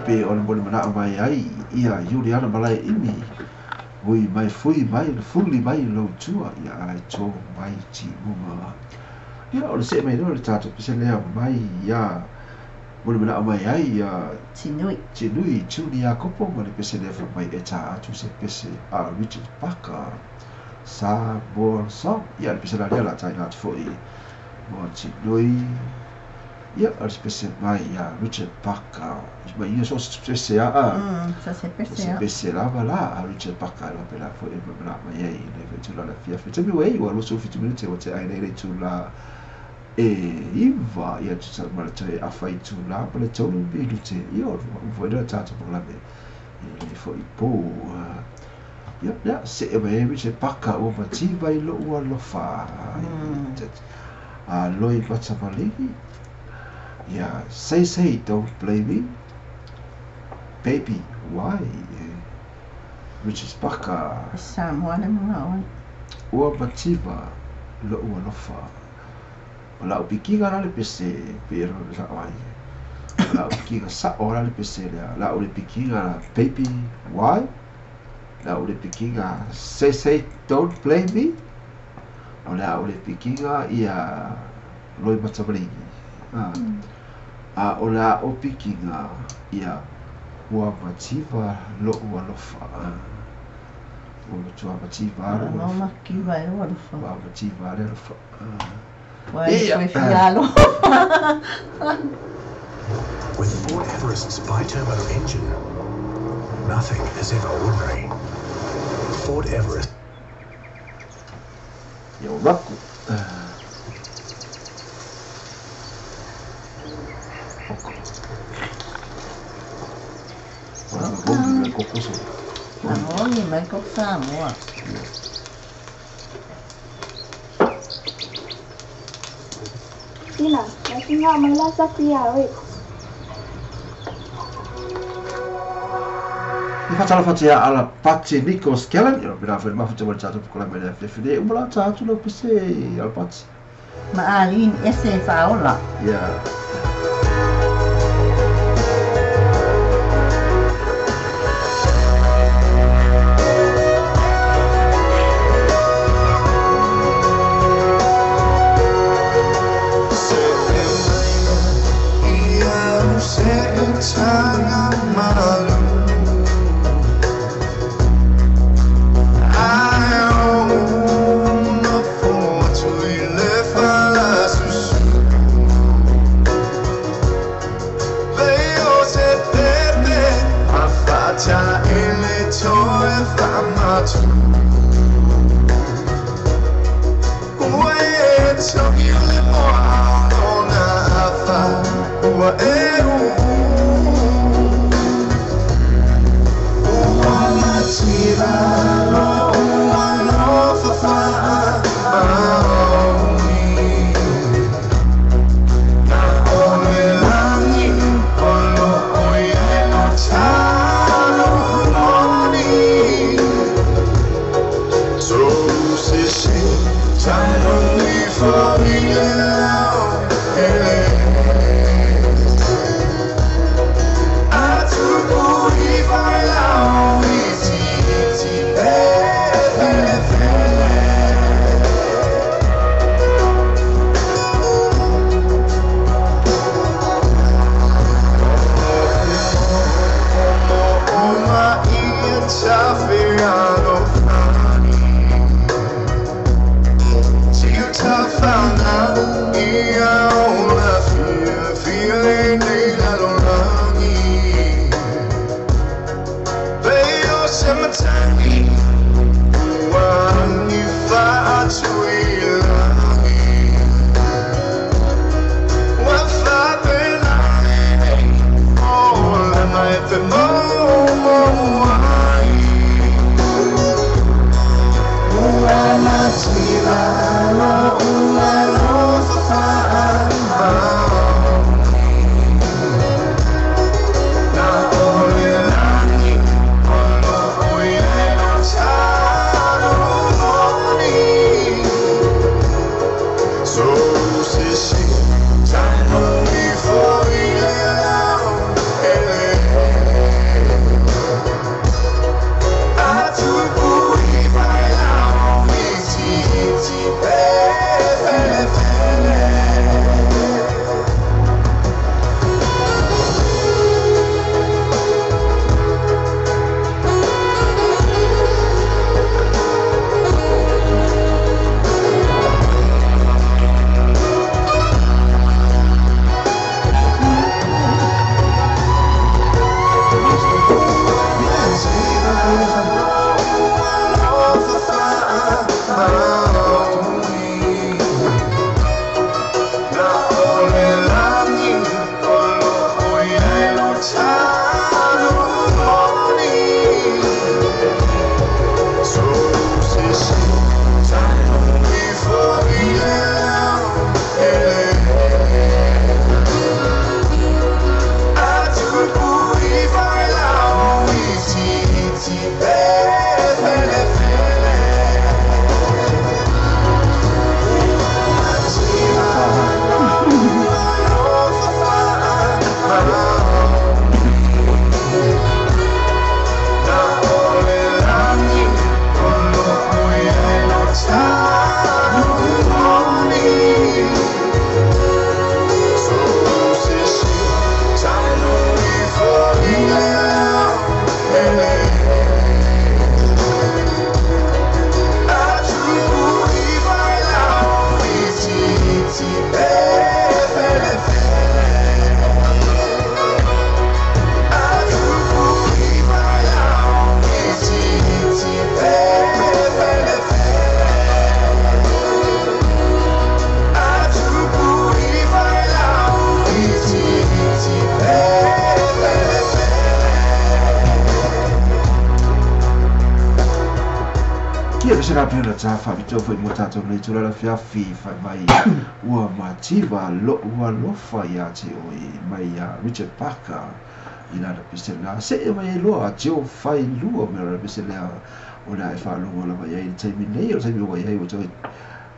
Pe o le mole mana mai ai ia Juliana Malai imi hui mai fui mai fuli mai lo tua ia ai tō mai ti munga ia o le se mai le tātou pese lea mai ia mole mana mai ai ia tinui Julia Kopo ma le pese lea fa mai e tā atu se pese a Richard Parker sa bo so ia le pese la lea la tai nā foi mo tinui ia o le pese mai ia Richard Parker ma ia so se a so se pese a pese la va la a Richard Parker la pela fo e ma mai ai le fe la fia fe te mi wei wa lo so 50 minutes o te ai le tu la e iva ia tu sa ma te a fai tu la pa le tolu bi lu te ia o fo da ta ta la be le fo i po ia ia se e mai Richard Parker o ma ti vai lo wa lo fa a loi pa maligi. Yeah, say, don't blame me. Baby, why? Richard Parker. Samoa le Ua mativa lo ua lofa. O la upikinga la le pese, pero sa ai. O la upikinga sa ora le pese lea. La o le pikinga la baby, why? La o le pikinga say, don't blame me. O la o le pikinga ia loi matamaligi. A o la o pikinga ia ua mativa lo ua lofa. Ua matua mativa lo ua mativa lo ua lofa. Ua mativa lo lofa. Ua e fialo. With Ford Everest's bi-turbo engine, nothing is ever ordinary. Ford Everest. Ia o raku. Gongi mai ko Samoa. Tina, mai singa mai la sa kuia oi. I whatala ala pati Nico Skellan, ia pera foi mafuta mo tatu ko la mele fefele, o la tatu lo pese ala pati. Ma alin ese faola. Yeah. Se utaga malu Ae o nofo atu i le falasusu Lei o se pepe a fata i le toe faamatu Ua e togi o le moa o na afa ua e ua mativa lo'u alofa faamaoni Na o le lagi o lo'o i ai lo talo moni So se se tanu ifo i le lao ele Atupu i failao i titi pefele fele O ma ia tawhiano fani Tiu tawhana ia o la fia fia le nei lalolangi Lei o se matangi ua ni whaatu i langi Ua whapena nei o le mai fe mo mo ai Ua mativa lo'u alofa faamaoni Na o le lagi o lo'o i ai lo talo moni So se se tanu ifo i le lao ele Atupu i failao i titi pefele fele Na o le lagi o lo'o i ai lo talo moni So se se tanu ifo i le lao ele Atupu i failao i titi pefele fele Mativa lo'u alofa faamaoni Na o le lagi o lo'o i ai lo talo moni So se se tanu ifo i le lao ele Atupu i failao i titi pefele fele Atupu i failao i titi pefele fele Atupu i failao i titi pefele fele Ia se la pena ta fa vito foi mo tatou nei tula la fiafi fai mai ua mativa lo'u alofa ia te oe mai ia Richard Parker i lana pese la se e mai ai loa tio fai lua me lana pese lea o le a e faalogo lava i ai le taimi nei o le taimi ua i ai ua toe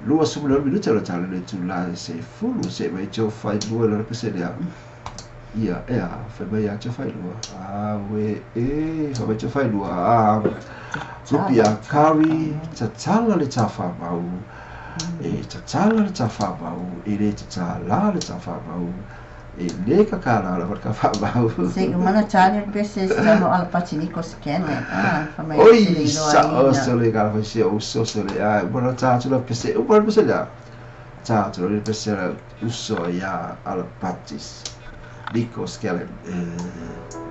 26 minute o le tala le tula e se fulu se mai tio fai lua lana pese lea ia ea fai mai ia tio fai lua a we e fai mai tio fai lua a Lupi a kari tatala le tafamau e tatala le tafamau e le tatala le tafamau E lē kakā lava le kafaamau. Se uma na tali le pese se tano ala patiniko scanner. Ah, fa mai Oi, se le sa'o iloaina. se le kalafaisia uso se le a uma na tā atu la pese uma le pese lea tā atu le pese la uso iā Alapatis Nico Skellen e.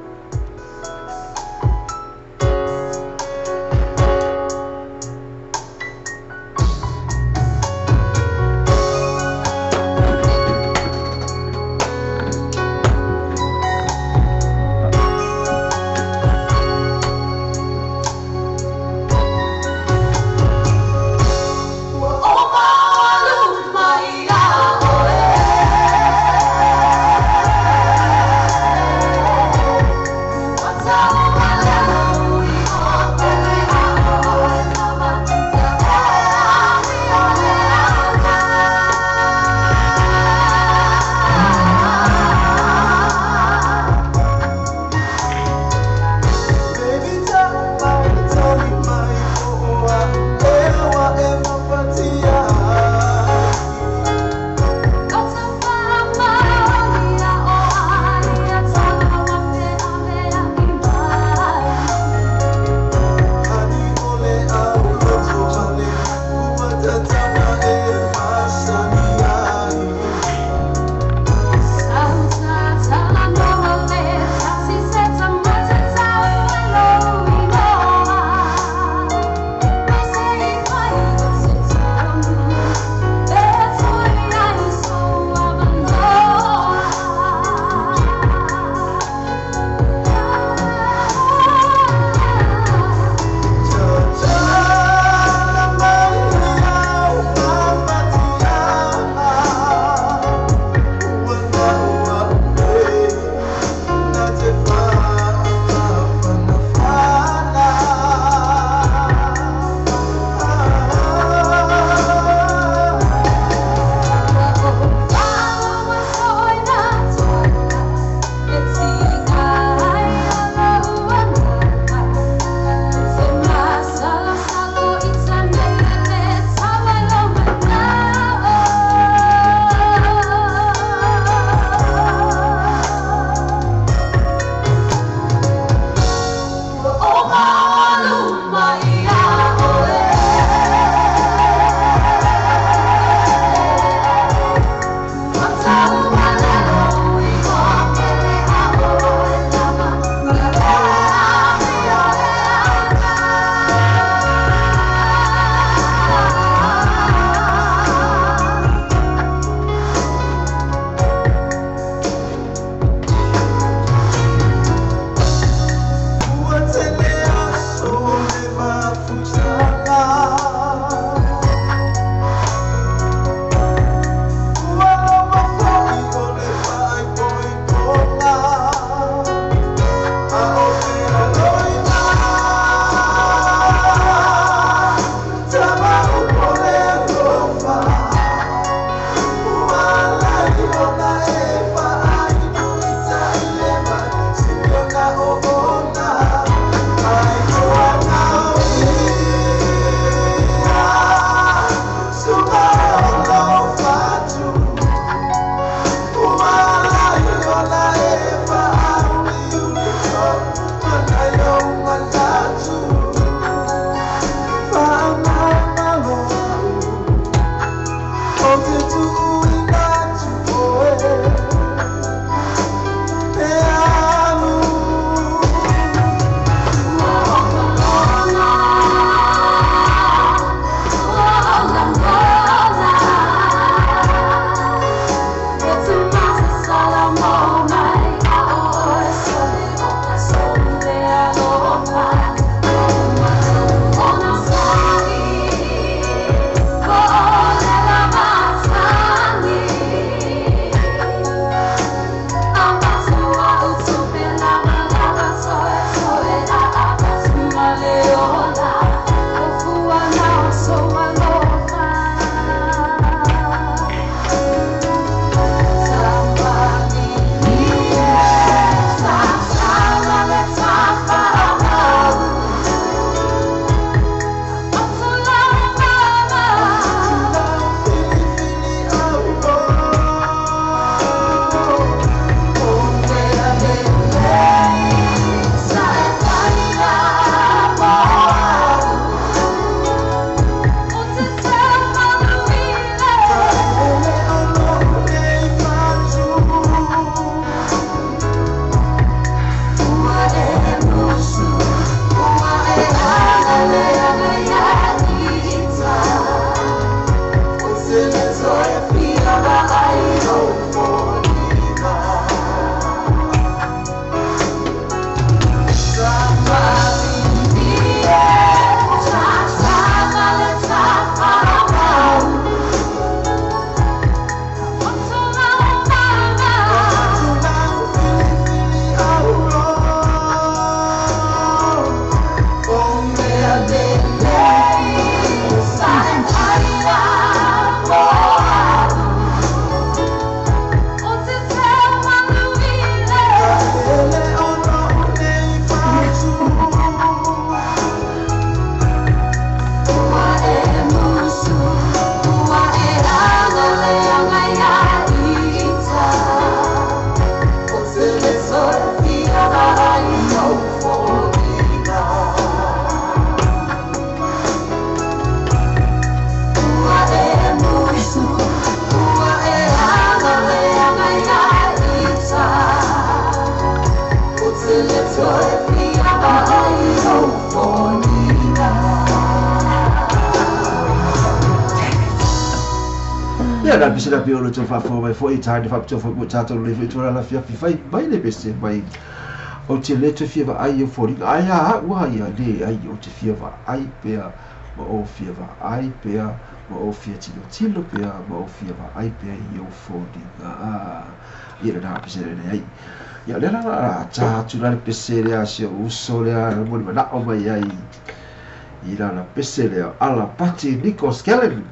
Pese la pio lo tau faafofoga mai foi i taini faapitoa foi mo tatou lelei foi tulaga afiafi fai mai le pese mai ou te le toe fia vaai i ou foliga ae a au a ia leai ou te fia vaai pea ma ou fia vaai pea ma ou fia tilotilo pea ma ou fia vaai pea i ou foliga ia lena pese leai ia lea la ta atu la le pese lea si ou uso lea mo le manao mai ai i lana pese lea ala pati Nico Skellen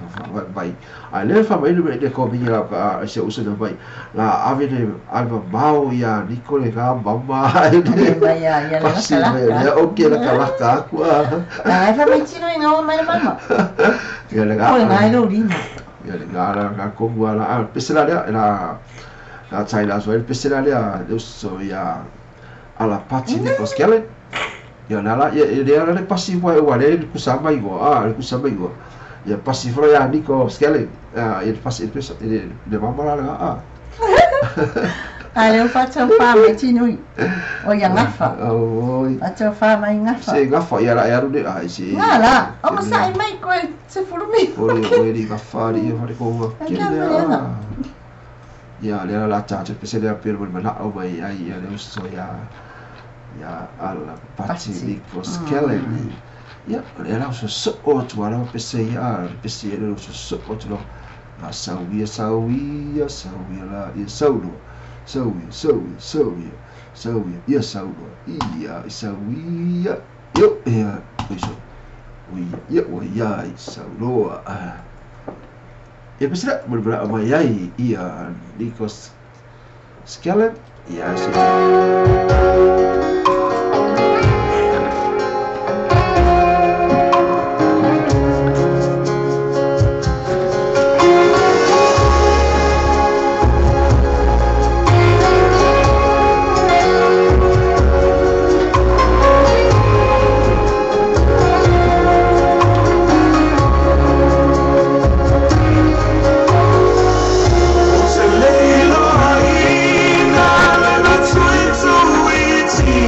mai ai le fa mai le ko mi la ka se uso na mai la ave le ave mamao ia Nico le ka mama ai le mai ia ia le la le o ke la kala ka ku a ai fa mai tino inga o mai mama ia le ka o ngai lo lima ia le ka la ka ko la pese la la la tai la so le pese la le uso ia ala pati Nico Skellen ia nala ia le le pasi wa wa le kusama igo a le kusama igo ia pasi fro ia Nico Skellen a ia pasi le le mama la a a le fa fa mai tinui o ia ngafa oi fa fa mai ngafa se ngafa ia la ia ru ai se nga la o ma sai mai ko se fulumi oi oi ri ngafa ri ia fa ko ke ia le la ta te pese le pe mo mana o mai ai ia le uso ia ia ala pati Nico Skellen ia le la so so o tu ala pese ia pese le so so o tu la sauia sauia sauia la ia saulo sauia sauia sauia sauia ia saulo ia sauia yo ia iso ia o ia saulo ia pese la mo bra mai ai ia Nico Skellen ia se Thank you.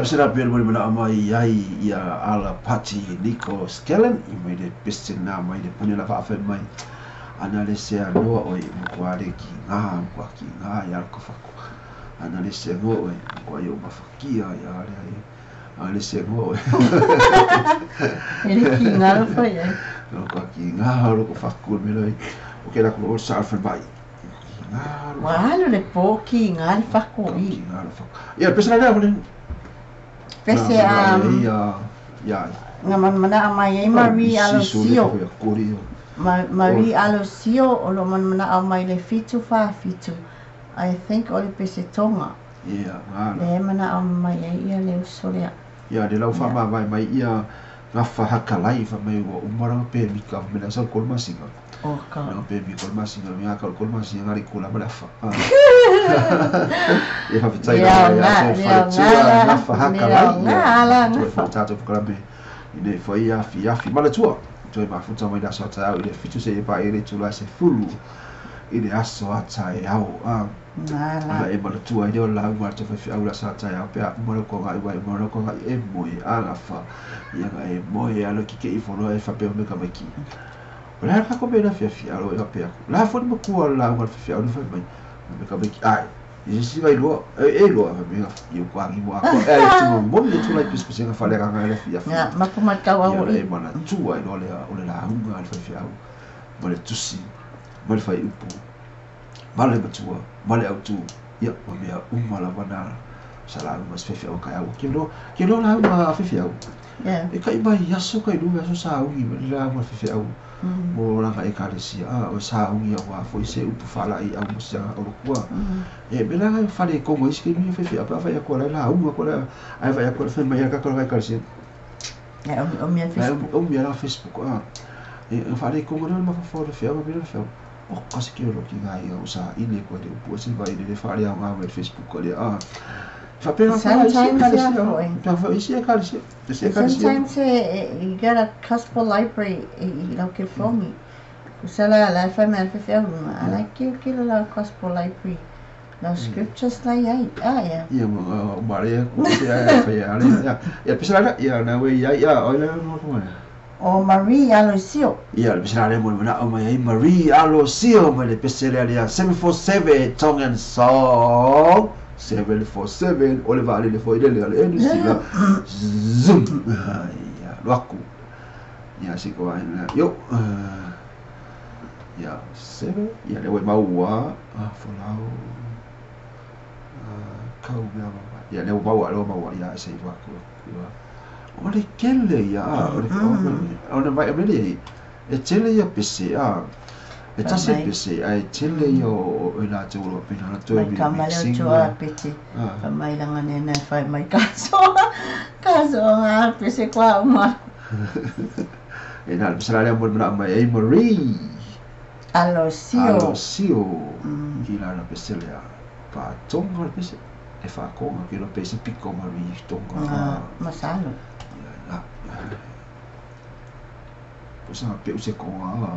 Pesela pe mo mana mai ai ia ala pati Nico Skellen i mai le pese na mai le pune la fa mai ana le se anoa oi mo ko ale ki ngā mo ki ngā ia ko fa ana le se ngo oi ko ai o mafakia ia ale ai ana le se ngo oi ele ki ngā lo fa ia no ko ki ngā lo ko fa ku me loi o ke la ko o sa fa mai wa lo le po ki ngā le fa ku i ngā lo fa ia pese la le pese ia nga mana mai ai Marie Alosio Marie Alosio o lo mana mai le fitu fa fitu I think o le pese tonga. Ia, ngā. Le mana au mai ai ia le uso lea. Ia, le lau wha mai mai ia ngā whahakalai wha mai ua umaranga pe mika wha mena sau kol masinga. Oh, ka. Ngā pe mika kol masinga, ngā kol kol masinga ngā kula ma le wha. Ia wha whitai Ia, ia ngā, te ia, wharetua ngā, ngā whahakalai. ngā, ala, Ia, ngā wha tātou whakarame. I nei whai afi afi mana tua. Toi mafuta mai la sa tau i le fitu se e pa e le tula se fulu. I le aso ata e au. Ngā Ala e mana tua i leo la unga te whai au la sa tai au pea umara ko ngai wai umara ko ngai e moe ala fa ia ngai e moe ala ki ke i fono e fa pea me ka mai ki. O la ka ko me la fia fia alo e ka pea. La fo ni makua la unga fia fia au ni mai me ka mai ki ai. I si vai loa e loa fa me i ko angi mo ako e tu mo mo ni tu lai pis pis nga fa le nga le fia fia. Ngā, mapu matau au Ia e mana tua i loa le o le la unga le fia fia au. Ma le tusi ma le fai upu. Ma le matua, ma le autu, ia, ma mea uma lava nā sa la uma se fefe au kai au. Ke lo la uma a fefe au. Yeah. E kai mai aso kai lu aso sa ungi ma le la uma fefe au. Mo la ka e kalesia, a o sa ungi au a foi se upu whala i au mo sia o lokua. E me la ngai whale kongo isi ke nui fefe au, pa whai ako la la unga ko la, ai whai ako la whai mai a kako la kai kalesia. E, o mea Facebook. O mea la Facebook, a. E whale kongo leo ma whawhao le whiau, ma mea le whiau. O kasi ke ro ki ngai au sa ile ko le upu se vai le whare au ngā mai Facebook ko le a. Fa pera fa isi Sometimes, kalesia. yeah, boy. Pa fa isi kalesia. Isi kalesia. Sometimes you got a gospel library i lau ke fongi. Kusala la fa me fa fa I like you ke la gospel library. No scriptures la ai. Ah yeah. Ia ma mare ko se ai fa ia le ia. Ia pesa la ia na we ia ia o le mo ko na. O Marie Alosio. Ia le pesa le mo na o mai Marie Alosio mai le pesa le ia 747 Tongan song 747 o le vale le foi le le le si la zoom ia loaku ia si ko ai na yo ia 7 ia le we maua a folau kau mea ia le maua ia se loaku o le kele ia o le vai o le e tele ia pese a e tasi pese a e tele ia o la te olo pena la toe Mai ka mai leo tua pete. Fa mai langa nena fai mai kaso. Kaso ngā pese kwa uma. E nā le pese la lea mo mana mai e Marie Alosio. Alosio ki la la pese lea pa tonga le pese e fa konga ki lo pese piko Marie tonga. Ngā masalo. Ia la. Posa pe use konga.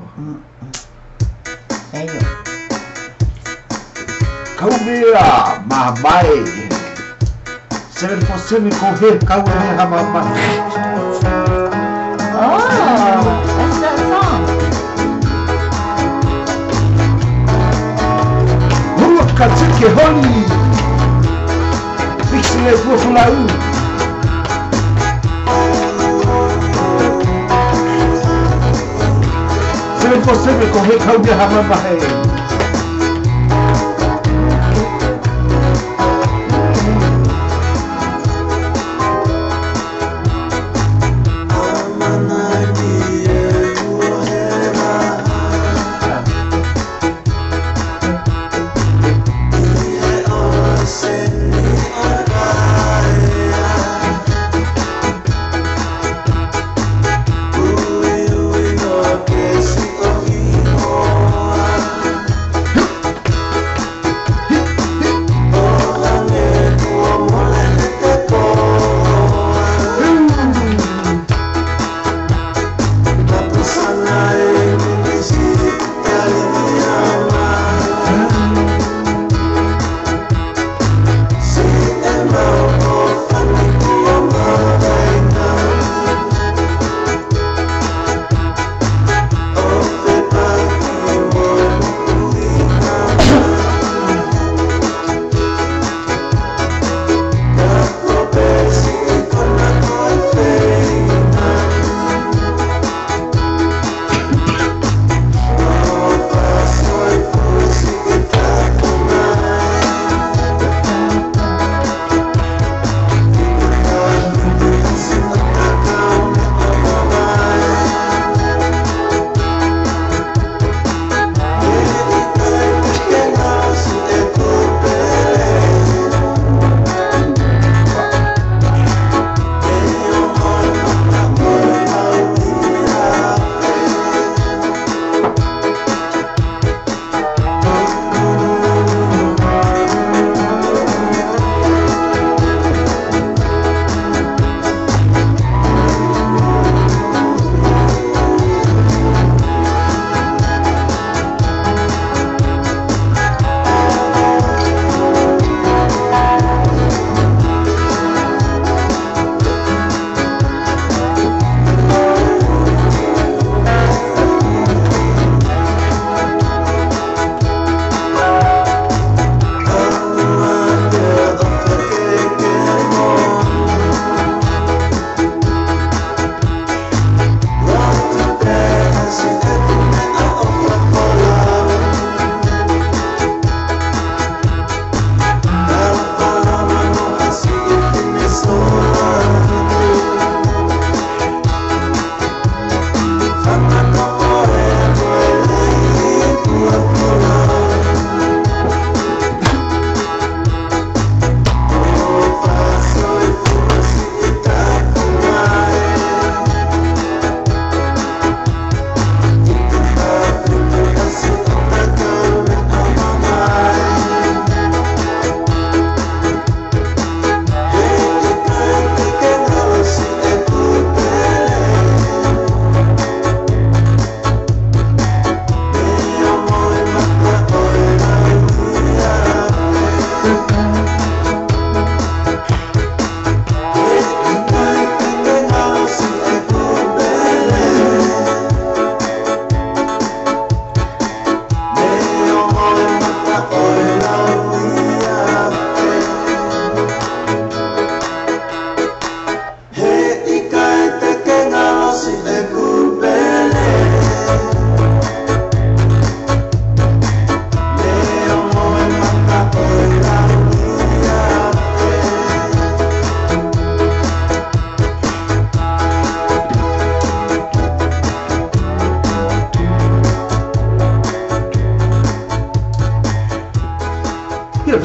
Eio. Kaumea mamai. 747 ko he kaumea mamai. Oh, that's that song. Hua ka tike holi. Mixi le fuafulau. 747 ko he kaumea mamai.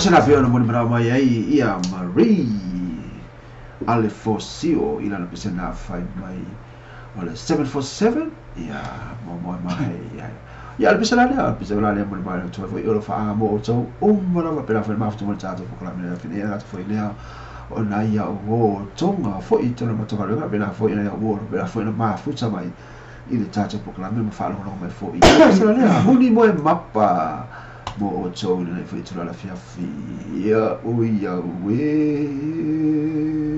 Pese na fia na moni mana mai ai ia Marie Alefosio i lana pese na fai mai o le 747 ia mo mo mai ia ia le pese la lea pese la lea moni mai toi foi o le whaanga mo o tau uma lava pela fai mafutu mo le tātou pokalame lea fine atu foi lea o na ia o tonga foi tona matonga lea pela foi na ia o pela foi na mafuta mai i le tātou pokalame ma whaalongo mai foi ia pese la lea huni mo e mapa mo o tau nei foi tula la fiafi ia ui ia ue ia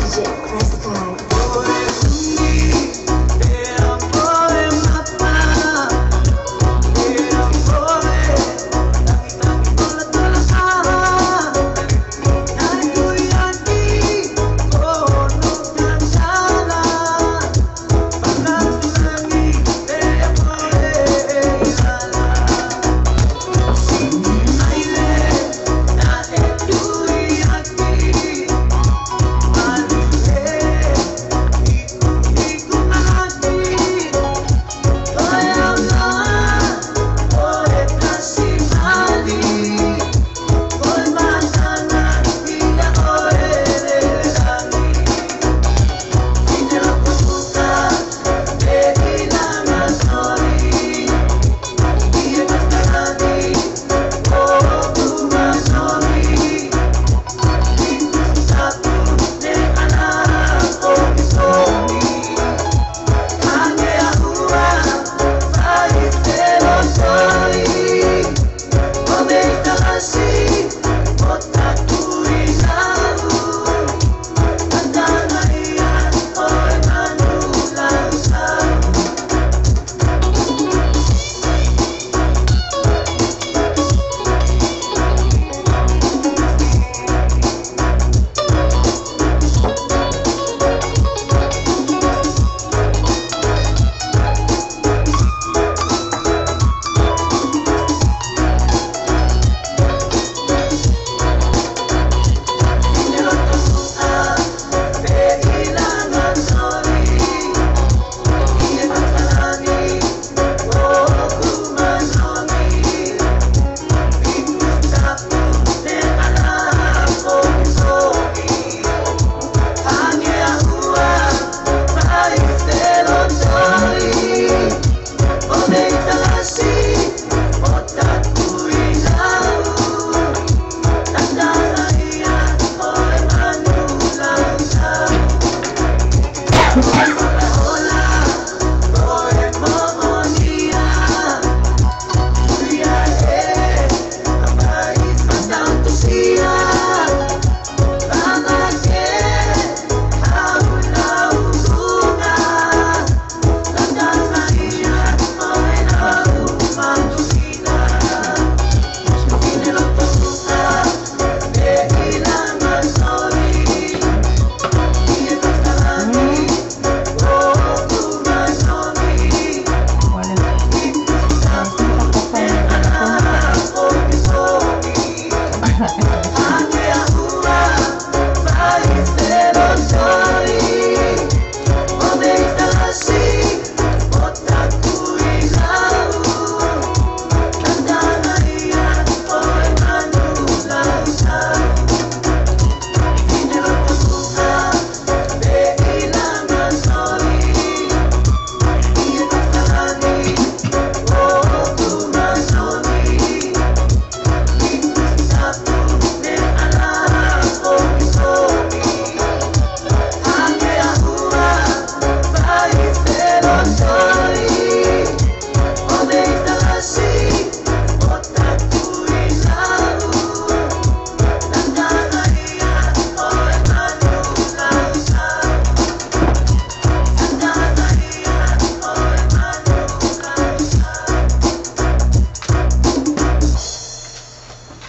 DJ Prescott.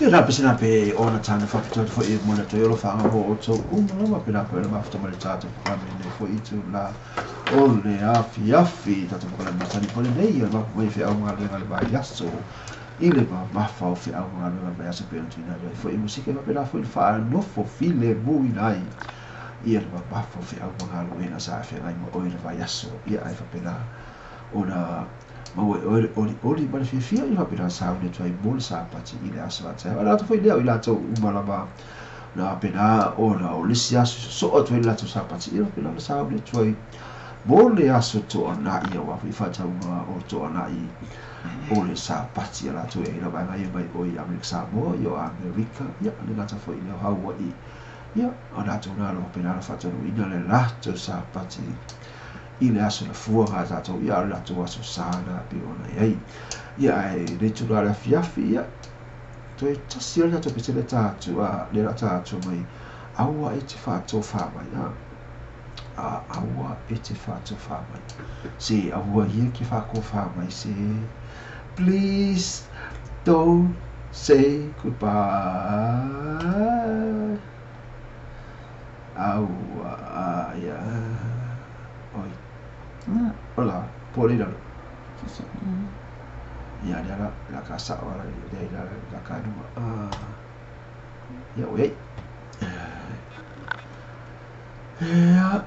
Ia na pese na pe ona tāna whakatau te whai e mona toi olo whaanga mo o tau uma lama pe nā pēna mafuta mai le tātou whakamene nei fo i tu la o le afi afi tātou whakamene masani pone nei ia mapu mai whe au ngā lenga le vai aso i le mamafa o whe au ngā lenga le vai aso pe ona tuina ai fo i musika ma pe nā fo i le wha nofo file mui nai ia le mamafa o whe au ngā lenga sa whe ngai mo oi le vai aso ia ai whapena ona maua e oe le olioli ma le fiafia i faapena sauni atu ai mo le sapati i le aso a taeao. A o le ata foi lea o i latou uma lava na faapena ona o le isi aso sosoo atu ai le latou sapati, ia faapena ona sauni atu ai mo le aso toanai, aua foi faatauga o toanai o le sapati a latou e ai lava e gaia mai oe i Amerika Samoa, ia o Amerika, ia le gata foi i lea o Hawaii, ia o latou na lo faapena ona faataunuuina le latou sapati i le aso na fua ga tatou ia, a o le latou aso sa na pei ona i ai. Ia ae le itula le afiafi, ia toe tasi le tatou pese le ta atu a le la ta atu mai aua e te faatofā mai a a aua e te faatofā mai se aua ia ke faakofā mai se please don't say goodbye aua ia oi ola po le lalo ia le ala la ka sa ala le la la ka numa ia oi ia.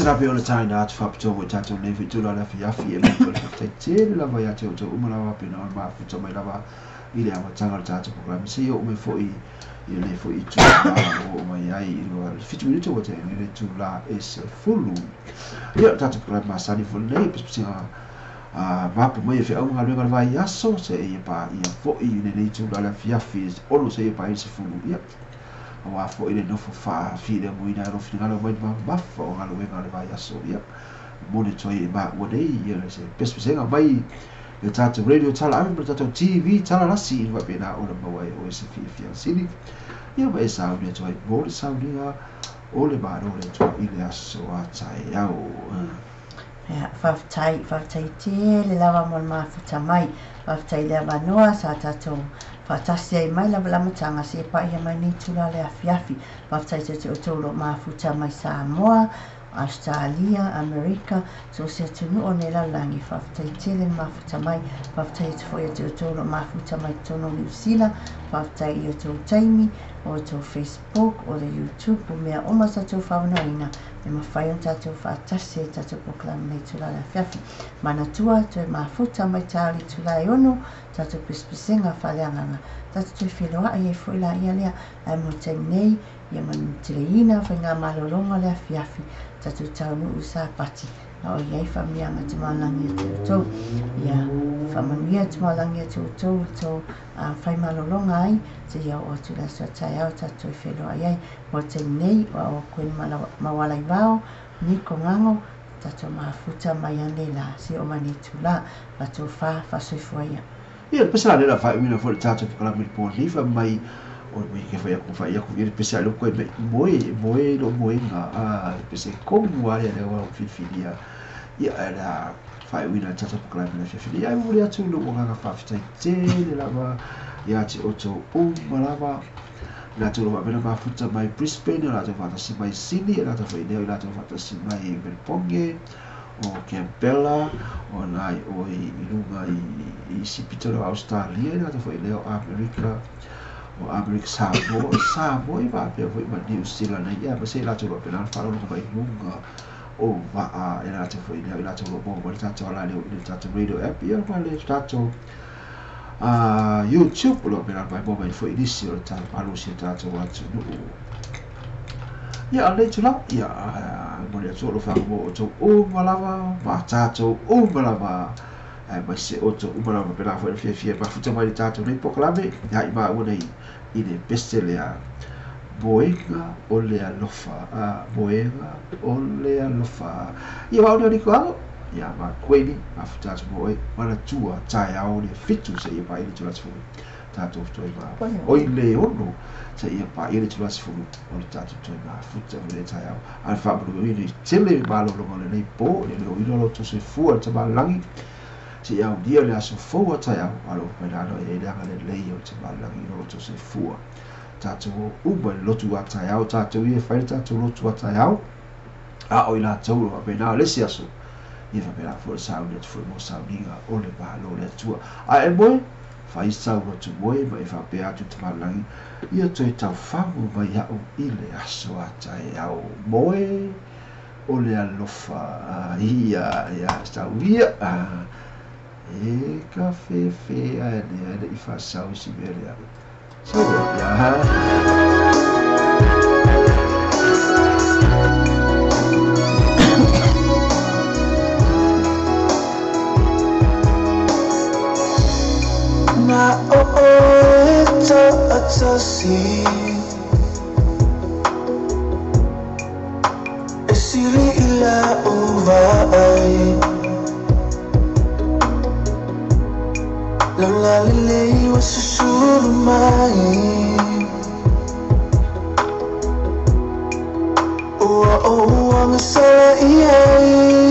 Pese la pe o le taina atu whapitoa mo i tātou nei whitula le afi e mea le whaktai tele lava ia te o tau uma lava pena o mafuta mai lava i le amataga o le tātou programe se i o mai foi i le foi i tū la o mai ai i le 7 minuto o te le tū la e se fulu. Ia o tātou programe masani fo nei pese mapu mai e whiau ngā luenga le vai aso se e pa ia foi i le nei tū la le afi ono se e pa i se fulu. Ia awa fo ile nofo fa fi le muina ro fi ngalo mai ma mafa o ngalo wenga le vai aso ia mone toi e ma ua nei ia se pespesenga mai le tātou radio tala ave ma le tātou TV tala lasi i wapena o le maua e o e se fia sili ia ma e sauni atu ai mo le saunia o le maro le atu i le aso a tai au. Ia, whaftai, whaftai tele lava mo le mafuta mai, whaftai le avanoa sa tātou whatasi ai mai lava lamatanga se pa ia mai nei tula le afiafi. Whaftai te te o tō mafuta mai Samoa, Australia, Amerika, so se atunu o nei laulangi. Whaftai tele mafuta mai, whaftai te foi te o tō mafuta mai tono New Zealand, whaftai i o tō taimi, o tō Facebook, o the YouTube, o mea oma sa tō whawanoina. E mawhai on tātou whatasi e tātou pokalama nei tula le afiafi. Manatua, toe mafuta mai tāli tula e ono, tātou pespesenga whaleanganga. Tātou toe whiloa ai e foi la ia lea, ai mo te nei, ia manu whai ngā malolonga le afiafi. Tātou taunu usa pati. A o iai whamianga te malangi a te utou. Ia whamanuia te malangi a te utou, tō whai malolonga ai, te ia o atu la sua tai au tātou wheloa ai. Mo te nei, o o koe mawalai wao, niko ngango, tātou mafuta mai ane la, se o mani tū la, la tō wha, whasoifua ia. Ia, le pese la nela whai umina fo le tātou whakalami le pō nifa mai o le ke whai aku whai aku, ia le pese a loko e mai moe lo moenga, le pese kongu a lea lea whiwhiria. Ia, e la whai umina tātou whakalami le whiwhiria. Ia, e mori atu lo wanganga whawhitai tele lava, ia te oto uma lava. Lātou lo wapena mafuta mai Brisbane, lātou whatasi mai Sydney, lātou whai neo, lātou whatasi mai Melbourne, o Canberra, o nai o i lunga i Sipitolo, Australia, lātou whai neo Amerika, o Amerika Samoa, Samoa i wapea whai ma New Zealand, ia ma se lātou lo wapena whalolonga mai lunga o waa, e lātou whai neo, lātou lo mō, ma le tātou ala leo i le tātou radio app, ia ma le tātou YouTube lo pena mai mo mai foi nisi o le tātou malusi o tātou atunuu. Ia, a nei tula, ia, mo le atu o lo whango mo o tō uma lava, ma tātou uma lava, mai se o tō uma lava, pena foi le fia mafuta mai le tātou nei pokalame, ia i maa ua nei i le pese lea moenga o le alofa, moenga o le alofa. Ia, wao neo niko ango, ia ma koeni, mafuta atu mo e, manatua, tae ao le fitu se ia pa ile tula sifulu, tātou toi ma, oi le ono, se ia pa ile tula sifulu, o le tātou toi mafuta o le tae ao, a le whaamalu i le tele malolonga le nei pō, le leo ilo lo tose fua le tamalangi, se ia unia le aso fōa tae ao, a lo mai lano e le anga le lei o le tamalangi ilo lo tose fua. Tātou uma le lotu a tae ao, tātou ia whai le tātou lotu a tae ao, a o i lātou lo wapena lesi aso, ia whapena fo le sauni atu fo mo sauniga o le malo le atua. A e moe, whai sau atu moe, ma e whapea atu te malangi, ia toe tau whangu mai au i le aso a tae ao moe o le alofa. Ia, ia, sau ia, e ka whewhe a ne, a ne i whasau si mea lea. Sau ia, Na o e ta'atasi E sili ila uvaai Lola lelei wa susuru mai Ua o uanga sala iai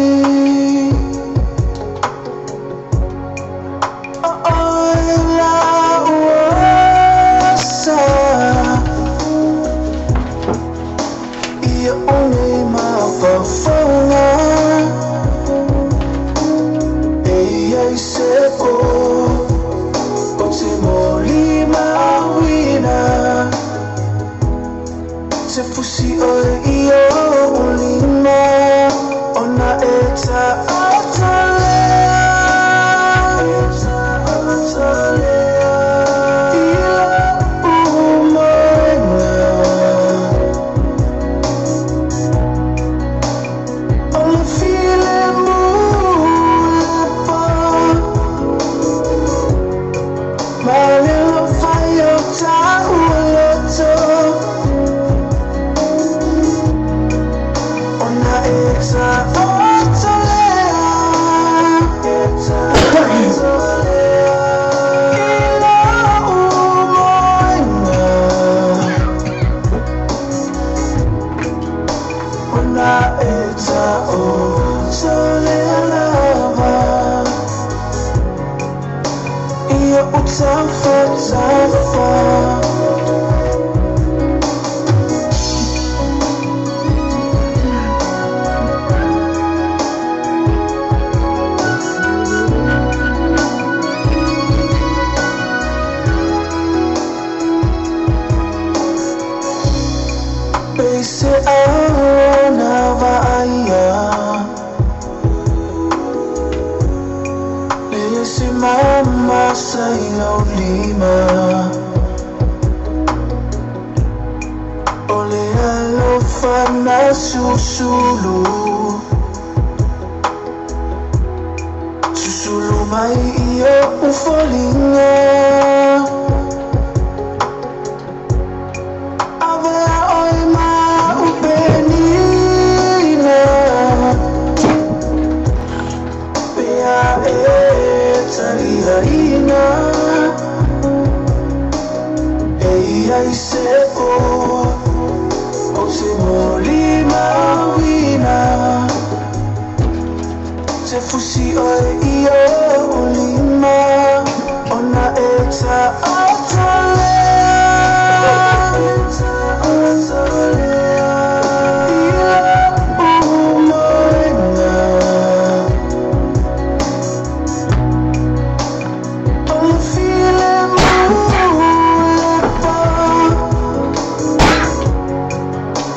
Se fusi o ia o lima. Ia utafa tafa. Pese aona vaia Le se mama sa ilo lima Ole alofa na susulu Susulu mai ia ufolinga Avea oi ma upenina Pea e talihaina E ia i se o O se moli mawina Se fusi oe ia o lima Ona e ta atolea Ia umoena O le file mulepa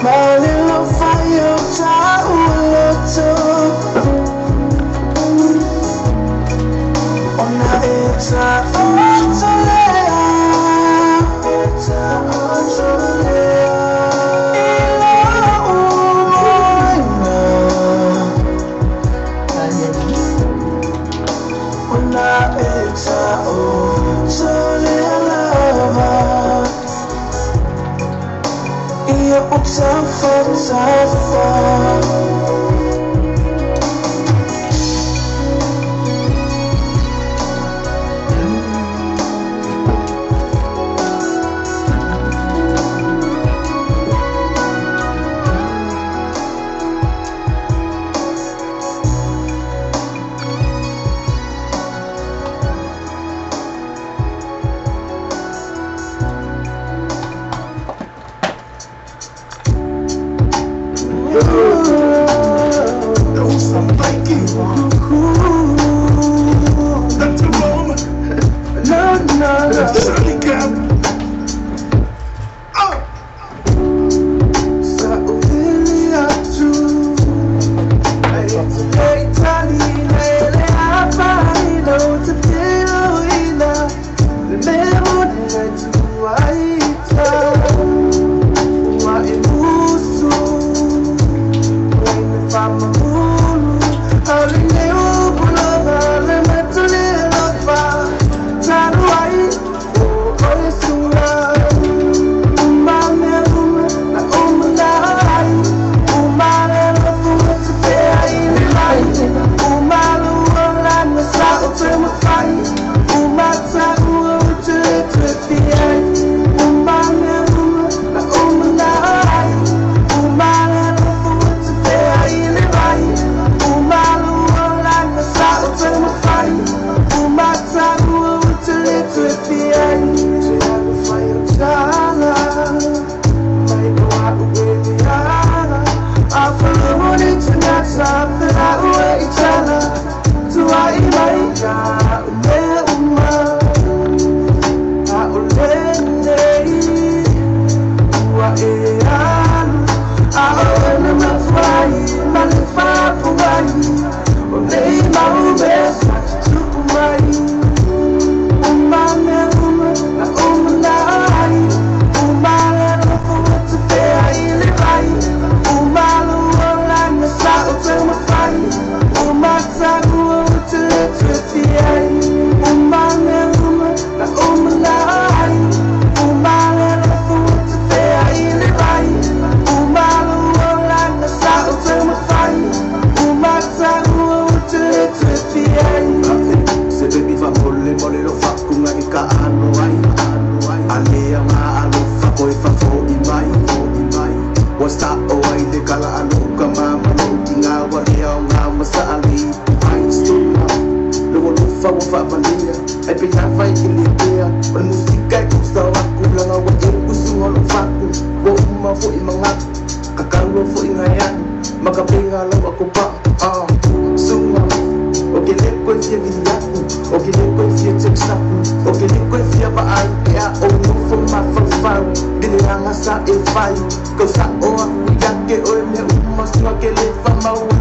Ma le lofa i o tauloto Ona e ta atolea E ta atolea Ila umoena Ona e ta otolea lava Ia utafa tafa. mai i le pea o le musika e kusa o aku langa ua e kusunga o lou faku ua uma foʻi magaku kakaua foʻi gaiaʻu ma ka pega lau akopaʻa suga o ke lē koe fia viliaku o ke lē koe fia teksaku o ke lē koe fia vaai e a ou nofo mafaufau i le leaga sa e fai kausaʻo aku ia ke oe mea uma suga ke lē faamau.